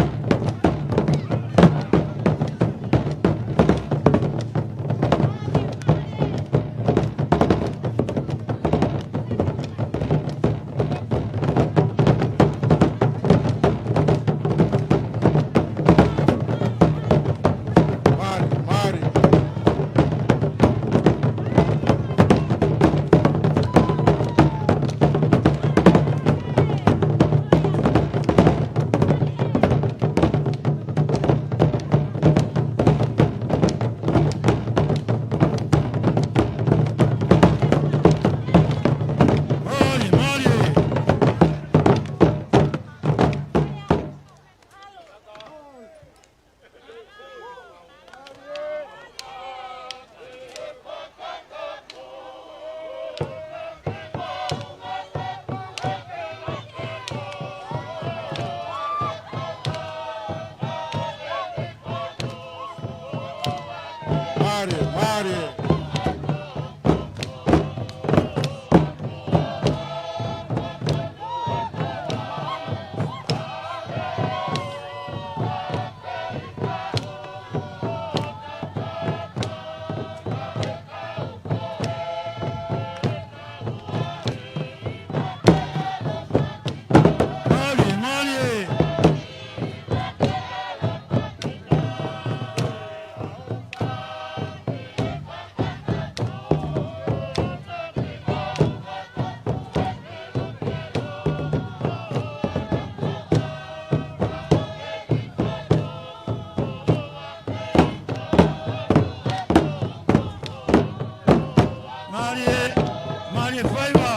Faiva.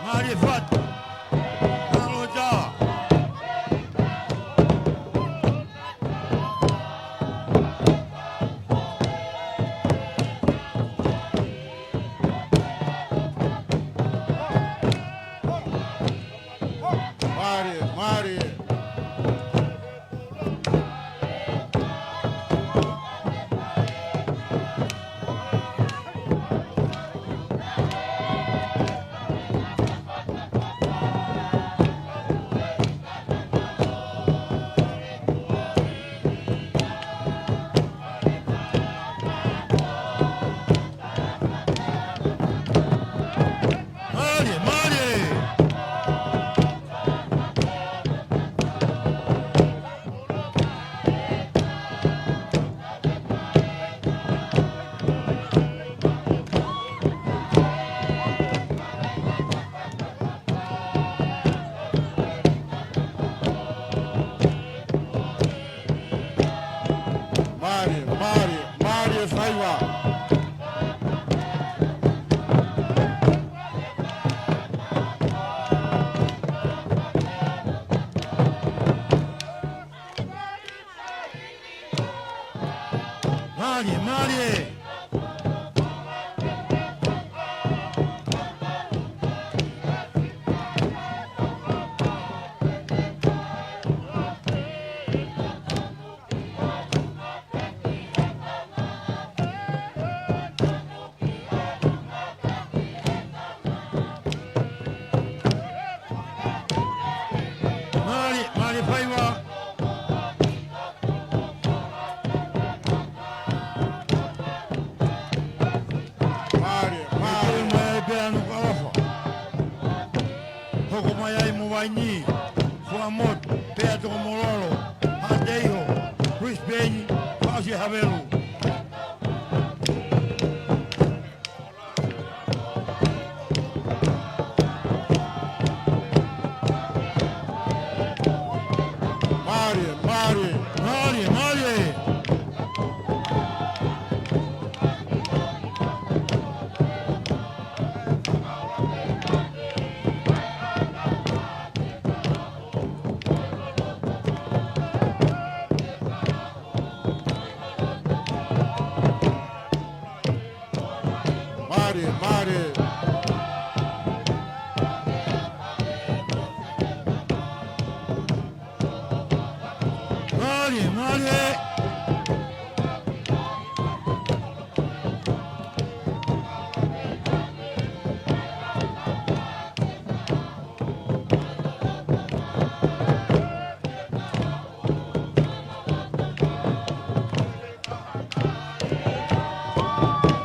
Mālie Fatu. Mālō Tā. Mālie, mālie. Mālie, mālie. Mālie, mālie, mālie Faiva. Mālie, mālie. Mālie, mālie Faiva. Mālie, mālie. Teu mai ai pea Nukuʻalofa. Hoko mai ai mo Vaini, Fuaʻamotu, pea Tokomololo, Haʻateiho, Brisbane, Fasi Havelu. Mālie, mālie. Mālie, mālie. Mālie, mālie. Mālie, mālie.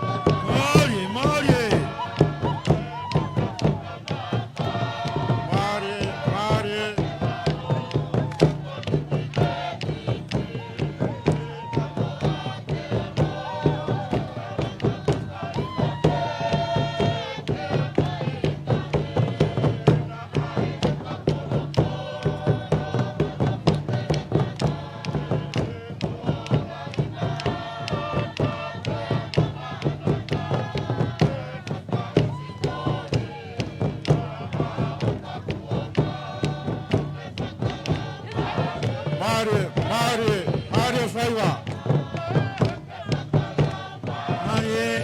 Mālie, mālie. Mālie, mālie. Mālie, mālie, mālie Faiva. Mālie.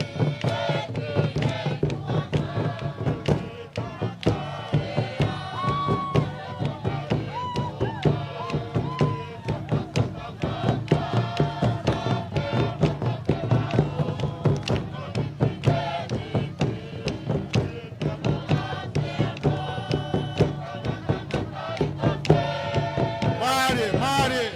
Mālie, mālie.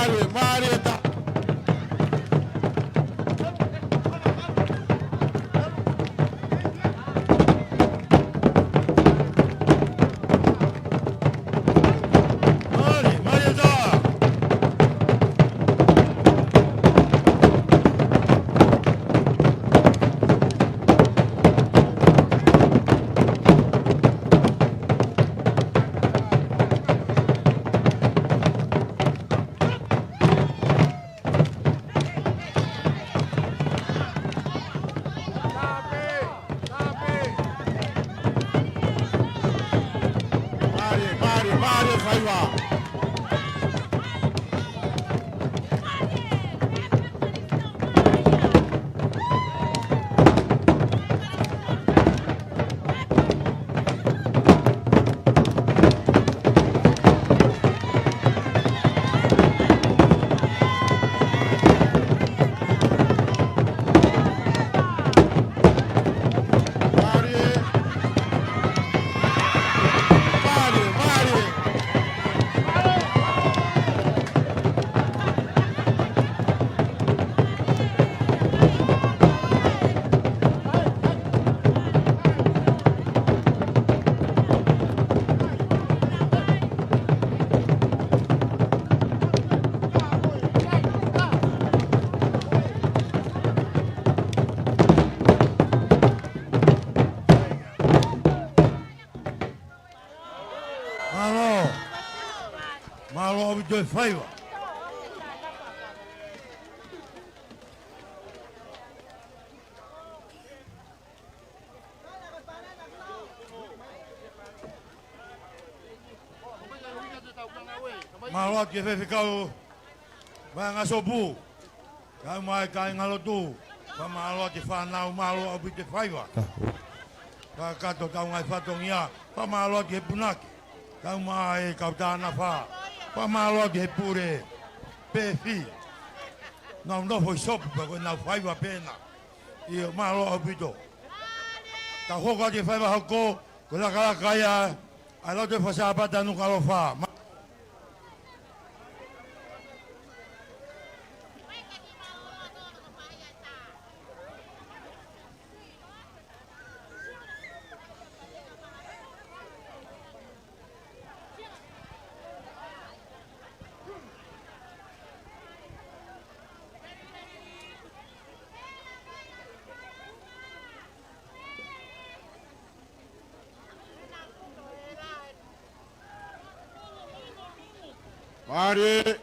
Mālie, mālie ta. Mālie, mālie ta. Mālie, mālie, mālie faiva. Mālō. Mālō ʻaupito e faiva. Mālō atu ki he faifekau Vaeanga Sopu. Kau mai kāinga lotu. Fakamālō atu ki he fānau, mālō ʻaupito e faiva. Kakato ʻetau ngaahi fatongia. Fakamālō atu ki he punake. Kau mai e kau tānafa. Fakamālō atu ki he pule. Pefi. Nau nofo ʻi Sopu pea ko ʻenau faiva pē ena. ʻIo, mālō ʻaupito. Tau hoko atu ki he faiva hoko, ko e lakalaka ia ʻa e Lotu Faka-Sāpate ʻa Nukuʻalofa. Ma- Mālie.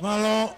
Mālō.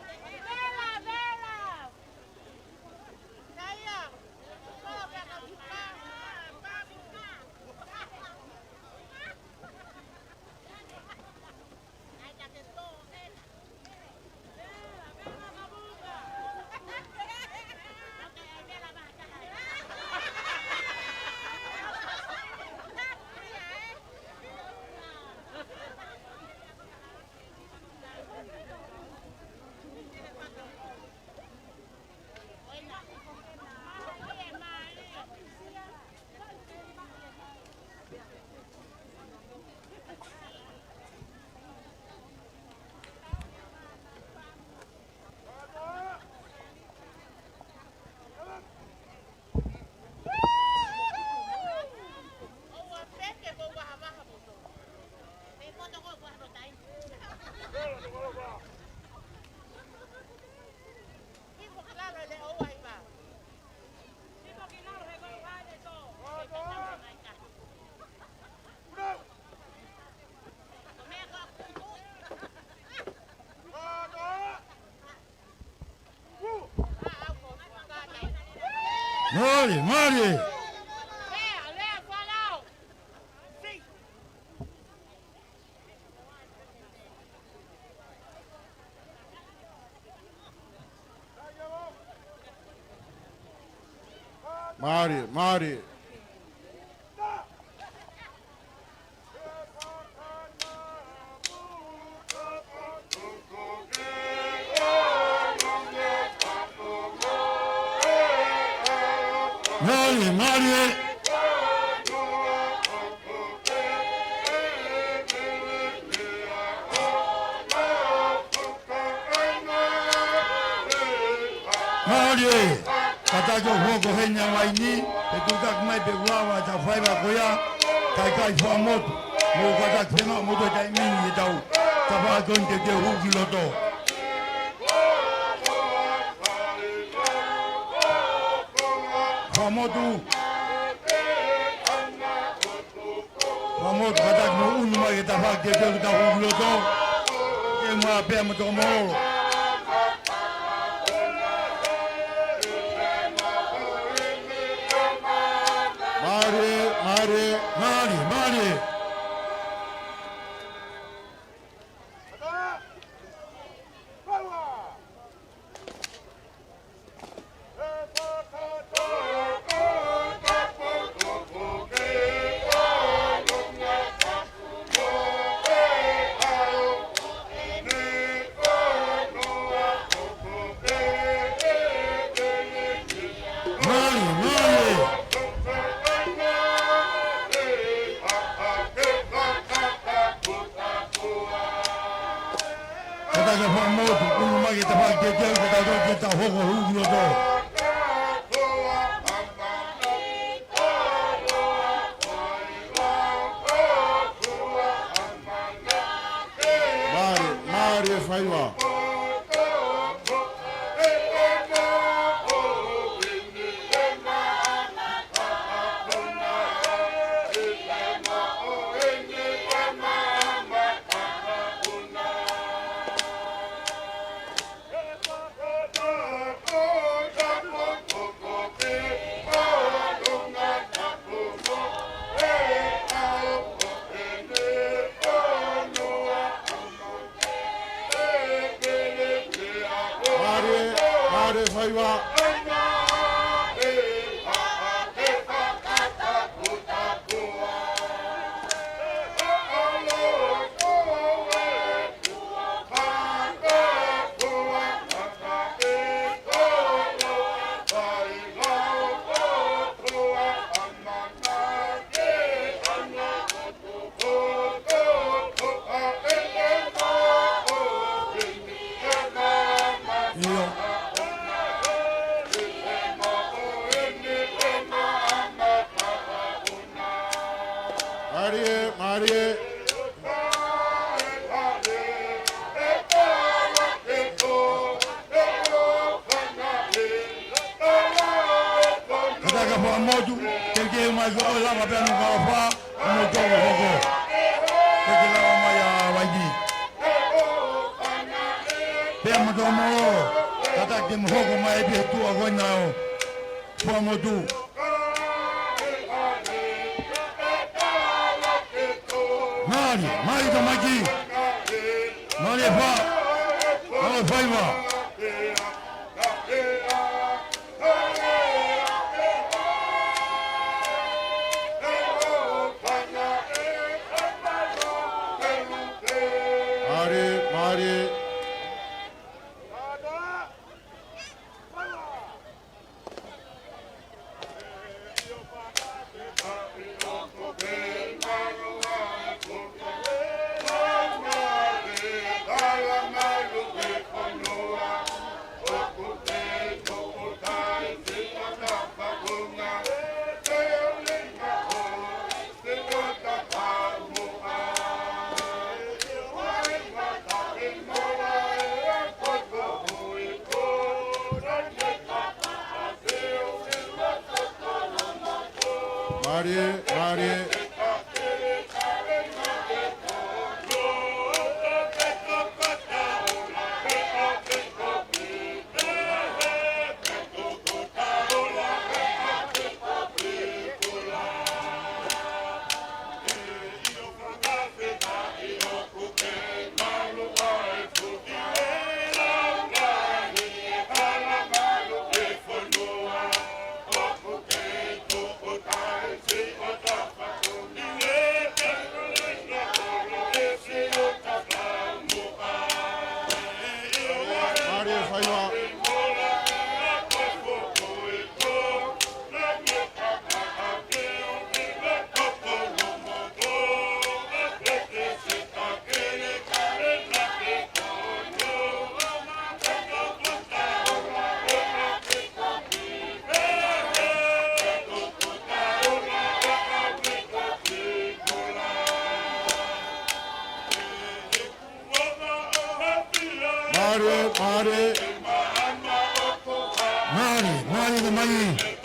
Mālie, mālie. Mālie, mālie. Mālie, mālie. Mālie. Kātaki ʻo hoko heni ʻa Vaini, pea tuʻutaki mai pē ʻoku lava ʻetau faiva ko ia, kae kai fakamotu, mou kātaki fenga motu e taimi ni ʻetau tafaʻaki ko eni ke te hū ki loto. Fakamotu. Fakamotu, kātaki mou ʻunu mai ke tau fai ke tau hū ki loto. Ke mua pea mo toko molo. Mālie, mālie. Mālie, mālie. Mālie, mālie. Kātaki fakamotu, ʻunu mai ke tau fai ke tau, ke tau, ke tau hoko hū ki loto. Mālie, mālie faiva. Mālie, mālie faiva. ʻIo. Mālie, mālie. Kātaki fakamotu, ke ke mai ko e lava pea no ka fa, mo toko hoko. Ke ke lava mai ʻa Vaini. Pea mo toko molo, kātaki mo hoko mai pē tuʻa ko ena ʻo fakamotu. Mālie, mālie tamaiki. Mālie fa. Mālie faiva. Mālie, mālie. Mālie, mālie. Mālie faiva. mai.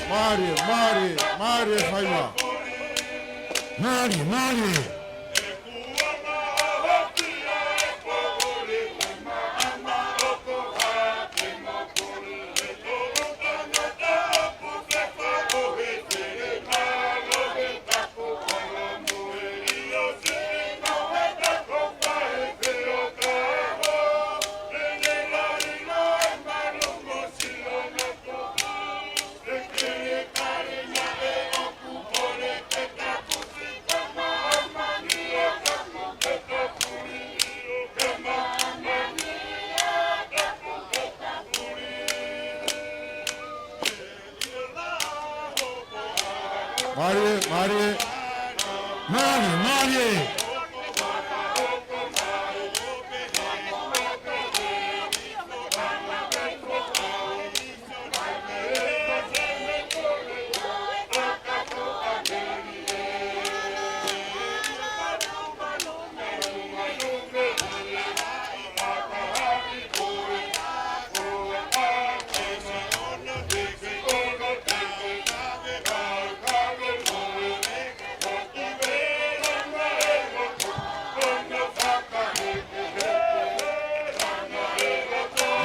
Mālie, mālie, mālie Faiva. Mālie, mālie. Mālie, mālie. Mālie, mālie.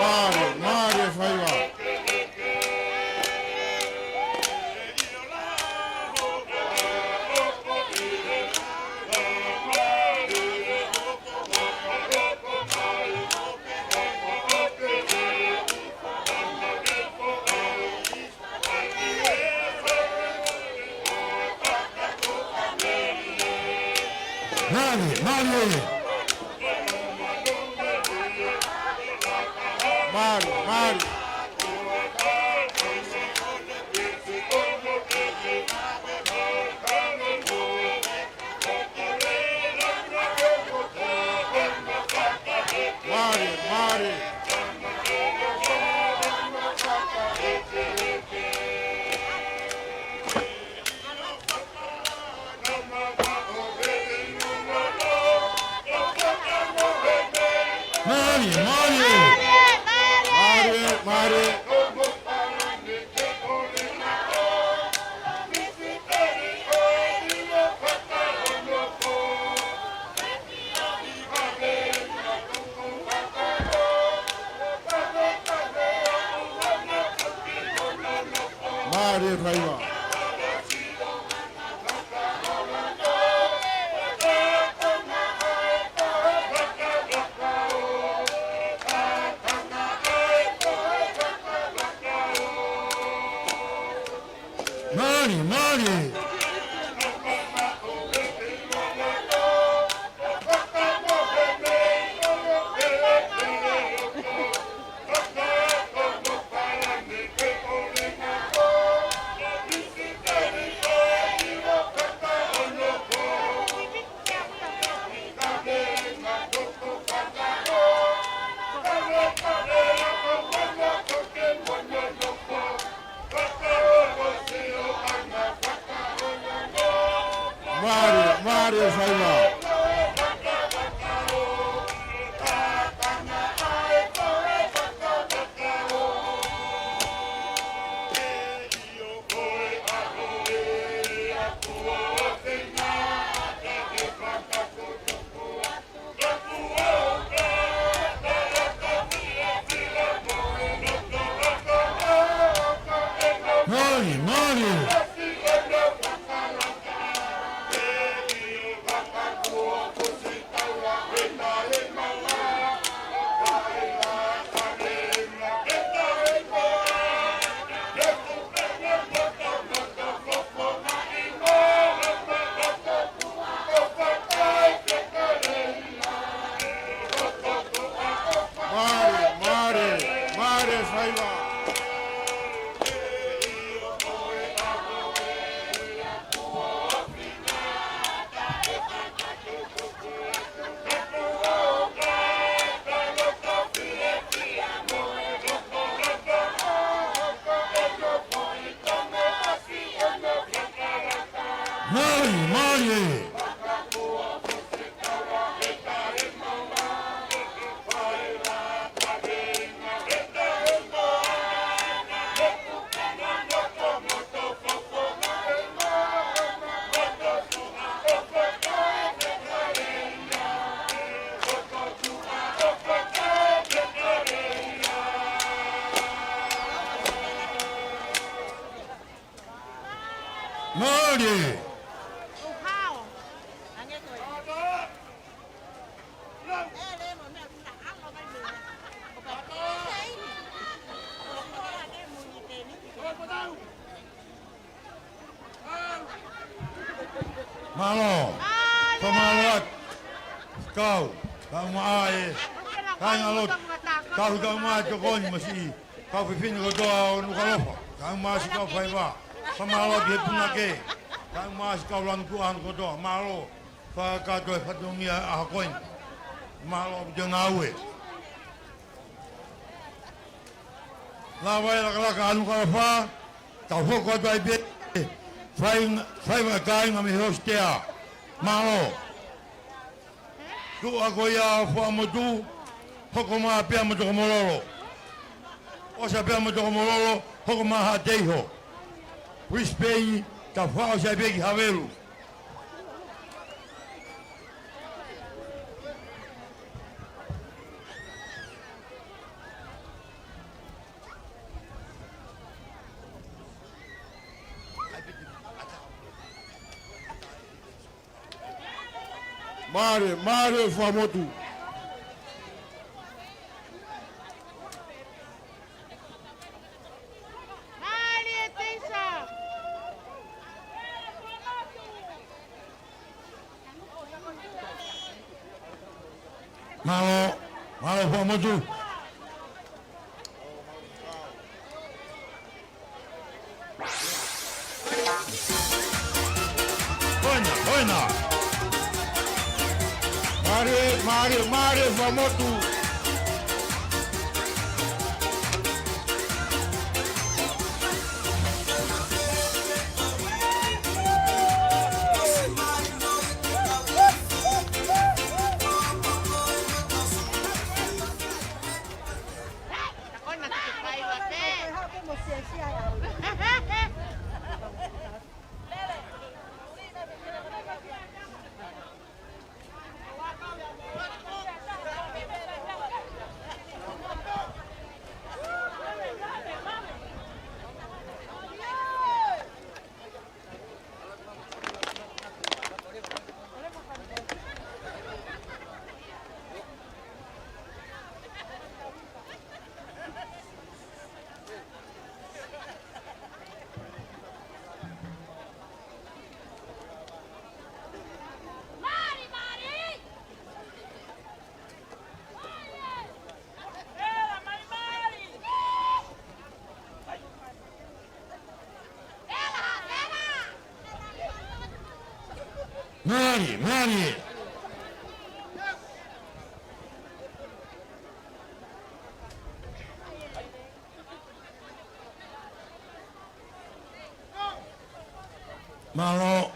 Mālie, mālie Faiva. Mālie, mālie. Mālie, mālie. Mālie, mālie. Mālie, mālie. Mālie, mālie. Mālie Faiva. Mālie, mālie. Mālie, mālie Faiva. Mālie, mālie. Mālie, mālie, mālie Faiva. Mālie, mālie. Mālie. Mālō. Fakamālō atu. Kau, kau maʻa e kāingalotu. Kau, kau maʻa e tokoni mo siʻi kau fefine kotoa ʻo Nukuʻalofa. Kau maʻa siʻi kau faiva. Fakamālō ki he punake. Kau maʻa siʻi kau lanu kuʻa kotoa. Mālō. Fakakakato e fatongia ʻa e ʻaho ko eni. Mālō ʻaupito e ngāue. Lava e lakalaka ʻa Nukuʻalofa, tau hoko atu ai pē. Fai, fai e kāinga mei he hositea. Mālō. Tuʻa ko ia Fuaʻamotu, hoko mai pea mo Tokomololo. ʻOsi pea mo Tokomololo, hoko mai Haʻateiho. Brisbane, tau fakaʻosi ai pē ki Havelu. Mālie, mālie Fuaʻamotu. Mālie Teisa. Mālō, mālō Fuaʻamotu. Hoina, hoina. Mālie, mālie, mālie Fuaʻamotu. Mālie, mālie. Mālō.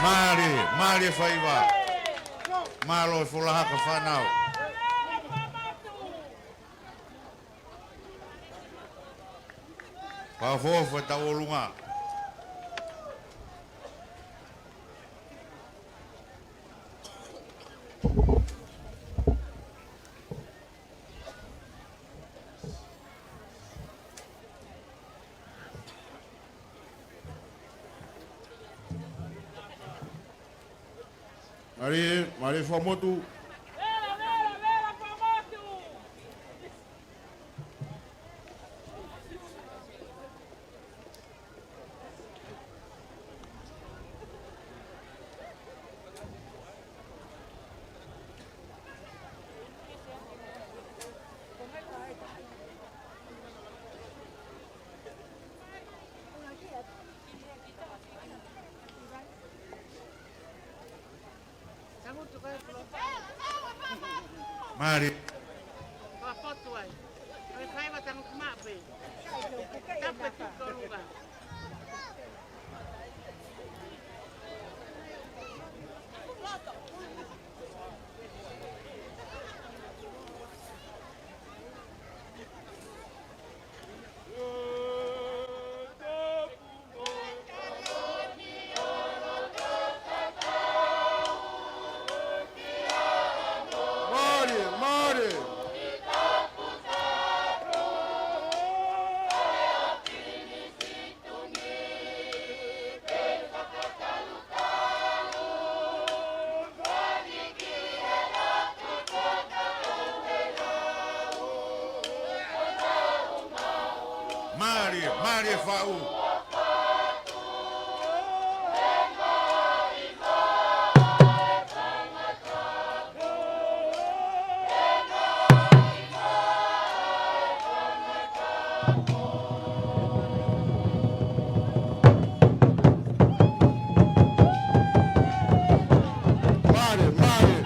Mālie, mālie faiva. Mālō e fola haka fānau. Fakaʻofoʻofa e tauʻolunga. Mālie, mālie Fuaʻamotu. Mālie. Mālie, mālie. Mālie, mālie Faʻu. Mālie, mālie.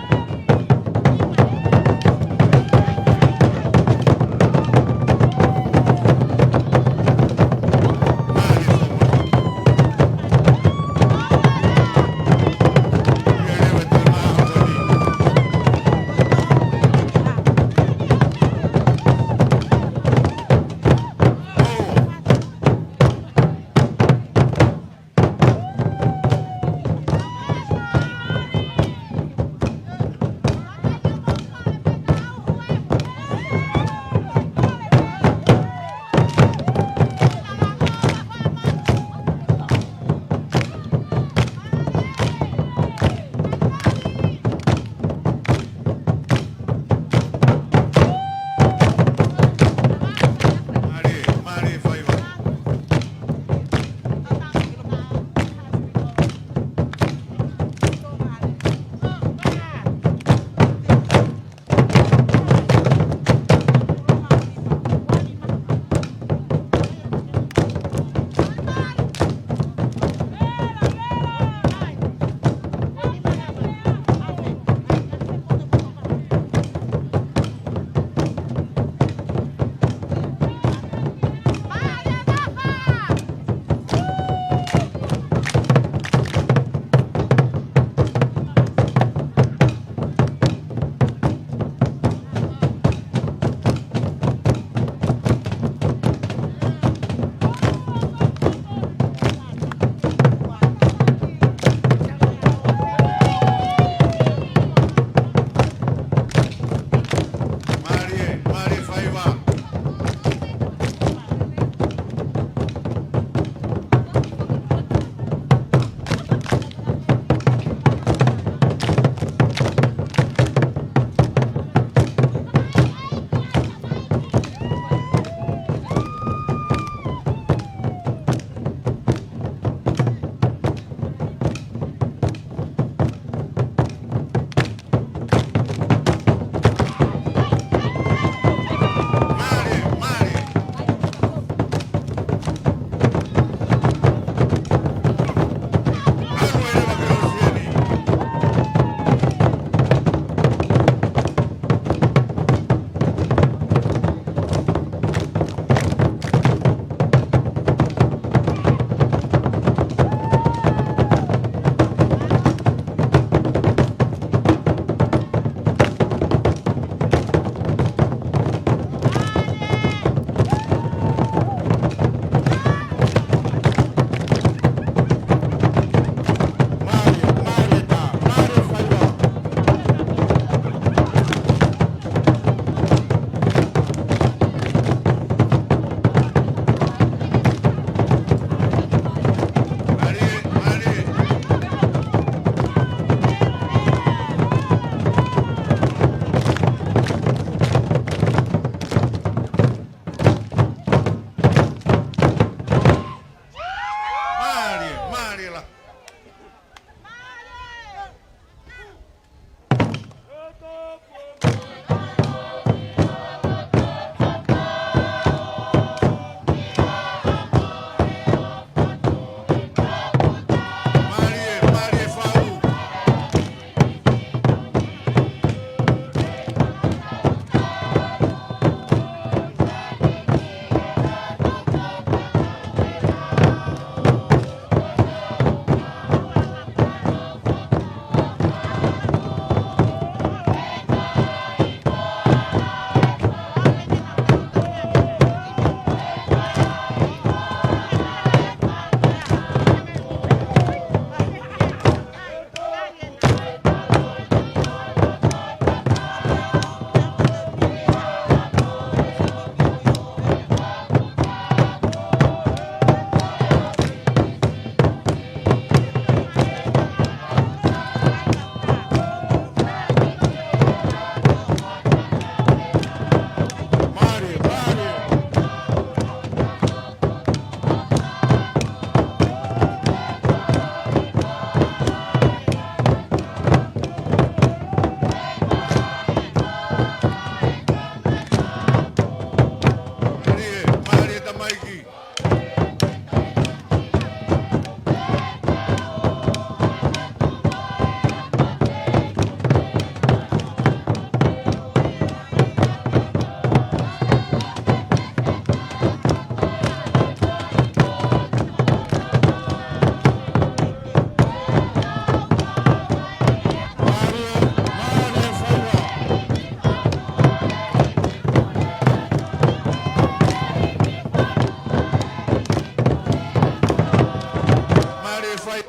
Fai.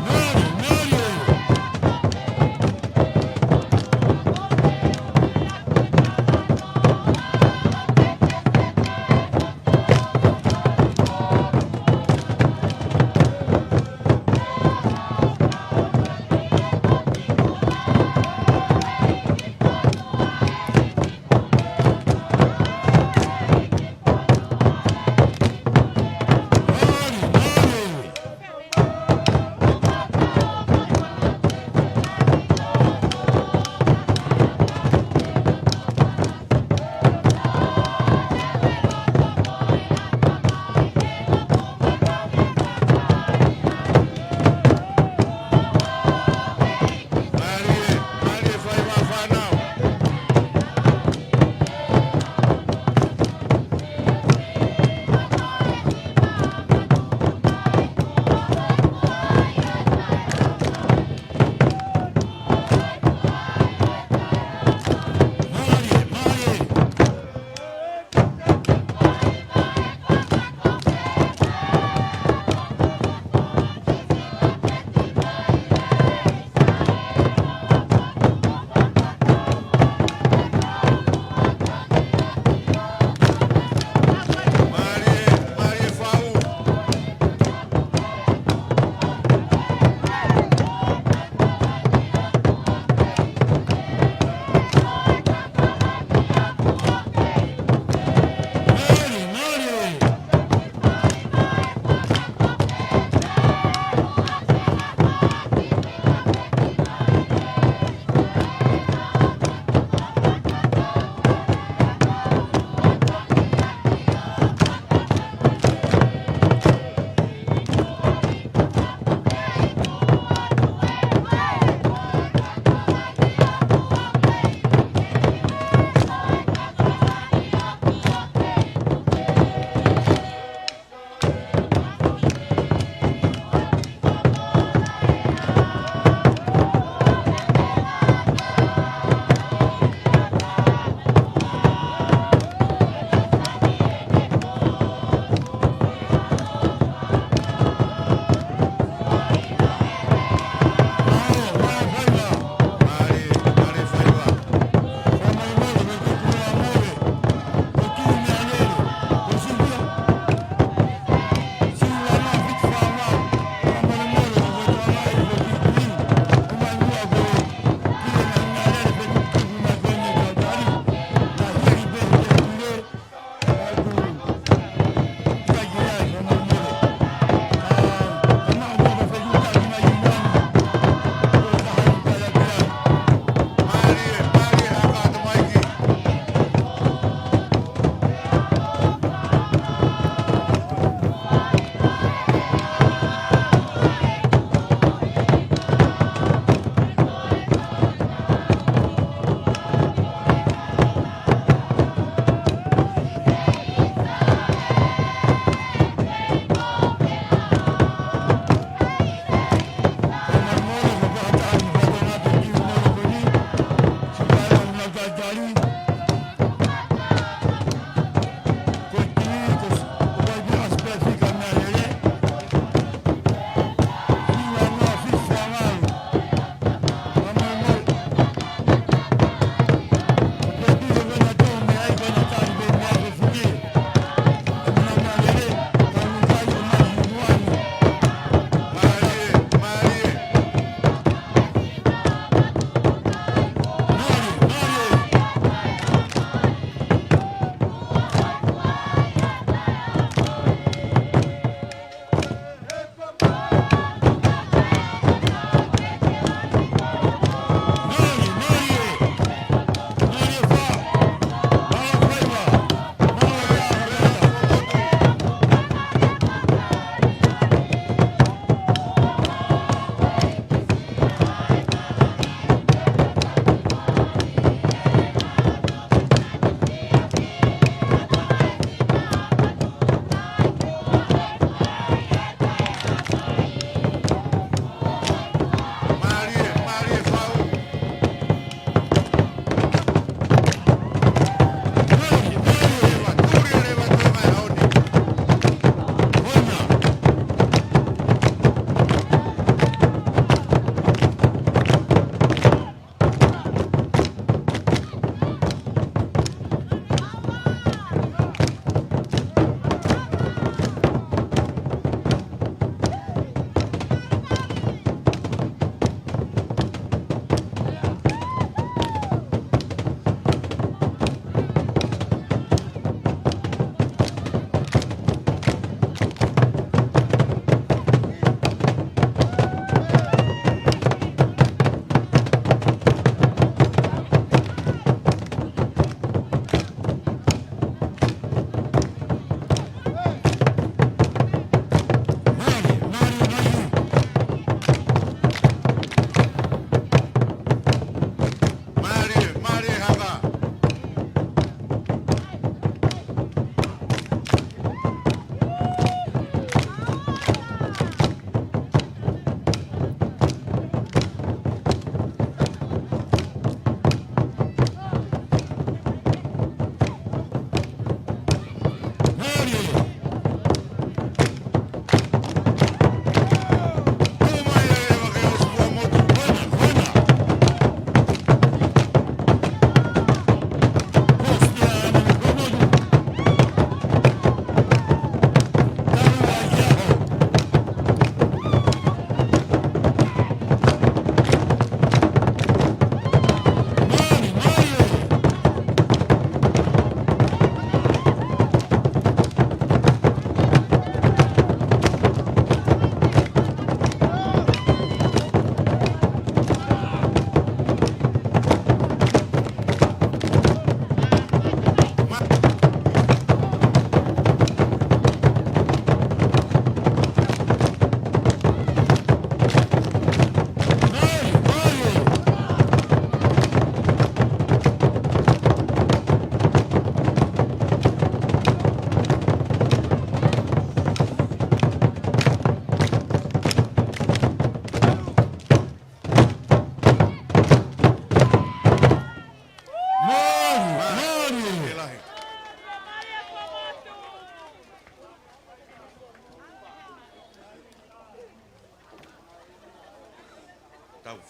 Nali, nali.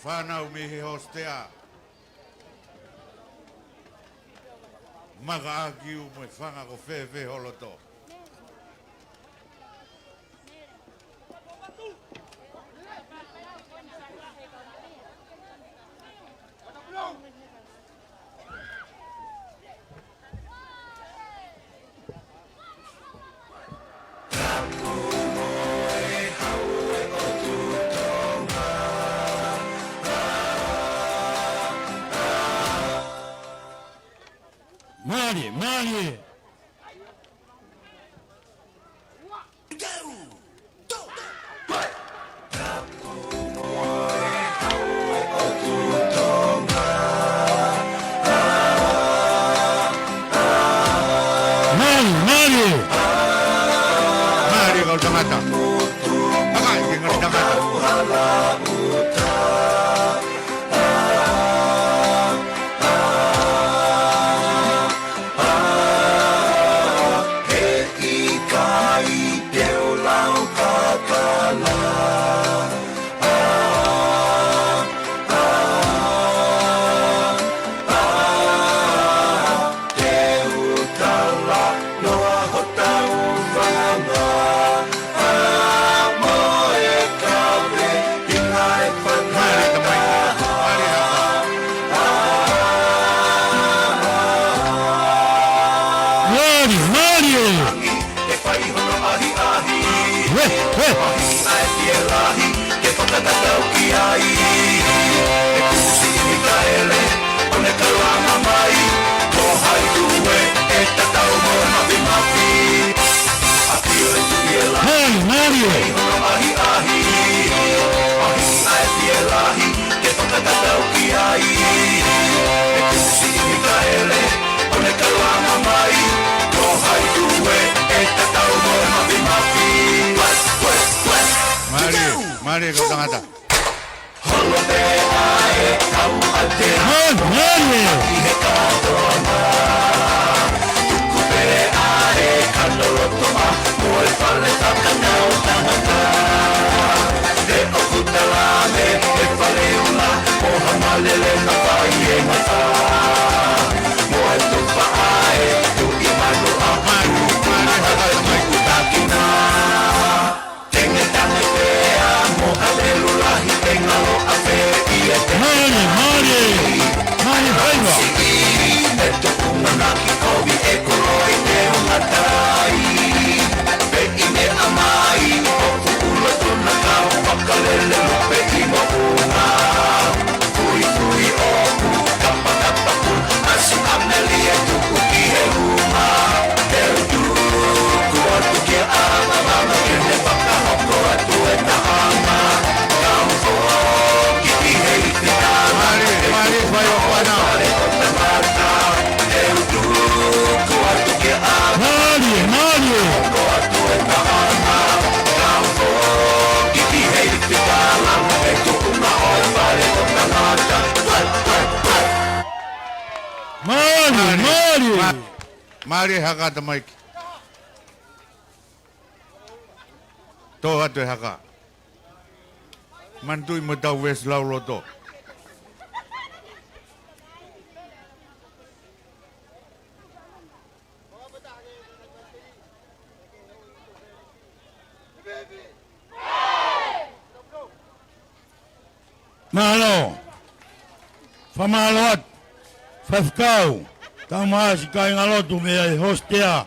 Fānau mei he hostea. Maka ʻAkiu mo e fanga ko Fēfē Holoto. Mālie, mālie. Mālie, mālie. Mālie kau tangata. Haka, ke ngaahi tangata. Mālie, mālie. Ue, ue. Mālie, mālie. Mālie, mālie kau tangata. Mālie, mālie. Mālie, mālie. Mālie faiva. Mālie, mālie faiva fānau. Mālie, mālie. Mālie, mālie. Mālie, mālie. Mālie Haka tamaiki. Tō atu e haka. Manatuʻi mo ʻetau veesi lauloto. Mālō. Fakamālō atu. Faifekau. Taumaʻasi, kāingalotu mei he hostea.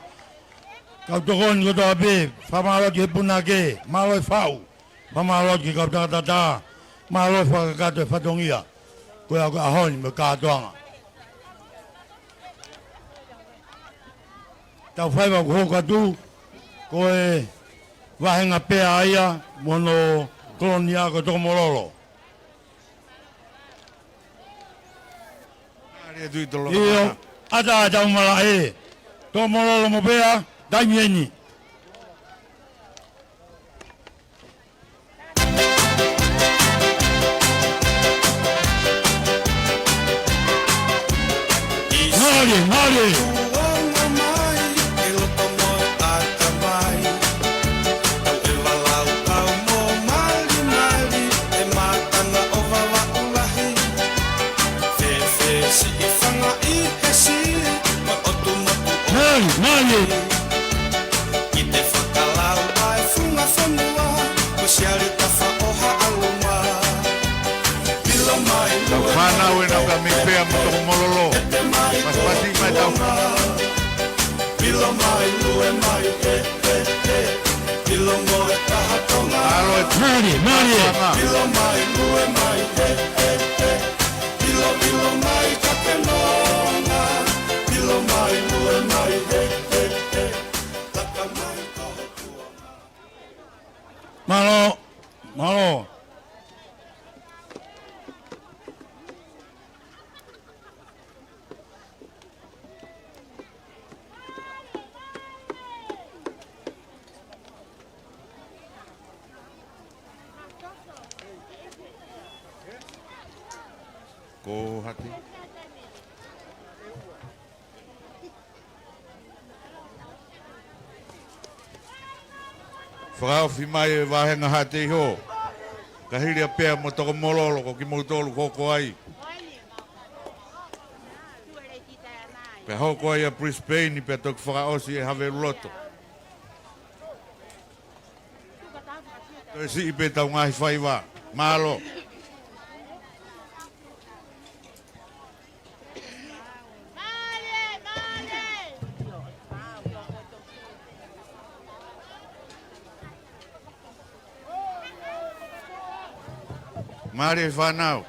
Kau tokoni kotoa pē. Fakamālō atu ki he punake. Mālō e faʻu. Fakamālō atu ki he kau tangata. Mālō e fakakakato e fatongia. Ko ia ko e ʻaho ni mo e kātoanga. Tau faiva kuo hoko atu, ko e vāhenga pea ia mo hono kolonia ko Tokomololo. ʻIo, ʻatā ʻetau malaʻe. Tokomololo mo pea, taimi eni. Mālie, mālie. Mālie, mālie. Mālō, mālō. Ko Hati. Fakaofi mai e vāhenga Hati Hō. Ka hili a pea mo Tokomololo ko kimoutolu hoko ai. Pea hoko ai a Brisbane pea toki fakaʻosi e Haveluloto. Toe siʻi pē ʻetau ngaahi faiva. Mālō. Mālie fānau.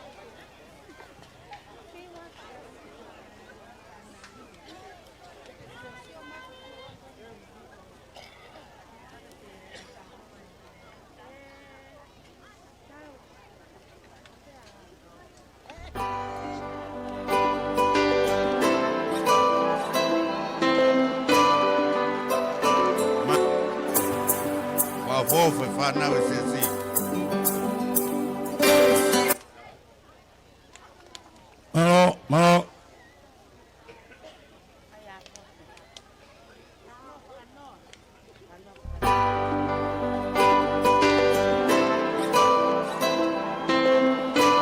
Fakaʻofoʻofa e fānau e siasi. Mālō, mālō.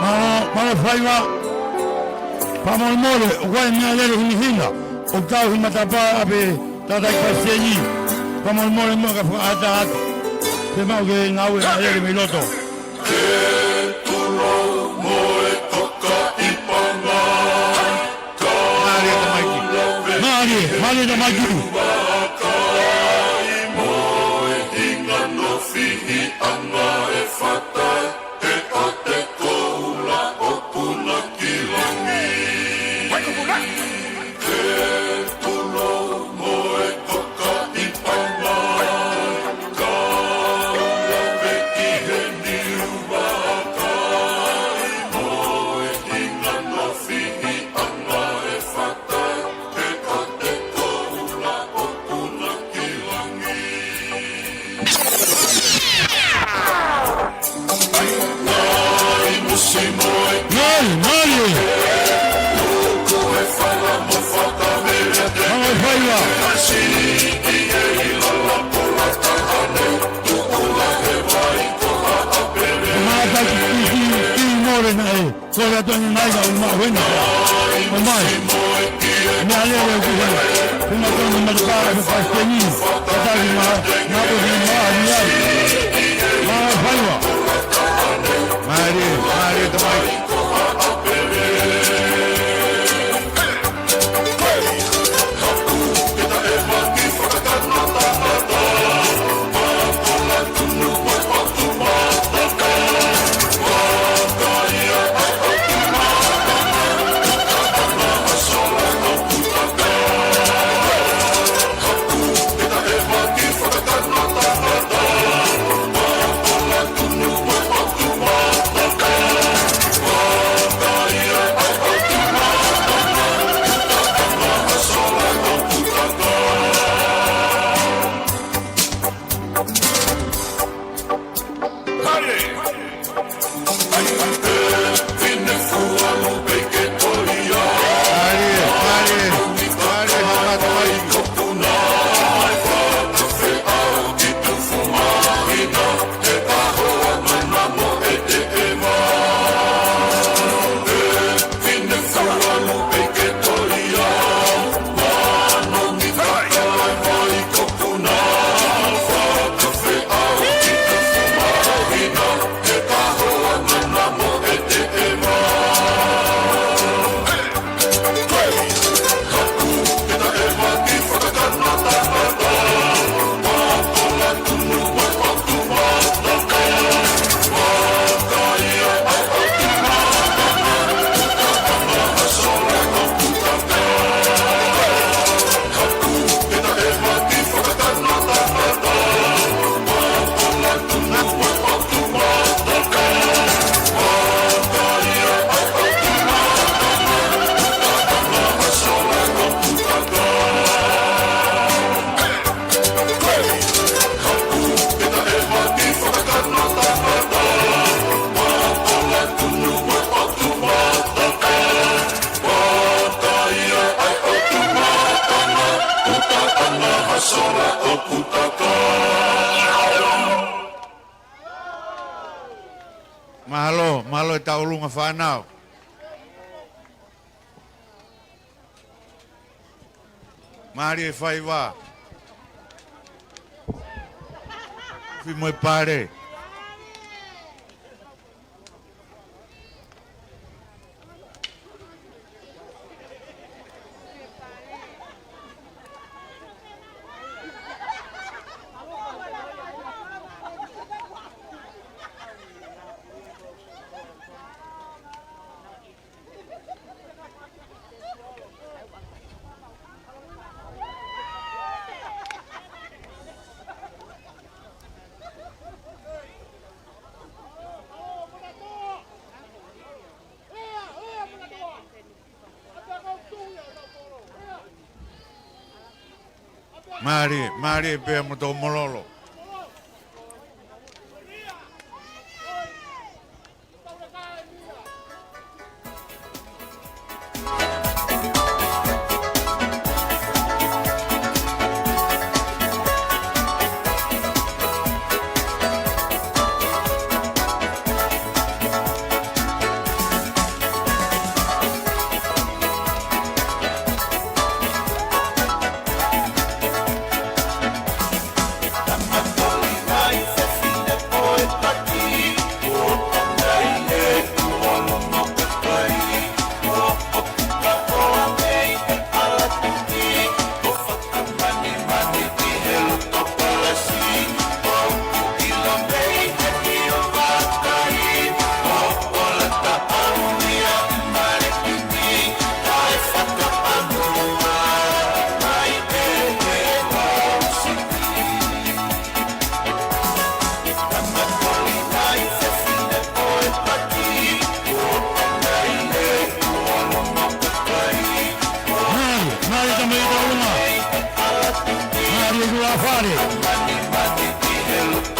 Mālō, mālō faiva. Fakamolemole, ʻoku ʻi ai e meʻalele hinga hinga ʻoku tauhi matapā ʻa e tangataʻeiki palesiteni. Fakamolemole muʻa ka fakaʻatā atu. Ke maʻu ke ngāue e meʻalele mei loto. Mālie tamaiki. Mālie, mālie tamaiki. Mālie, mālie. Mālō faiva. Mātaki ki, ki, ki mole naʻe. Ko le atu ni mai ka uma wena. ʻOmai. Meʻalele ʻoku hē. Puna tonu matapā ʻa e palesiteni. Ka tali ma, ma ko ni ma ni ai. Mālō faiva. Mālie, mālie tamai. Taulunga fānau. Mālie e faiva. Fimo e pale. Mālie, mālie pea mo Tokomololo. Mālie, mālie tamaiki Taulunga. Mālie ʻi he fale. Mālie, mālie Taulunga.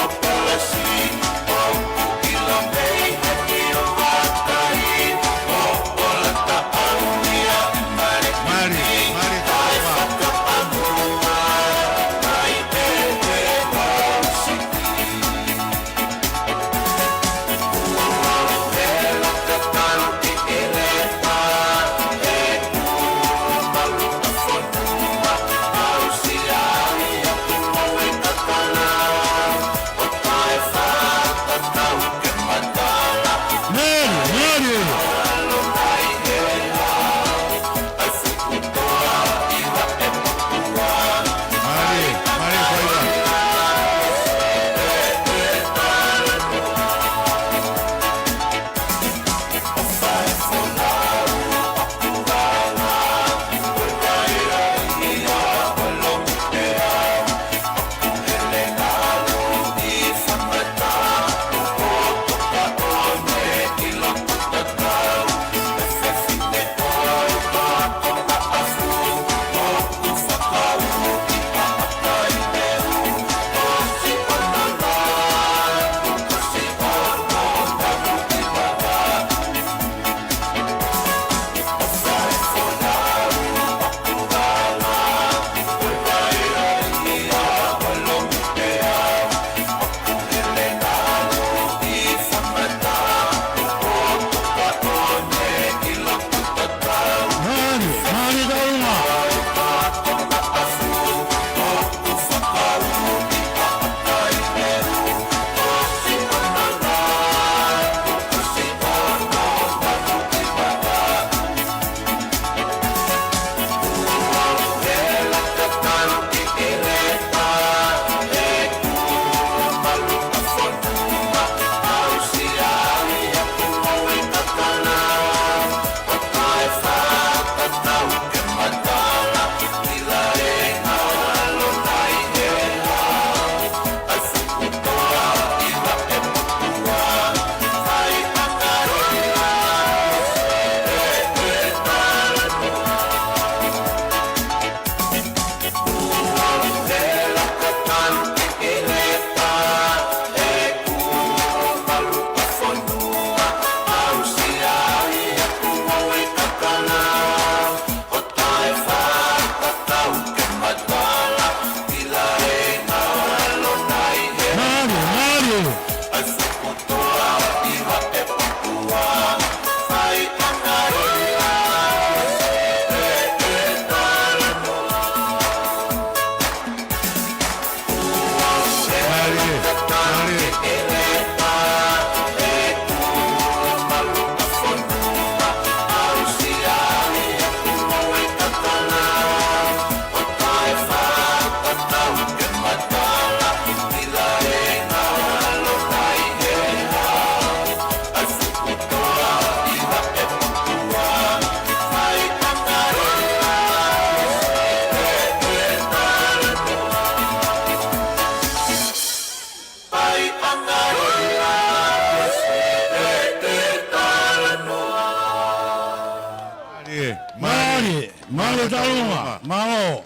Mālō Taulunga, mālō.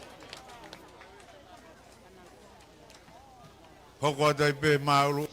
Hoko atu ai pē mālō.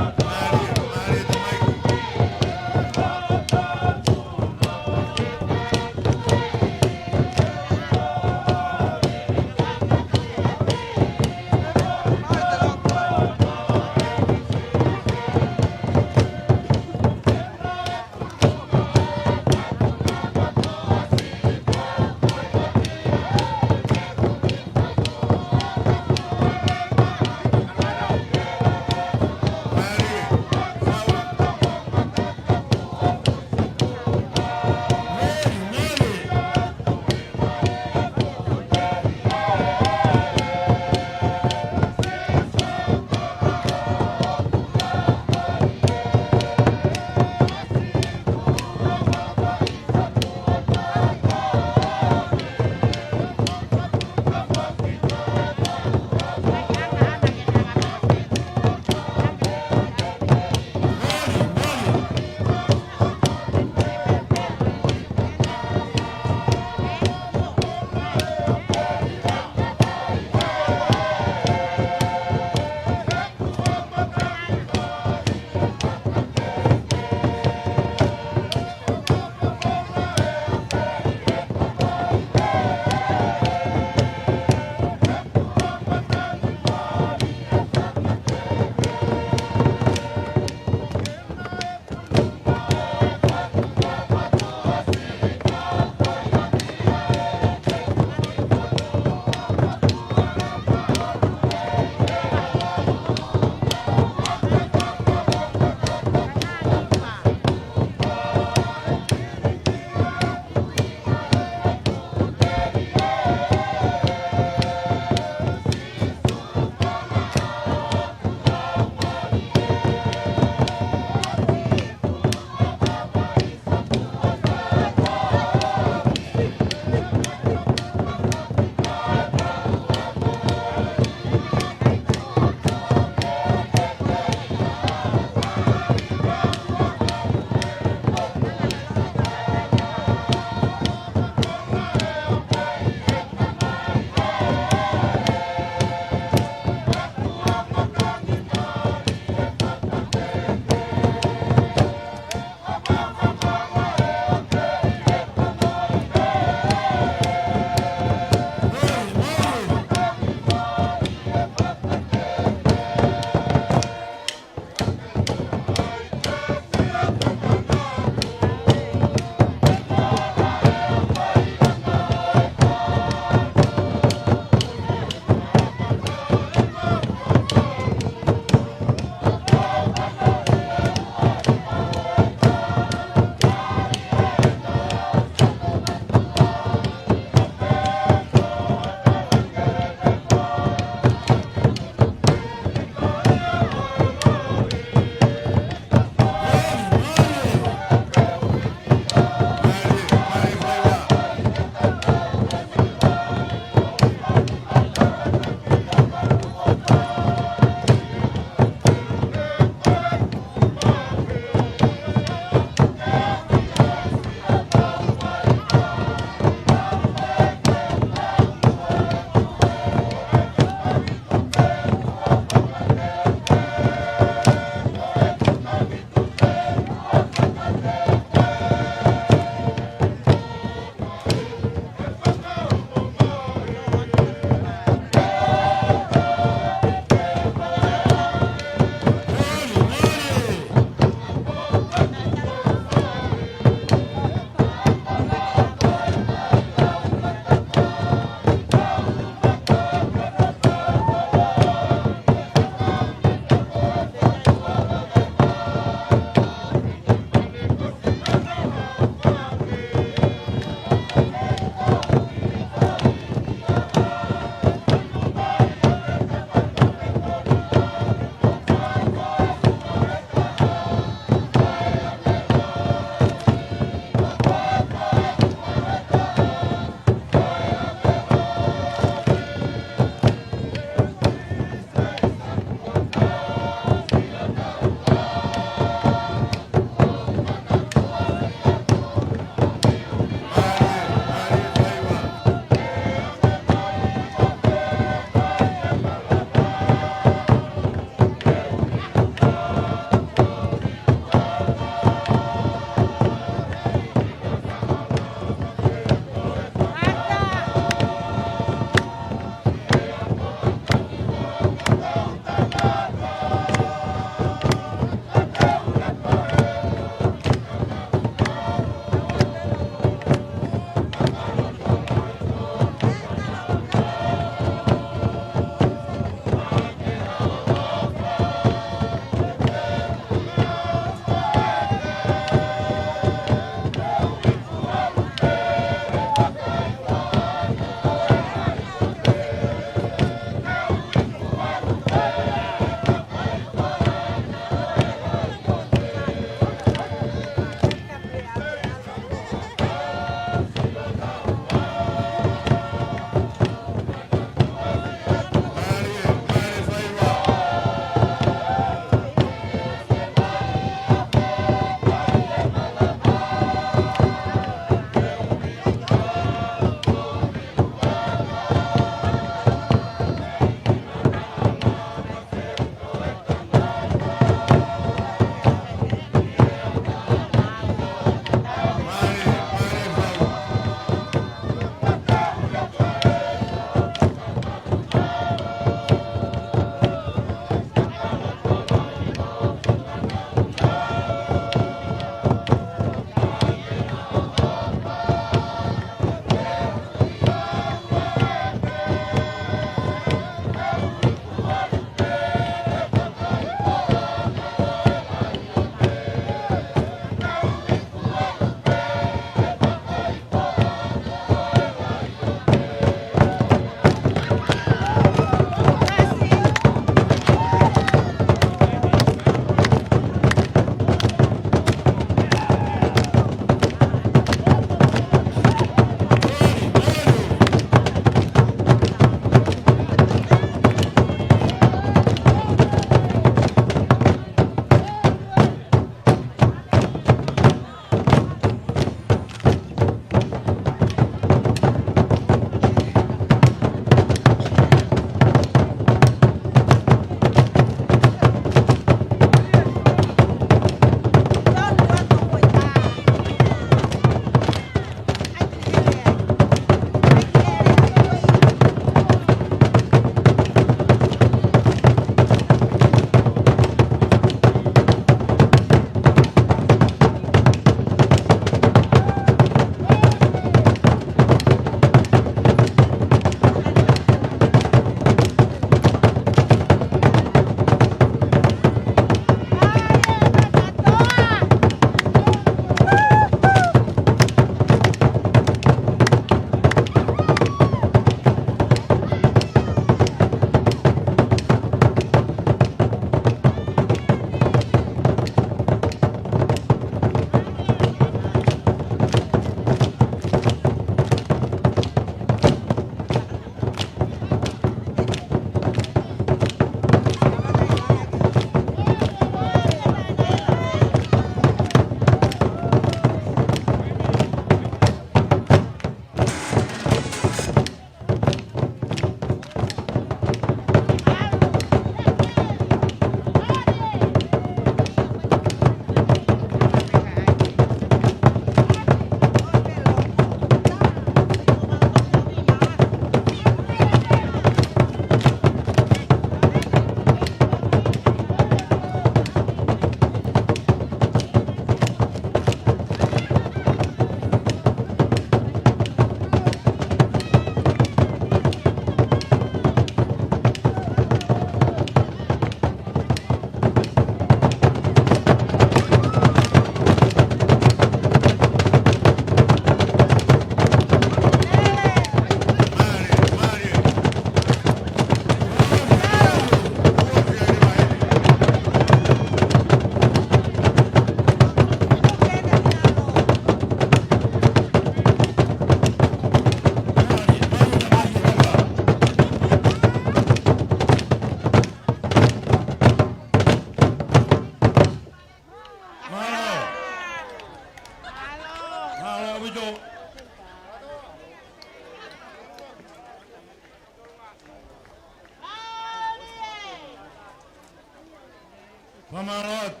Fakamālō atu.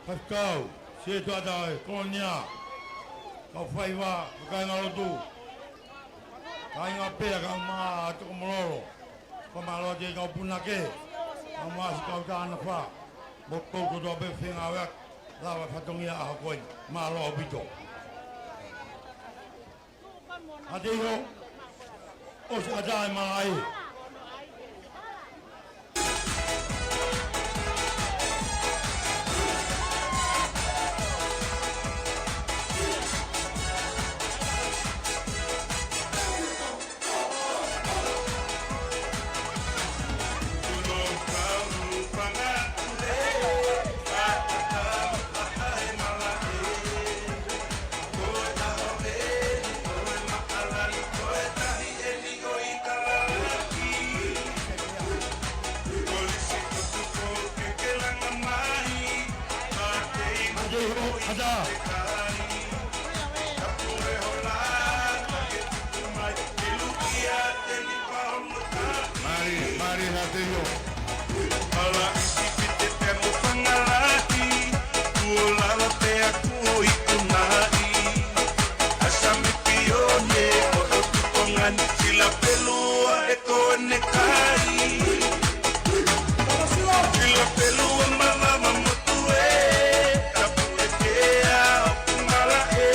Faifekau, Sētuata ē, Kolonia, kau faiva, kāingalotu, kāinga pea, kau mā toko mololo. Fakamālō atu ki he kau punake, kau mā siʻi kau tānafa, mo kimoutolu kotoa pē fengāueʻaki, lava fatongia ʻaho ko eni, mālō ʻaupito. Haʻateiho, ʻosi ʻatā e malaʻe. Mālie, mālie Haʻateiho. Ala isi pite pea mo Fangalahi, kuo lava pea kuo ikunaʻi. Asami Pione ʻo ʻOtu Tonga ni, sila pelu ʻa e konekai. Sila pelu ʻa Mavava Motu ē, tapu e kea ʻo Kumalaʻe.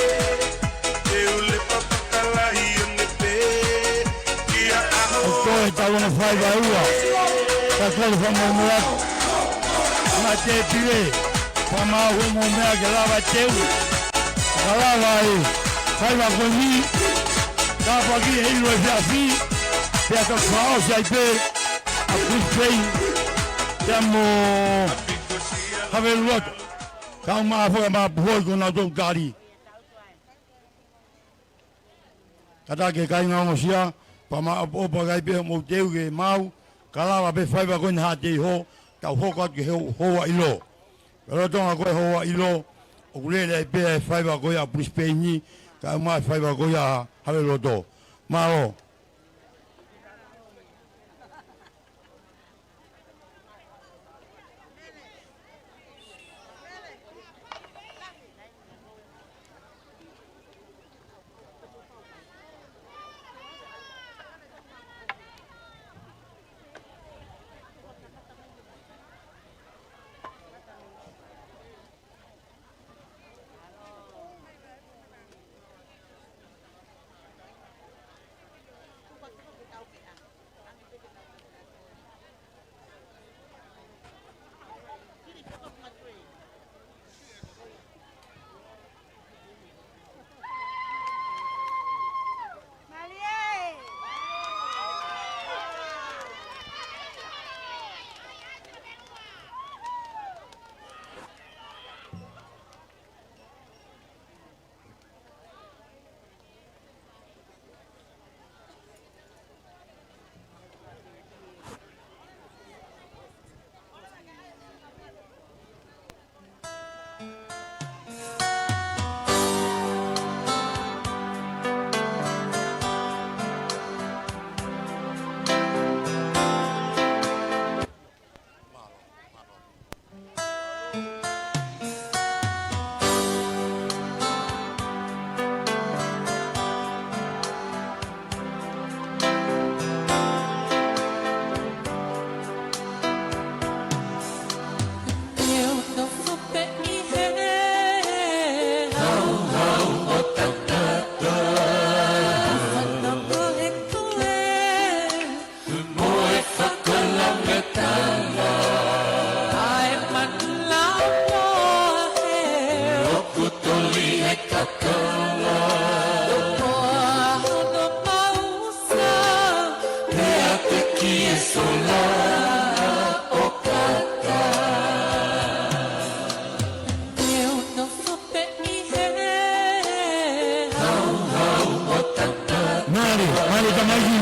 ʻOku toe taulanga faiva ua. Ka kole fakamolemole atu. Ngā tēpile. Fakamālō hoʻomou meʻa ke lava teu. Ka lava e faiva ko eni. Ka paki e ilo e fiafi. Pea ka fakaʻosi ai pē ʻa Brisbane. Pea mo Haveluloto. Kau mā faka mā puhoi ko nau tau tali. Kātaki e kāinga ongosia, fakamāʻopoʻopo ʻaki ai pē hoʻomou teu ke mau, ka lava pē faiva ko eni Haʻateiho, tau hoko atu ki he hou-, houa ʻilo. Lolotonga ko e houa ʻilo, ʻoku lele ai pē e faiva ko ia ʻa Brisbane ni, kae ʻumaʻā e faiva ko ia ʻa Haveluloto. Mālō. Mo e fakalaumekala. ʻA e manulauloa he. Loku toli e kakala. Lokoa hono mausa. Pea te ki e sola ʻo kata. Mālie, mālie tamaiki.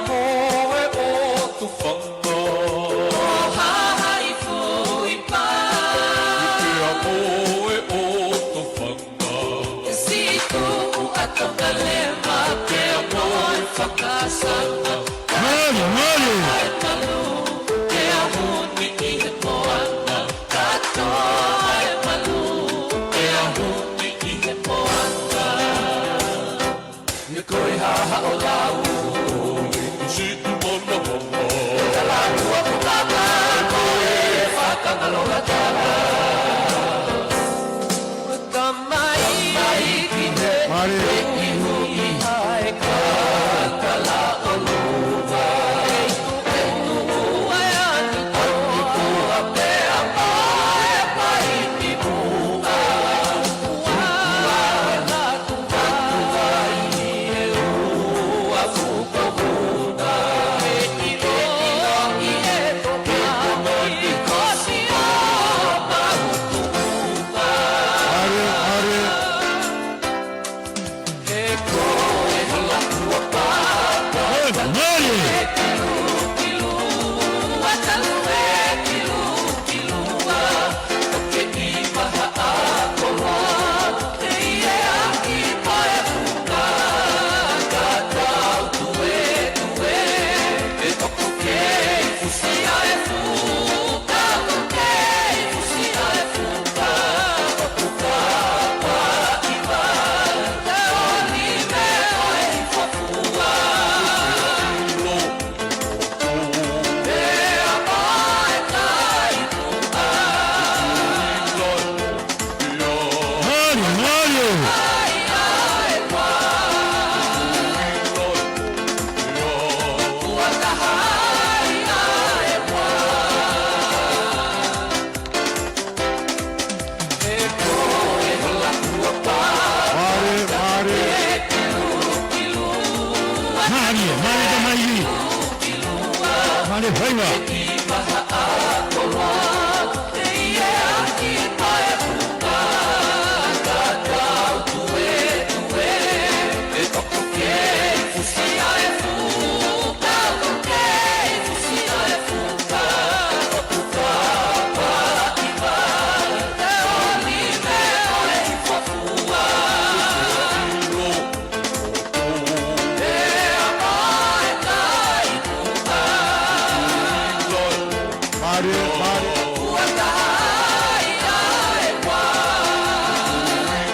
Mo e ʻotu fanga. Ko Hahaʻi Fuipa. Pea mo e ʻotu fanga. Siʻi tuʻu ʻa Tonga Leva pea mo e fakasanga. Mālie, mālie. Pea huni ʻi he moana. Katoa e malu. Pea huni ʻi he moana. Ko e hā haʻo lau, siʻi monomono. Ka lau ʻa Pukapa, ko e fakangaloa tala. Tamaiki ne, Mālie. Ui hui ʻa e kakala ʻo Luva. Ua e ani koa pea ʻa e pai ni mua. Ua e Mālie, mālie. Mālie, mālie. Mālie, mālie tamaiki. Mālie faiva. Mālie, mālie.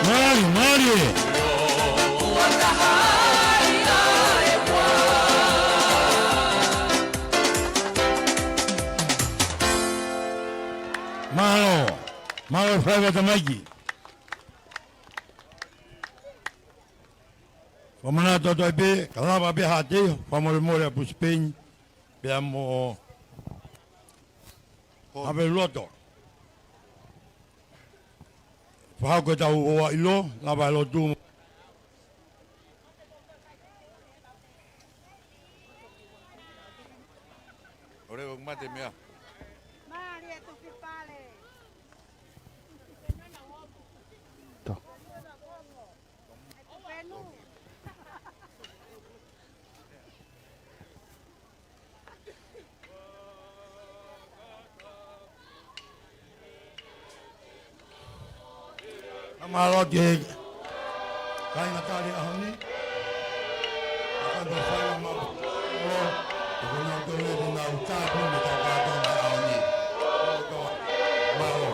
Mālie, mālie. Mālō, mālō faiva tamaiki. Fakamālō atu ai pē, ka lava pē ha teu, fakamolemole ʻa Brisbane, pea mo Haveloto. Fakahoko ʻetau hoa ʻilo, lava e lotu. ʻOre, ʻoku mate meʻa. Mālie tufi pale. Tō. Ka mālō ki he kāinga tali ʻaho ni. Ka tau fai ʻa mau. ʻO, ʻoku nau tole te nau tāpuni ka kātoa mai ʻaho ni. Mālō.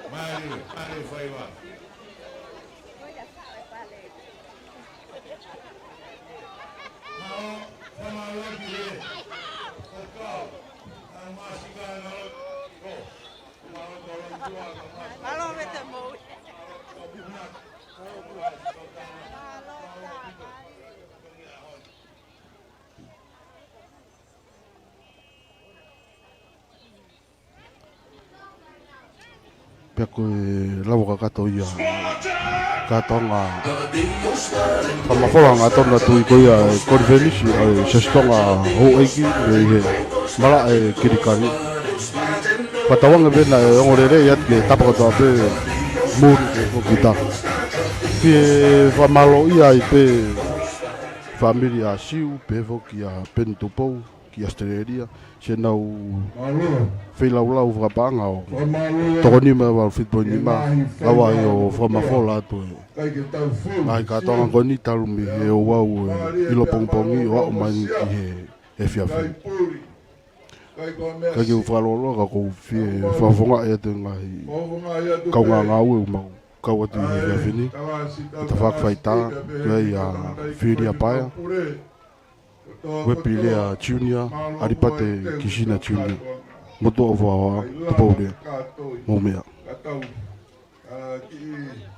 Mālō, mālō faiva. Mālō, mālō ki he ʻo kau. Ang masikana ko. Mālō ko lo tua ka mas. Mālō me te mou. Mālō ko lo tua. Mālō ka. Pea ko e lava kakato ia kātoanga fakamafola ʻa Tonga Tuʻi ko ia e konifelenisi ʻa e Siasi Tonga Houʻeiki ʻi he malaʻe Kilikani. Fakatauange pē naʻe ongo lelei atu ki he tapa kotoa pē muli ʻo kita. Ke fakamālōʻia ai pē fāmili ʻa Siu pehē foki ʻa Peni Tupou ki ʻAositelēlia, siʻenau feilaulau fakapaʻanga ʻo toko nima valu fitu poini nima, lava ai ʻo fakamafola atu e ngaahi kātoanga ko eni talu mei he ouau e ʻilo pongipongi ʻo aʻu mai ki he efiafi. Ka ke u fakalōloa ka ʻoku ou fie fakafofongaʻi atu e ngaahi kaungāngāue ʻoku mau kau atu ʻi he efiafi ni. Tafaʻaki faitā, ko ia ʻa Filia Paea. Uepi Lea Junior, ʻAlipate Kisina Junior, Motuʻa Fohaʻa, Tupou Lea. Mou meʻa. Ā, kiʻi